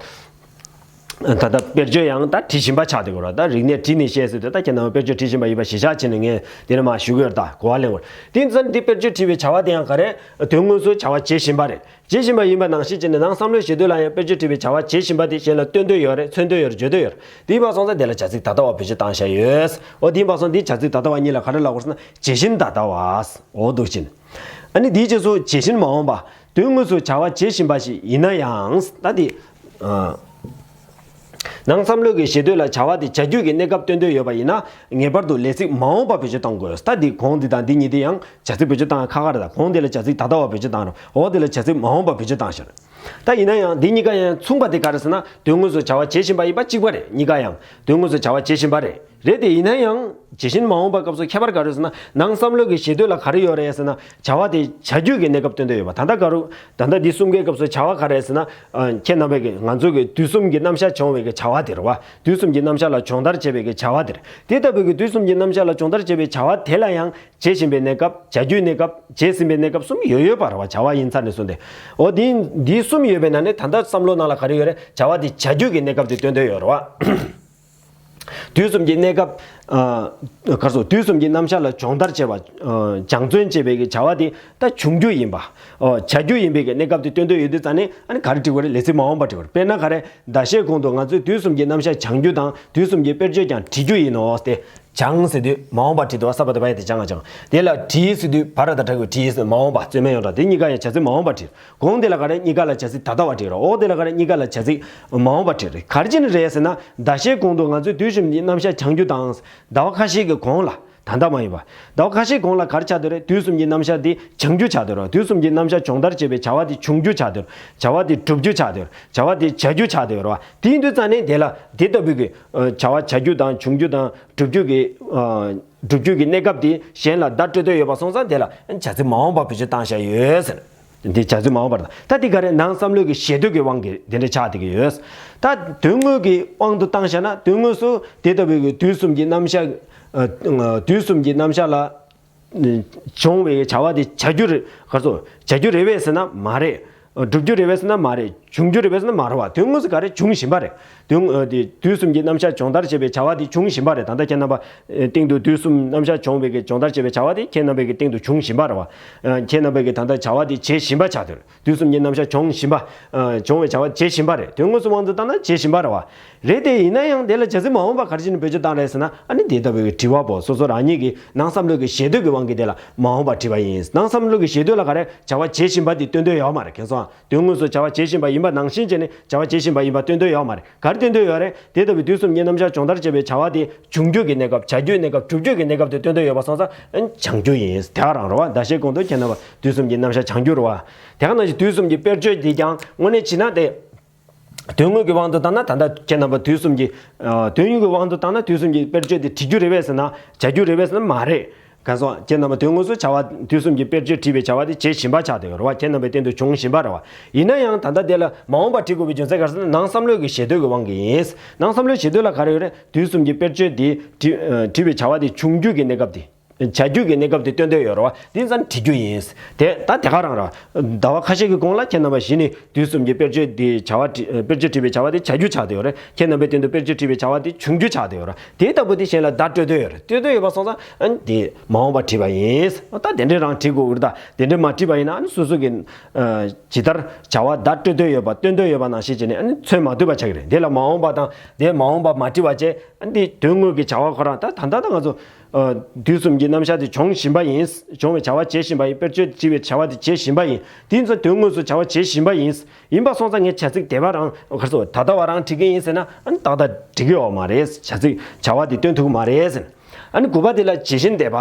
ད་ལྟ་དཔེར་བརྗོད་ཡང་ད་བྲིས་བཞིན་པ་ཆགས་བསྡད་ཀྱི་རེད། ད་རིག་གནས་བྲིས་ནས་བཤད་ཟེར་དུས་ད་ཁྱེད་རྣམ་པ་དཔེར་བརྗོད་བྲིས་བཞིན་པ་ཡིན་པ་གཞི་བཞག་བྱས་ནས་ངས་དེ་ནས་མར་ཞུ་གི་ཡོད། ད་གོ་བ་ལེན་དགོས། དེ་ཡིན་ཙང་འདི་དཔེར་བརྗོད་བྲིས་པའི་བྱ་བ་དེ་ཡང་ག་རེ། དོན་དངོས་སུ་བྱ་བ་བྱེད་བཞིན་པ་རེད། བྱེད་བཞིན་པ་ཡིན་པ་ནང་བཞིན་བྱས་ནས་ནང་བསམ་བློའི་ཞེ་འདོད་ལ་ཡང་དཔེར་བརྗོད་བྲིས་པའི་བྱ་བ་བྱེད་བཞིན་པ་དེ་གཞན་ལ་སྟོན་འདོད་ཡོད་རེད། མཚོན་འདོད་ཡོད་རེད། བརྗོད་འདོད་ཡོད་རེད། དེ་ཡིན་པ་སོང་ཙང་དེ་ལ་བྱ་ཚིག་ད་ལྟ་བ་བེད་སྤྱོད་བཏང་བཞག་ཡོད། འོ་དེ་ཡིན་པ་སོང་འདི་བྱ་ཚིག་ད་ལྟ་བ་གཉིས་ལ་ག་རེ་ལབ་དགོས་ཟེར་ན་ཇི་བཞིན་ད་ལྟ་བ། འོ་འདུག་ཕྱིན། ཨ་ནི་དེའི་རྗེས་སུ་ཇི་བཞིན་མ་འོངས་པ། དོན་དངོས་སུ་བྱ་བ་བྱེད་བཞིན་པ་ཞིག་ཡིན་ན་ཡང་ད་དེ། ཨ། ནང་བསམ་བློ་གི་ཞེ་འདོད་ལ་བྱ་བ་དེ་བྱ་རྒྱུ་གི་གནས་སྐབས་སྟོན་འདོད་ཡོད་པ་ཡིན་ན། ངེས་པར་དུ་ལས་ཚིག་མ་འོངས་པ་བེད་སྤྱོད་གཏང་དགོས། ད་འདི་གོང་འདི་དང་འདི་གཉིས་དེ་ཡང་བྱ་ཚིག་བེད་སྤྱོད་གཏང་ཡ་ཁག་ཁག་རེད། ད་གོང་དེ་ལ་བྱ་ཚིག་ད་ལྟ་བ་བེད་སྤྱོད་གཏང་རོགས། འོག་དེ་ལ་བྱ་ཚིག་མ་འོངས་པ་བེད་སྤྱོད་གཏང་ཤོག། ད་ཡིན་ན་ཡང་འདི་གཉིས་ཀ་ཡང་མཚུངས་པ་དེ་ག་རེ་ཟེར་ན། དོན་དངོས་སུ་བྱ་བ་བྱེད་བཞིན་པ་ཡིན་པ་གཅིག་པ་རེད། གཉིས་ཀ་ཡང་དོན་དངོས་སུ་བྱ་བ་བྱེད་བཞིན་པ་རེད། རེད་དེ། ཡིན་ན་ཡང་ཇི་བཞིན་མ་འོངས་པ་སྐབས་སུ་ཁྱད་པར་ག་རེ་ཟེར་ན། ནང་བསམ་བློ་གི་ཞེ་འདོད་ལ་ག་རེ་ཡོད་རེད་ཟེར་ན། བྱ་བ་དེ་བྱ་རྒྱུ་གི་གནས་སྐབས་སྟོན་འདོད་ཡོད་པ། ད་ལྟ་ག་རུ་ད་ལྟ་འདི་གསུམ་ཀའི་སྐབས་སུ་བྱ་བ་ག་རེ་ཟེར་ན། ཨ། ཁྱེད་རྣམ་པས་ཀྱི་ང་ཚོ་གི་དུས་གསུམ་གྱི་རྣམ་གཞག་སྦྱོང་བའི་གི་བྱ་བ་དེ་རེད་བ། དུས་གསུམ་གྱི་རྣམ་གཞག་ལ་སྦྱོང་བརྡར་བྱེད་པའི་གི་བྱ་བ་དེ་རེད། དེ་ལྟ་བུའི་གི་དུས་གསུམ་གྱི་རྣམ་གཞག་ལ་སྦྱོང་བརྡར་བྱེད་པའི་བྱ་བ་དེ་ལ་ཡང་བྱེད་བཞིན་པའི་གནས་སྐབས། བྱ་རྒྱུའི་གནས་སྐབས། བྱེད་ཟིན་པའི་གནས་སྐབས་གསུམ་ཡོད་ཡོད་པ་རེད་བ། བྱ་བ་ཡིན་ཚར་ནས་བཟུང་སྟེ། འོ་དེ་འདི་གསུམ་ཡོད་པའི་ནང་ནས་ད་ལྟ་བསམ་བློ་ནང་ལ་ག་རེ་ཡོད་རེད། བྱ་བ་དེ་བྱ་རྒྱུ་གི་གནས་སྐབས་དེ་སྟོན་འདོད་ཡོད་རེད་བ། དུས་གསུམ་གྱི་གནས་སྐབས། ཨ། ག་རེ་ཟེར། དུས་གསུམ་གྱི་རྣམ་གཞག་ལ་སྦྱོང་བརྡར་བྱེད་པ། ཨ། སྦྱང་བརྩོན་བྱེད་པའི་གི་བྱ་བ་དེ་ད་བྱུང་རྒྱུ་ཡིན་པ། ཨོ། བྱ་རྒྱུ་ཡིན་པའི་གི་གནས་སྐབས་དེ་སྟོན་འདོད་ཡོད་དུས་ཙང་ནས། ཨ་ནི་ག་རེ་བྲིས་དགོས་རེད། ལས་ཚིག་མ་འོངས་པ་བྲིས་དགོས་རེད། དཔེར་ན་ག་རེ། ཟླ་ཤས་གོང་དུ་ང་ཚོས་དུས་གསུམ་གྱི་རྣམ་གཞག་སྦྱང་རྒྱུ་དང་དུས་གསུམ་གྱི་དཔེར་བརྗོད་ཀྱང་བྲི་རྒྱུ་ཡིན་ནོ་སྟེ། སྦྱང་ཟེར་དུས་མ་འོངས་པ་བྲིས་འདུག་བ། ས་པ་བཏགས་པ་ཡ་དེ་སྦྱང་ང་སྦྱང་། དེ་ལ་བྲིས་ཟེར་དུས་བ་ར་བཏགས་བྲ་གི་བྲིས་ཟེར། མ་འོངས་པ། རྩོད་མེད་ཡོངས་གྲགས། དེ་གཉིས་ཀ་ཡང་བྱ་ཚིག་མ་འོངས་པ་བྲིས། གོང་དེ་ལ་ག་རེ། གཉིས་ཀ་ལ་བྱ་ཚིག་ད་ལྟ་བ་བྲིས་རོགས། འོག་དེ་ལ་ག་རེ། གཉིས་ཀ་ལ་བྱ་ཚིག་མ་འོངས་པ་བྲིས་རེད། ག་རེ་བྱས་ནས་རེད་ཟེར་ན། ཟླ་ཤས་གོང་དུ་ང་ཚོས་དུས་གསུམ་གྱི་རྣམ་གཞག་སྦྱང་རྒྱུ་དང་། ཟླ་བ་ཁ་ཤས་ཀྱི་གོང་ལ། ད་ལྟ་མ་ཡིན་པ། ཟླ་བ་ཁ་ཤས་གོང་ལ་ག་རེ་ཆགས་བསྡད་རེད། དུས་གསུམ་གྱི་རྣམ་གཞག་འདི་སྦྱང་རྒྱུ་ཆགས་བསྡད་རེད། དུས་གསུམ་གྱི་རྣམ་གཞག་སྦྱོང་བརྡར་བྱེད་པའི་བྱ་བ་འདི་བྱུང་རྒྱུ་ཆགས་བསྡད་རེད། བྱ་བ་འདི་སྒྲུབ་རྒྱུ་ཆགས་བསྡད་རེད། བྱ་བ་འདི་བྱ་རྒྱུ་ཆགས་བསྡད་རེད་བ། དེ་ཡིན་དུས་ཙང་ནས་དེ་ལ་དེ་ལྟ་བུའི་གི། ཨ། བྱ་བ་བྱ་རྒྱུ་དང་བྱུང་རྒྱུ་དང་སྒྲུབ་རྒྱུ་གི། ཨ། སྒྲུབ་རྒྱུ་གི་གནས་སྐབས་དེ་གཞན་ལ་བརྡ་སྤྲོད་འདོད་ཡོད་པ་སོང་ཙང་། དེ་ལ་བྱ་ཚིག་མ་འོངས་པ་བེད་སྤྱོད་བཏང་བཞག་ཡོད་ཟེར། འདི་བྱ་ཚིག་མ་འོངས་པ་རེད། ད་འདི་ག་རེ། ནང་བསམ་བློ་གི་ཞེ་འདོད་ཀྱི་དབང་གིས་དེ་འདྲ་ཆགས་བསྡད་ཀྱི་ཡོད། ད་དོན་དངོས་ཀྱི་དབང་དུ་བཏང་བཞག་ན། དོན་དངོས་སུ་དེ་ལྟ་བུའི་གི་དུས་གསུམ་གྱི་རྣམ་གཞག། ཨ། དུས་གསུམ་གྱི་རྣམ་གཞག་ལ་སྦྱོང་བའི་བྱ་བ་དེ་བྱ་རྒྱུ་རེད། ག་རེ་ཟེར། བྱ་རྒྱུ་རེད་པས་ཟེར་ན་མ་རེད། སྒྲུབ་རྒྱུ་རེད་པས་ཟེར་ན་མ་རེད། བྱུང་རྒྱུ་རེད་པས་ཟེར་ན་མ་རེད་བ། དོན་དངོས་སུ་ག་རེ། བྱུང་བཞིན་པ་རེད། དོན། ཨ། དེ་དུས་གསུམ་གྱི་རྣམ་གཞག་སྦྱོང་བརྡར་བྱེད་པའི་བྱ་བ་དེ་བྱུང་བཞིན་པ་རེད། ད་ལྟ་ཁྱེད་རྣམ་པ། ཨ། སྟེང་དུ་དུས་གསུམ་རྣམ་གཞག་སྦྱོང་བའི་གི་སྦྱོང་བརྡར་བྱེད་པའི་བྱ་བ་དེ་ཁྱེད་རྣམ་པའི་གི་སྟེང་དུ་བྱུང་བཞིན་པ་རེད་བ། ཨ། ཁྱེད་རྣམ་པའི་གི་ད་ལྟ་བྱ་བ་དེ་བྱེད་བཞིན་པ་ཆགས་བསྡད་རེད། དུས་གསུམ་གྱི་རྣམ་གཞག་སྦྱོང་བཞིན་པ། ཨ། སྦྱོང་བའི་བྱ་བ་བྱེད་བཞིན་པ་རེད། དོན་དངོས་སུ་དབང་དུ་བཏང་ན་བྱེད་བཞིན་པ་རེད་བ། རེད་དེ། ཡིན་ན་ཡང་དེ་ལ་བྱ་ཚིག་མ་འོངས་པ་ག་རེ་བྱས་ནས་བེད་སྤྱོད་བཏང་རེད་ཟེར་ན། ཨ་ནི་དེ་ལྟ་བུའི་དྲི་བ་པོ་སོ་སོ་རང་ཉིད་ཀྱི་ནང་བསམ་བློ་གི་ཞེ་འདོད་ཀྱི་དབང་གིས་དེ་ལ་མ་འོངས་པ་བྲིས་པ་ཡིན། ནང་བསམ་བློ་གི་ཞེ་འདོད་ལ་ག་རེ། བྱ་བ་བྱེད་བཞིན་པ་དེ་སྟོན་འདོད་ཡོད་མ་རེད། མཁྱེན་སོང་ཨ། དོན་དངོས་སུ་བྱ་བ་བྱེད་བཞིན་པ་ཡིན་པ་ནང་བཞིན་བྱས་ནས་བྱ་བ་བྱེད་བཞིན་པ་ཡིན་པ་སྟོན་འདོད་ཡོད་མ་རེད། ག་རེ་སྟོན་འདོད་ཡོད་རེད། དེ་ལྟ་བུའི་དུས་གསུམ་གྱི་རྣམ་གཞག་སྦྱོང་བརྡར་བྱེད་པའི་བྱ་བ་དེ་བྱུང་རྒྱུ་གི་གནས་སྐབས། བྱ་རྒྱུའི་གནས་སྐབས། སྒྲུབ་རྒྱུ་གི་གནས་སྐབས་དེ་སྟོན་འདོད་ཡོད་པ་སོང་ཙང་། ཨ། སྦྱང་རྒྱུ་ཡིན། དེ་ག་རང་རེད་བ། ཟླ་ཤས་གོང་དུ་ཁྱེད་རྣམ་པ་དུས་གསུམ་གྱི་རྣམ་གཞག་སྦྱང་རྒྱུ་རེད་བ། དེ་ག་ནང་བཞིན་དུས་གསུམ་གྱི་དཔེར་བརྗོད་འདི་ཀྱང་དངོས་གནས་བྱས་ན་དེ། དོན་དངོས་ཀྱི་དབང་དུ་བཏང་ན། ད་ལྟ་ཁྱེད་རྣམ་པ་དུས་གསུམ་གྱི། ཨ། དོན་དངོས་ཀྱི་དབང་དུ་བཏང་ན་དུས་གསུམ་གྱི་དཔེར་བརྗོད་དེ་བྲི་རྒྱུ་རེད་པས་ཟེར་ན། བྱ་རྒྱུ་རེད་པས་ཟེར་ན་མ་རེད། གང་སོང་། ཁྱེད་རྣམ་པ་དོན་དངོས་སུ་བྱ་བ། དུས་གསུམ་གྱི་དཔེར་བརྗོད་བྲིས་པའི་བྱ་བ་དེ་བྱེད་བཞིན་པ་ཆགས་བསྡད་ཡོད་རེད་བ། ཁྱེད་རྣམ་པའི་སྟེང་དུ་བྱུང་བཞིན་པ་རེད་བ། ཡིན་ན་ཡང་ད་ལྟ་དེ་ལ་མ་འོངས་པ་བྲི་དགོས་པའི་རྒྱུ་མཚན་ག་རེ་ཟེར་ན། ནང་བསམ་བློ་གི་ཞེ་འདོད་ཀྱི་དབང་གིས་ཡིན། ནང་བསམ་བློའི་ཞེ་འདོད་ལ་ག་རེ་ཡོད་རེད། དུས་གསུམ་གྱི་དཔེར་བརྗོད་འདི་བྲི། ཨ། བྲིས་པའི་བྱ་བ་དེ་བྱུང་རྒྱུ་གི་གནས་སྐབས་དེ། བྱ་རྒྱུ་གི་གནས་སྐབས་དེ་སྟོན་འདོད་ཡོད་རེད་བ། དེ་ཙང་བྲི་རྒྱུ་ཡིན། དེ་ད་དེ་ག་རང་རེད་བ། ཟླ་བ་ཁ་ཤས་ཀྱི་གོང་ལ་ཁྱེད་རྣམ་པ་གཞི་ནས་དུས་གསུམ་གྱི་དཔེར་བརྗོད་དེ་བྱ་བ་བྲི། དཔེར་བརྗོད་བྲིས་པའི་བྱ་བ་དེ་བྱ་རྒྱུ་ཆགས་བསྡད་ཡོད་རེད། ཁྱེད་རྣམ་པའི་སྟེང་དུ་དཔེར་བརྗོད་བྲིས་པའི་བྱ་བ་དེ་བྱུང་རྒྱུ་ཆགས་བསྡད་ཡོད་རེད། དེ་ལྟ་བུ་དེ་གཞན་ལ་བརྡ་སྤྲོད་འདོད་ཡོད་རེད། སྤྲོད་འདོད་ཡོད་པ་སོང་ཙང་། ཨ་ནི་དེ་མ་འོངས་པ་བྲིས་པ་ཡིན། ད་དེ་འདྲའི་རང་བྲིས་དགོས་ཀྱི་རེད། ད་དེ་འདྲའི་མ་བྲིས་པ་ཡིན་ན། ཨ་ནི་སོ་སོ་གི། ཨ། ཇི་ལྟར་བྱ་བ་བརྡ་སྤྲོད་འདོད་ཡོད་པ། སྟོན་འདོད་ཡོད་པ་ནང་བཞིན་བྱས་ནས། ཨ་ནི་མཚོན་མ་ཐུབ་པ་ཆགས་ཀྱི་རེད། དེ་ལ་མ་འོངས་པ་དང་དེ་མ་འོངས་པ་མ་བྲིས་པ་བྱས། ཨ་ནི་དེ་དོན་དངོས་ཀྱི་བྱ་བ་ཁོ་རང་། ད་ད་ལྟ་ད་ང་ཚོ། ཨ། དུས་གསུམ་གྱི་རྣམ་གཞག་དེ་སྦྱོང་བཞིན་པ་ཡིན། སྦྱོང་བའི་བྱ་བ་བྱེད་བཞིན་པ་ཡིན། དཔེར་བརྗོད་བྲིས་པའི་བྱ་བ་དེ་བྱེད་བཞིན་པ་ཡིན། དེ་ཡིན་ཙང་དོན་དངོས་སུ་བྱ་བ་བྱེད་བཞིན་པ་ཡིན། ཡིན་པ་སོང་ཙང་ངས་བྱ་ཚིག་འདས་པ་རང་། ག་རེ་ཟེར། ད་ལྟ་བ་རང་བྲི་གི་ཡིན་ཟེར་ན། ཨ་ནི་ཏག་ཏག་འགྲིག་གི་ཡོད་མ་རེད། བྱ་ཚིག་བྱ་བ་དེ་སྟོན་ཐུབ་ཀྱི་མ་རེད་ཟེར། ཨ་ནི་དགུ་པ་དེ་ལ་ཇི་བཞིན་འདས་པ།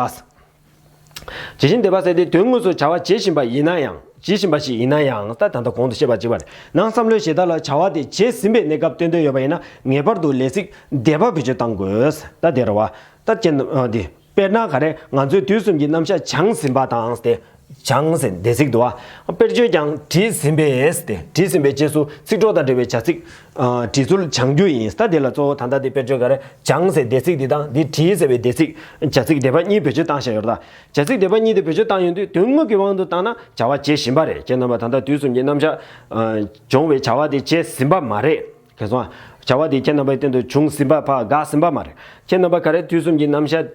ཇི་བཞིན་འདས་པ་ཟེར་དེ་དོན་དངོས་སུ་བྱ་བ་བྱེད་བཞིན་པ་ཡིན་ན་ཡང་། བྱེད་བཞིན་པ་ཞིག་ཡིན་ན་ཡང་། ད་ད་ལྟ་གོང་དུ་བཤད་པ་གཅིག་པ་རེད། ནང་བསམ་བློའི་ཞེ་སྡང་ལ་བྱ་བ་དེ་བྱེད་ཟིན་པའི་གནས་སྐབས་སྟོན་འདོད་ཡོད་པ་ཡིན་ན། ངེས་པར་དུ་ལས་ཚིག་འདས་པ་བེད་སྤྱོད་གཏང་དགོས། ད་དེ་རེད་བ། ད་ཁྱེད་རྣམ། ཨ། དེ། དཔེར་ན་ག་རེ། ང་ཚོས་དུས་གསུམ་གྱི་རྣམ་གཞག་སྦྱངས་ཟིན་པ་དང་སྟེ། སྦྱངས་ཟིན། འདས་ཚིག་འདུག་བ། དཔེར་བརྗོད་ཀྱང་བྲིས་ཟིན་པས་ཏེ། བྲིས་ཟིན་པའི་རྗེས་སུ་ཚིག་གྲོགས་དང་འབྲེལ་བའི་བྱ་ཚིག་ཨ། བྲིས་ཚུལ་སྦྱང་རྒྱུ་ཡིན། ད་དེ་ལ་གཙོ་བོ་ད་ལྟ་དེ་དཔེར་བརྗོད་ག་རེ། སྦྱངས་ཟེར་འདས་ཚིག་འདི་དང་། འདི་བྲིས་ཟེར་བའི་འདས་ཚིག་བྱ་ཚིག་འདས་པ་གཉིས་བེད་སྤྱོད་བཏང་བཞག་ཡོད་རེད་ད། བྱ་ཚིག་འདས་པ་གཉིས་དེ་བེད་སྤྱོད་བཏང་ཡོང་དུས་དོན་དངོས་ཀྱི་དབང་དུ་བཏང་ན་བྱ་བ་བྱེད་བཞིན་པ་རེད། ཁྱེད་རྣམ་པ་ད་ལྟ་དུས་གསུམ་གྱི་རྣམ་གཞག་ཨ། སྦྱོང་བའི་བྱ་བ་དེ་བྱེད་ཟིན་པ་མ་རེད། ཁྱེད་ཚོ། བྱ་བ་དེ་ཁྱེད་རྣམ་པའི་སྟེང་དུ་བྱུང་ཟིན་པ། ཕར་འགག་ཟིན་པ་མ་རེད། ཁྱེད་རྣམ་པ་ག་རེ། དུས་གསུམ་གྱི་རྣམ་གཞག་ཨ།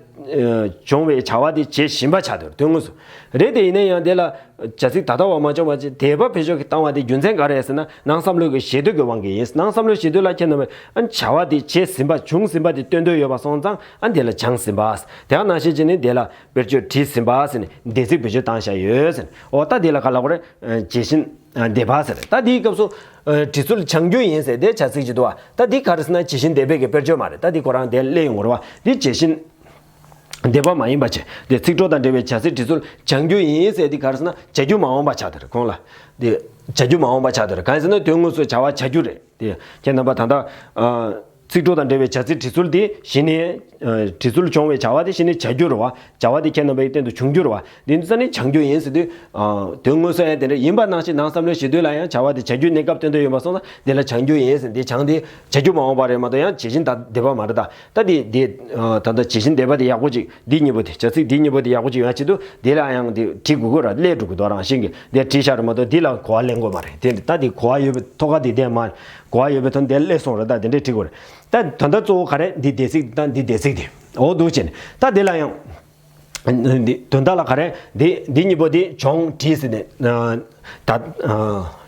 སྦྱོང་བའི་བྱ་བ་དེ་བྱེད་བཞིན་པ་ཆགས་འདུག་དོན་དངོས་སུ། རེད་དེ། ཡིན་ན་ཡང་དེ་ལ་བྱ་ཚིག་ད་ལྟ་བ་མ་སྦྱངས་པ་ཅིག་འདས་པ་བེད་སྤྱོད་ཀྱི་བཏང་བ་དེ་རྒྱུ་མཚན་ག་རེ་ཟེར་ན། ནང་བསམ་བློའི་གི་ཞེ་འདོད་ཀྱི་དབང་གིས་ཡིན། ནང་བསམ་བློའི་ཞེ་འདོད་ལ་ཁྱེད་རྣམ་པས་ཨ། བྱ་བ་དེ་བྱེད་ཟིན་པ། བྱུང་ཟིན་པ་དེ་སྟོན་འདོད་ཡོད་པ་སོང་ཙང་། ཨ། དེ་ལ་སྦྱངས་ཟིན་པ། དེ་ག་ནང་བཞིན་བྱས་ནས་དེ་ལ་དཔེར་བརྗོད་བྲིས་ཟིན་པ་ཟེར་ནས་འདས་ཚིག་བེད་སྤྱོད་བཏང་བཞག་ཡོད་ཟེར་ནས། འོ། ད་དེ་ལ་ག་ལབ་དགོས་རེད། ཨ། ཇི་བཞིན། ཨ་འདས་པ་ཟེར། ད་འདིའི་སྐབས་སུ་ཨ་དྲི་ཚུལ་བྱང་རྒྱུ་ཡིན་ཟེར་དེ་བྱ་ཚིག་ཅིག་འདུག་བ། ད་འདི་ག་རེ་ཟེར་ན་བྱས་ཤིང་འདས་པའི་གི་དཔེར་བརྗོད་མ་རེད། ད་འདི་ཁོ་རང་དེ་སླེབས་ཡོང་གི་རེད་བ། འདི་བྱས་ཤིང་འདས་པ་མ་ཡིན་པ་བྱས། དེ་ཚིག་གྲོགས་དང་འབྲེལ་བའི་བྱ་ཚིག་དྲི་ཚུལ་བྱང་རྒྱུ་ཡིན་ཟེར་འདི་ག་རེ་ཟེར་ན་བྱ་རྒྱུ་མ་འོངས་པ་ཆགས་དེ་རེད། གོང་ལ་དེ་བྱ་རྒྱུ་མ་འོངས་པ་ཆགས་དེ་རེད། གང་ཡིན་ཟེར་ན་དོན་དངོས་སུ་བྱ་བ་བྱ་རྒྱུ་རེད། དེ་ཁྱེད་རྣམ་པ་ད་ལྟ་ཨ་ཚིག་གྲོགས་དང་འབྲེལ་བའི་བྱ་ཚིག་དྲི་ཚུལ་དེ་གཞི་ནས་ཨ་དྲི་ཚུལ་བྱུང་བའི་བྱ་བ་དེ་གཞི་ནས་བྱ་རྒྱུ་རེད་བ། བྱ་བ་དེ་ཁྱེད་རྣམ་པའི་སྟེང་དུ་བྱུང་རྒྱུ་རེད་བ། དེ་འདི་ཙ་ནས་བྱང་རྒྱུ་ཡིན་ཟེར་དུས་ཨ་དོན་དངོས་སུ་ཡང་དེ་འདྲ་ཡིན་པ་ནང་བཞིན་ནང་བསམ་བློའི་གཞི་དོན་ལ་ཡང་བྱ་བ་དེ་བྱ་རྒྱུའི་གནས་སྐབས་སྟོན་དོན་ཡོད་པ་སོང་ཙང་དེ་ལ་བྱང་རྒྱུ་ཡིན་ཟེར། དེ་བྱང་དེ་བྱ་རྒྱུ་མ་འོངས་པ་རེད་མ་གཏོགས་ཡང་བྱས་ཤིང་ད་འདས་པ་མ་རེད། ད་ད་དེ་དེ་ཨ་ད་ལྟ་བྱས་ཤིང་འདས་པ་དེ་ཡག་པོ་ཅིག་འདི་གཉིས་པོ་དེ་བྱ་ཚིག་འདི་གཉིས་པོ་དེ་ཡག་པོ་ཅིག་ཡོང་ཡ་ཆེད་དུ་དེ་ལ་ཡང་དེ་བྲིས་དགོས་ཀྱི་རེད། སླེབས་འགྲོ་གི་འདུག་རང་བཞིན་གྱིས་དེ་བྲིས་བཞག་རེད་མ་གཏོགས་འདི་ལ་གོ་བ་ལེན་དགོས་མ་རེད། དེ་ད་དེ་གོ་བ་ཡོད་པའི་ཐོག་ཁ་དེ་དེ་མ་གོ་བ་ཡོད་པའི་ཐོག་དེ་སླེབས་སོང་རེད། ད་དེ་འདྲས་བྲིས་དགོས་རེད། ད་དོན་དག་གཙོ་བོ་ག་རེ། འདི་འདས་ཚིག་དང་འདི་འདས་ཚིག་དེ་འོ་འདུག་བྱས་ནས་ད་དེ་ལ་ཡང་འདི་དོན་དག་ལ་ག་རེ། འདི་འདི་གཉིས་པོ་དེ་བྱུང་བྲིས་ཟེར་ནས་ད་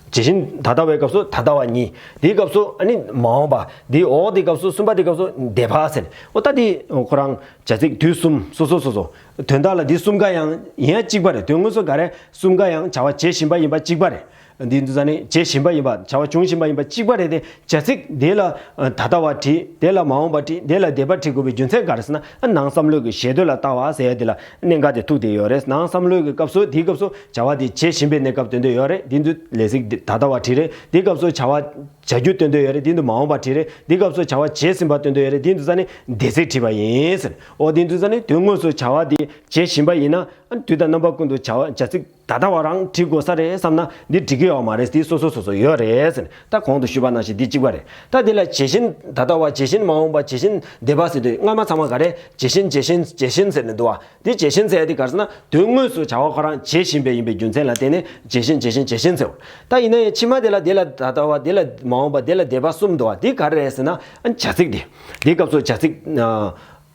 བྱས་ཤིང་ད་ལྟ་བའི་སྐབས་སུ་ད་ལྟ་བ་གཉིས། དེའི་སྐབས་སུ་ཨ་ནི་མ་འོངས་པ། དེའི་འོག་དེའི་སྐབས་སུ་གསུམ་པ་དེའི་སྐབས་སུ་འདས་པ་ཟེར་ནས་འོ་ད་དེ་ཁོ་རང་བྱ་ཚིག་དུས་གསུམ་སོ་སོ་སོ་སོ་དོན་དག་ལ་འདི་གསུམ་ཀ་ཡང་ཡིན་ཡང་གཅིག་པ་རེད། དོན་དངོས་སུ་ག་རེ། གསུམ་ཀ་ཡང་བྱ་བ་བྱེད་བཞིན་པ་ཡིན་པ་གཅིག་པ་རེད། འདི་འདུག་ས་ནི་བྱེད་བཞིན་པ་ཡིན་པ། བྱ་བ་འབྱུང་བཞིན་པ་ཡིན་པ་གཅིག་པ་རེད་དེ། བྱ་ཚིག་འདི་ལ་ད་ལྟ་བ་བྲིས། དེ་ལ་མ་འོངས་པ་བྲིས། དེ་ལ་འདས་པ་བྲིས་དགོས་པའི་རྒྱུ་མཚན་ག་རེ་ཟེར་ན་ནང་བསམ་བློའི་གི་ཞེ་འདོད་ལ་ལྟ་བ་ཟེར་ཡ་དེ་ལ་གནད་འགག་དེ་ཐུག་དེ་ཡོད་རེད། ནང་བསམ་བློའི་གི་སྐབས་སུ་དེའི་སྐབས་སུ་བྱ་བ་དེ་བྱེད་བཞིན་པའི་གནས་སྐབས་སྟོན་དོན་ཡོད་རེད། འདི་འདུག་ལས་ཚིག་འདི་ད་ལྟ་བ་བྲིས་རེད། དེའི་སྐབས་སུ་བྱ་བ་བྱ་རྒྱུ་སྟོན་དོན་ཡོད་རེད། འདི་འདུག་མ་འོངས་པ་བྲིས་རེད། དེའི་སྐབས་སུ་བྱ་བ་བྱས་ཟིན་པ་སྟོན་དོན་ཡོད་རེད། འདི་འདུག་ས་ནི་འདས་ཚིག་བྲིས་པ་ཡིན་ཟེར། འོ་འདི་འདུག་ས་ནི་དོན་དངོས་སུ་བྱ་བ་དེ་བྱེད་བཞིན་པ་ཡིན་ན་དུས་དང་རྣམ་པ་ཀུན་ཏུ་བྱ་བ་བྱ་ཚིག་ད་ལྟ་བ་རང་བྲིས་དགོས་ས་རེད་བསམ་ན་འདི་འགྲིག་གི་ཡོད་མ་རེད། དེ་སོ་སོ་སོ་སོ་ཡོད་རེད་ཟེར། ད་གོང་དུ་ཞུས་པ་ནང་བཞིན་འདི་གཅིག་པ་རེད། ད་དེ་ལ་བྱས་ཤིང་ད་ལྟ་བ། བྱས་ཤིང་མ་འོངས་པ། བྱས་ཤིང་འདས་པ་ཟེར་དུས་སྔ་མ་ཚང་མ་ག་རེ། བྱས་ཤིང་བྱས་ཤིང་བྱས་ཤིང་ཟེར་ནས་འདུག་བ། འདི་བྱས་ཤིང་ཟེར་ཡ་དེ་ག་རེ་ཟེར་ན་དོན་དངོས་སུ་བྱ་བ་ཁོ་རང་བྱེད་བཞིན་པའི་ཡིན་པའི་རྒྱུ་མཚན་ལ་བརྟེན་ནས་བྱས་ཤིང་བྱས་ཤིང་བྱས་ཤིང་ཟེར་བ། ད་ཡིན་ན་ཡང་ཕྱི་མ་དེ་ལ་དེ་ལ་ད་ལྟ་བ། དེ་ལ་མ་འོངས་པ། དེ་ལ་འདས་པ་གསུམ་འདུག་བ། འདི་ག་རེ་རེད་ཟེར་ན་བྱ་ཚིག་དེ། འདིའི་སྐབས་སུ་བྱ་ཚིག་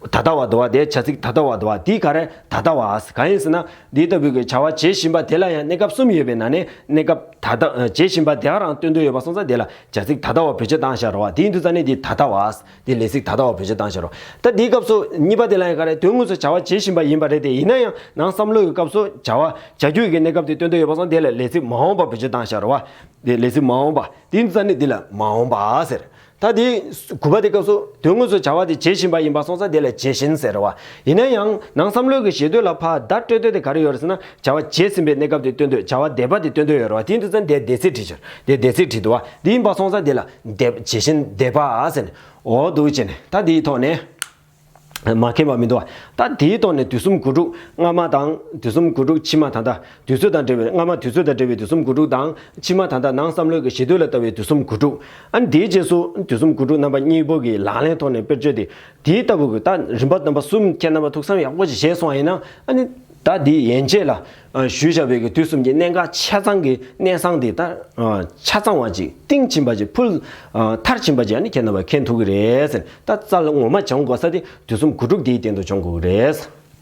ད་ལྟ་བ་འདུག་བ། དེ་བྱ་ཚིག་ད་ལྟ་བ་འདུག་བ། དེ་ག་རེ། ད་ལྟ་བ། གང་ཡིན་ཟེར་ན་འདི་ལྟ་བུའི་གི་བྱ་བ་བྱེད་བཞིན་པ་དེ་ལ་ཡང་གནས་སྐབས་གསུམ་ཡོད་པའི་ནང་ནས་གནས་སྐབས་ད་ལྟ་བྱེད་བཞིན་པ་དེ་ག་རང་སྟོན་དོན་ཡོད་པ་སོང་ཙང་དེ་ལ་བྱ་ཚིག་ད་ལྟ་བ་བེད་སྤྱོད་བཏང་བཞག་རེད་བ། དེ་ཡིན་དུས་ཙ་ནས་འདི་ད་ལྟ་བ། འདི་ལས་ཚིག་ད་ལྟ་བ་བེད་སྤྱོད་བཏང་བཞག་རེད་བ། ད་འདིའི་སྐབས་སུ་གཉིས་པ་དེ་ལ་ཡང་ག་རེ། དོན་དངོས་སུ་བྱ་བ་བྱེད་བཞིན་པ་ཡིན་པ་རེད་དེ། ཡིན་ན་ཡང་ནང་བསམ་བློའི་གི་སྐབས་སུ་བྱ་བ་བྱ་རྒྱུ་ཡི་གི་གནས་སྐབས་དེ་སྟོན་དོན་ཡོད་པ་སོང་དེ་ལ་ལས་ཚིག་མ་འོངས་པ་བེད་སྤྱོད་བཏང་བཞག་རེད་བ། དེ་ལས་ཚིག་མ་འོངས་པ། དེ་ཡིན་དུས་ཙ་ནས་འདི་ལ་མ་འོངས་པ་ཟེར། ད་དེ་དགུ་པ་དེ་སྐབས་སུ་དོན་དངོས་སུ་བྱ་བ་དེ་བྱེད་བཞིན་པ་ཡིན་པ་སོང་ཙང་དེ་ལ་བྱས་ཤིང་ཟེར་བ། ཡིན་ན་ཡང་ནང་བསམ་བློའི་གི་ཞེ་འདོད་ལ་ཕར་བརྡ་སྤྲོད་འདོད་དེ་ག་རེ་ཡོད་རེད་ཟེར་ན་བྱ་བ་བྱས་ཟིན་པའི་གནས་སྐབས་དེ་སྟོན་འདོད། བྱ་བ་འདས་པ་དེ་སྟོན་འདོད་ཡོད་རེད་བ། དེ་ཡིན་དུས་ཙང་དེ་འདས་ཚིག་བྲིས་ཤག་དེ་འདས་ཚིག་བྲིས་འདུག་བ། དེ་ཡིན་པ་སོང་ཙང་དེ་ལ་འདས། བྱས་ཤིང་འདས་པ་ཟེར་ནས་འོ་འདུག་བྱས་ནས་ད་དེའི་ཐོག་ནས། མ་མཁྱེན་པ་མི་འདུག་བ། ད་དེའི་ཐོག་ནས་དུས་གསུམ་དགུ་ཕྲུགས་སྔ་མ་དང་དུས་གསུམ་དགུ་ཕྲུགས་ཕྱི་མ་ད་ལྟ། དུས་ཚོད་དང་འབྲེལ་བའི་སྔ་མ་དུས་ཚོད་དང་འབྲེལ་བའི་དུས་གསུམ་དགུ་ཕྲུགས་དང་ཕྱི་མ་ད་ལྟ་ནང་བསམ་བློའི་གི་ཞེ་འདོད་ལ་ལྟ་བའི་དུས་གསུམ་དགུ་ཕྲུགས། ཨ་ནི་དེའི་རྗེས་སུ་དུས་གསུམ་དགུ་ཕྲུགས་རྣམ་པ་གཉིས་པོ་གི་ལག་ལེན་ཐོག་ནས་དཔེར་བརྗོད་དེ། དེའི་ལྟ་བུ་གི་ད་རིམ་པ་རྣམ་པ་གསུམ་ཁྱེད་རྣམ་པ་ཐུགས་བསམ་ཡག་པོ་ཞིག་བཞེས་སོང་བ་ཡིན་ན་ཨ་ནི། ད་འདི་ཡན་ཆད་ལ་ཨ་ཞུས་བཞག་པའི་གི་དུས་གསུམ་གྱི་གནད་འགག་ཆ་ཚང་གི་གནད་གསང་དེ་ད་ཨ་ཆ་ཚང་བ་ཅིག་གཏིང་ཕྱིན་པ་ཅིག་ཕུལ་ཨ་མཐར་ཕྱིན་པ་ཅིག་ཨ་ནི་ཁྱེད་རྣམ་པ་མཁྱེན་ཐུབ་ཀྱི་རེད་ཟེར། ད་རྩ་ལ་ངོ་མ་སྦྱང་དགོས་ས་དེ་དུས་གསུམ་དགུ་ཕྲུགས་འདིའི་སྟེང་དུ་སྦྱང་དགོས་ཀྱི་རེད།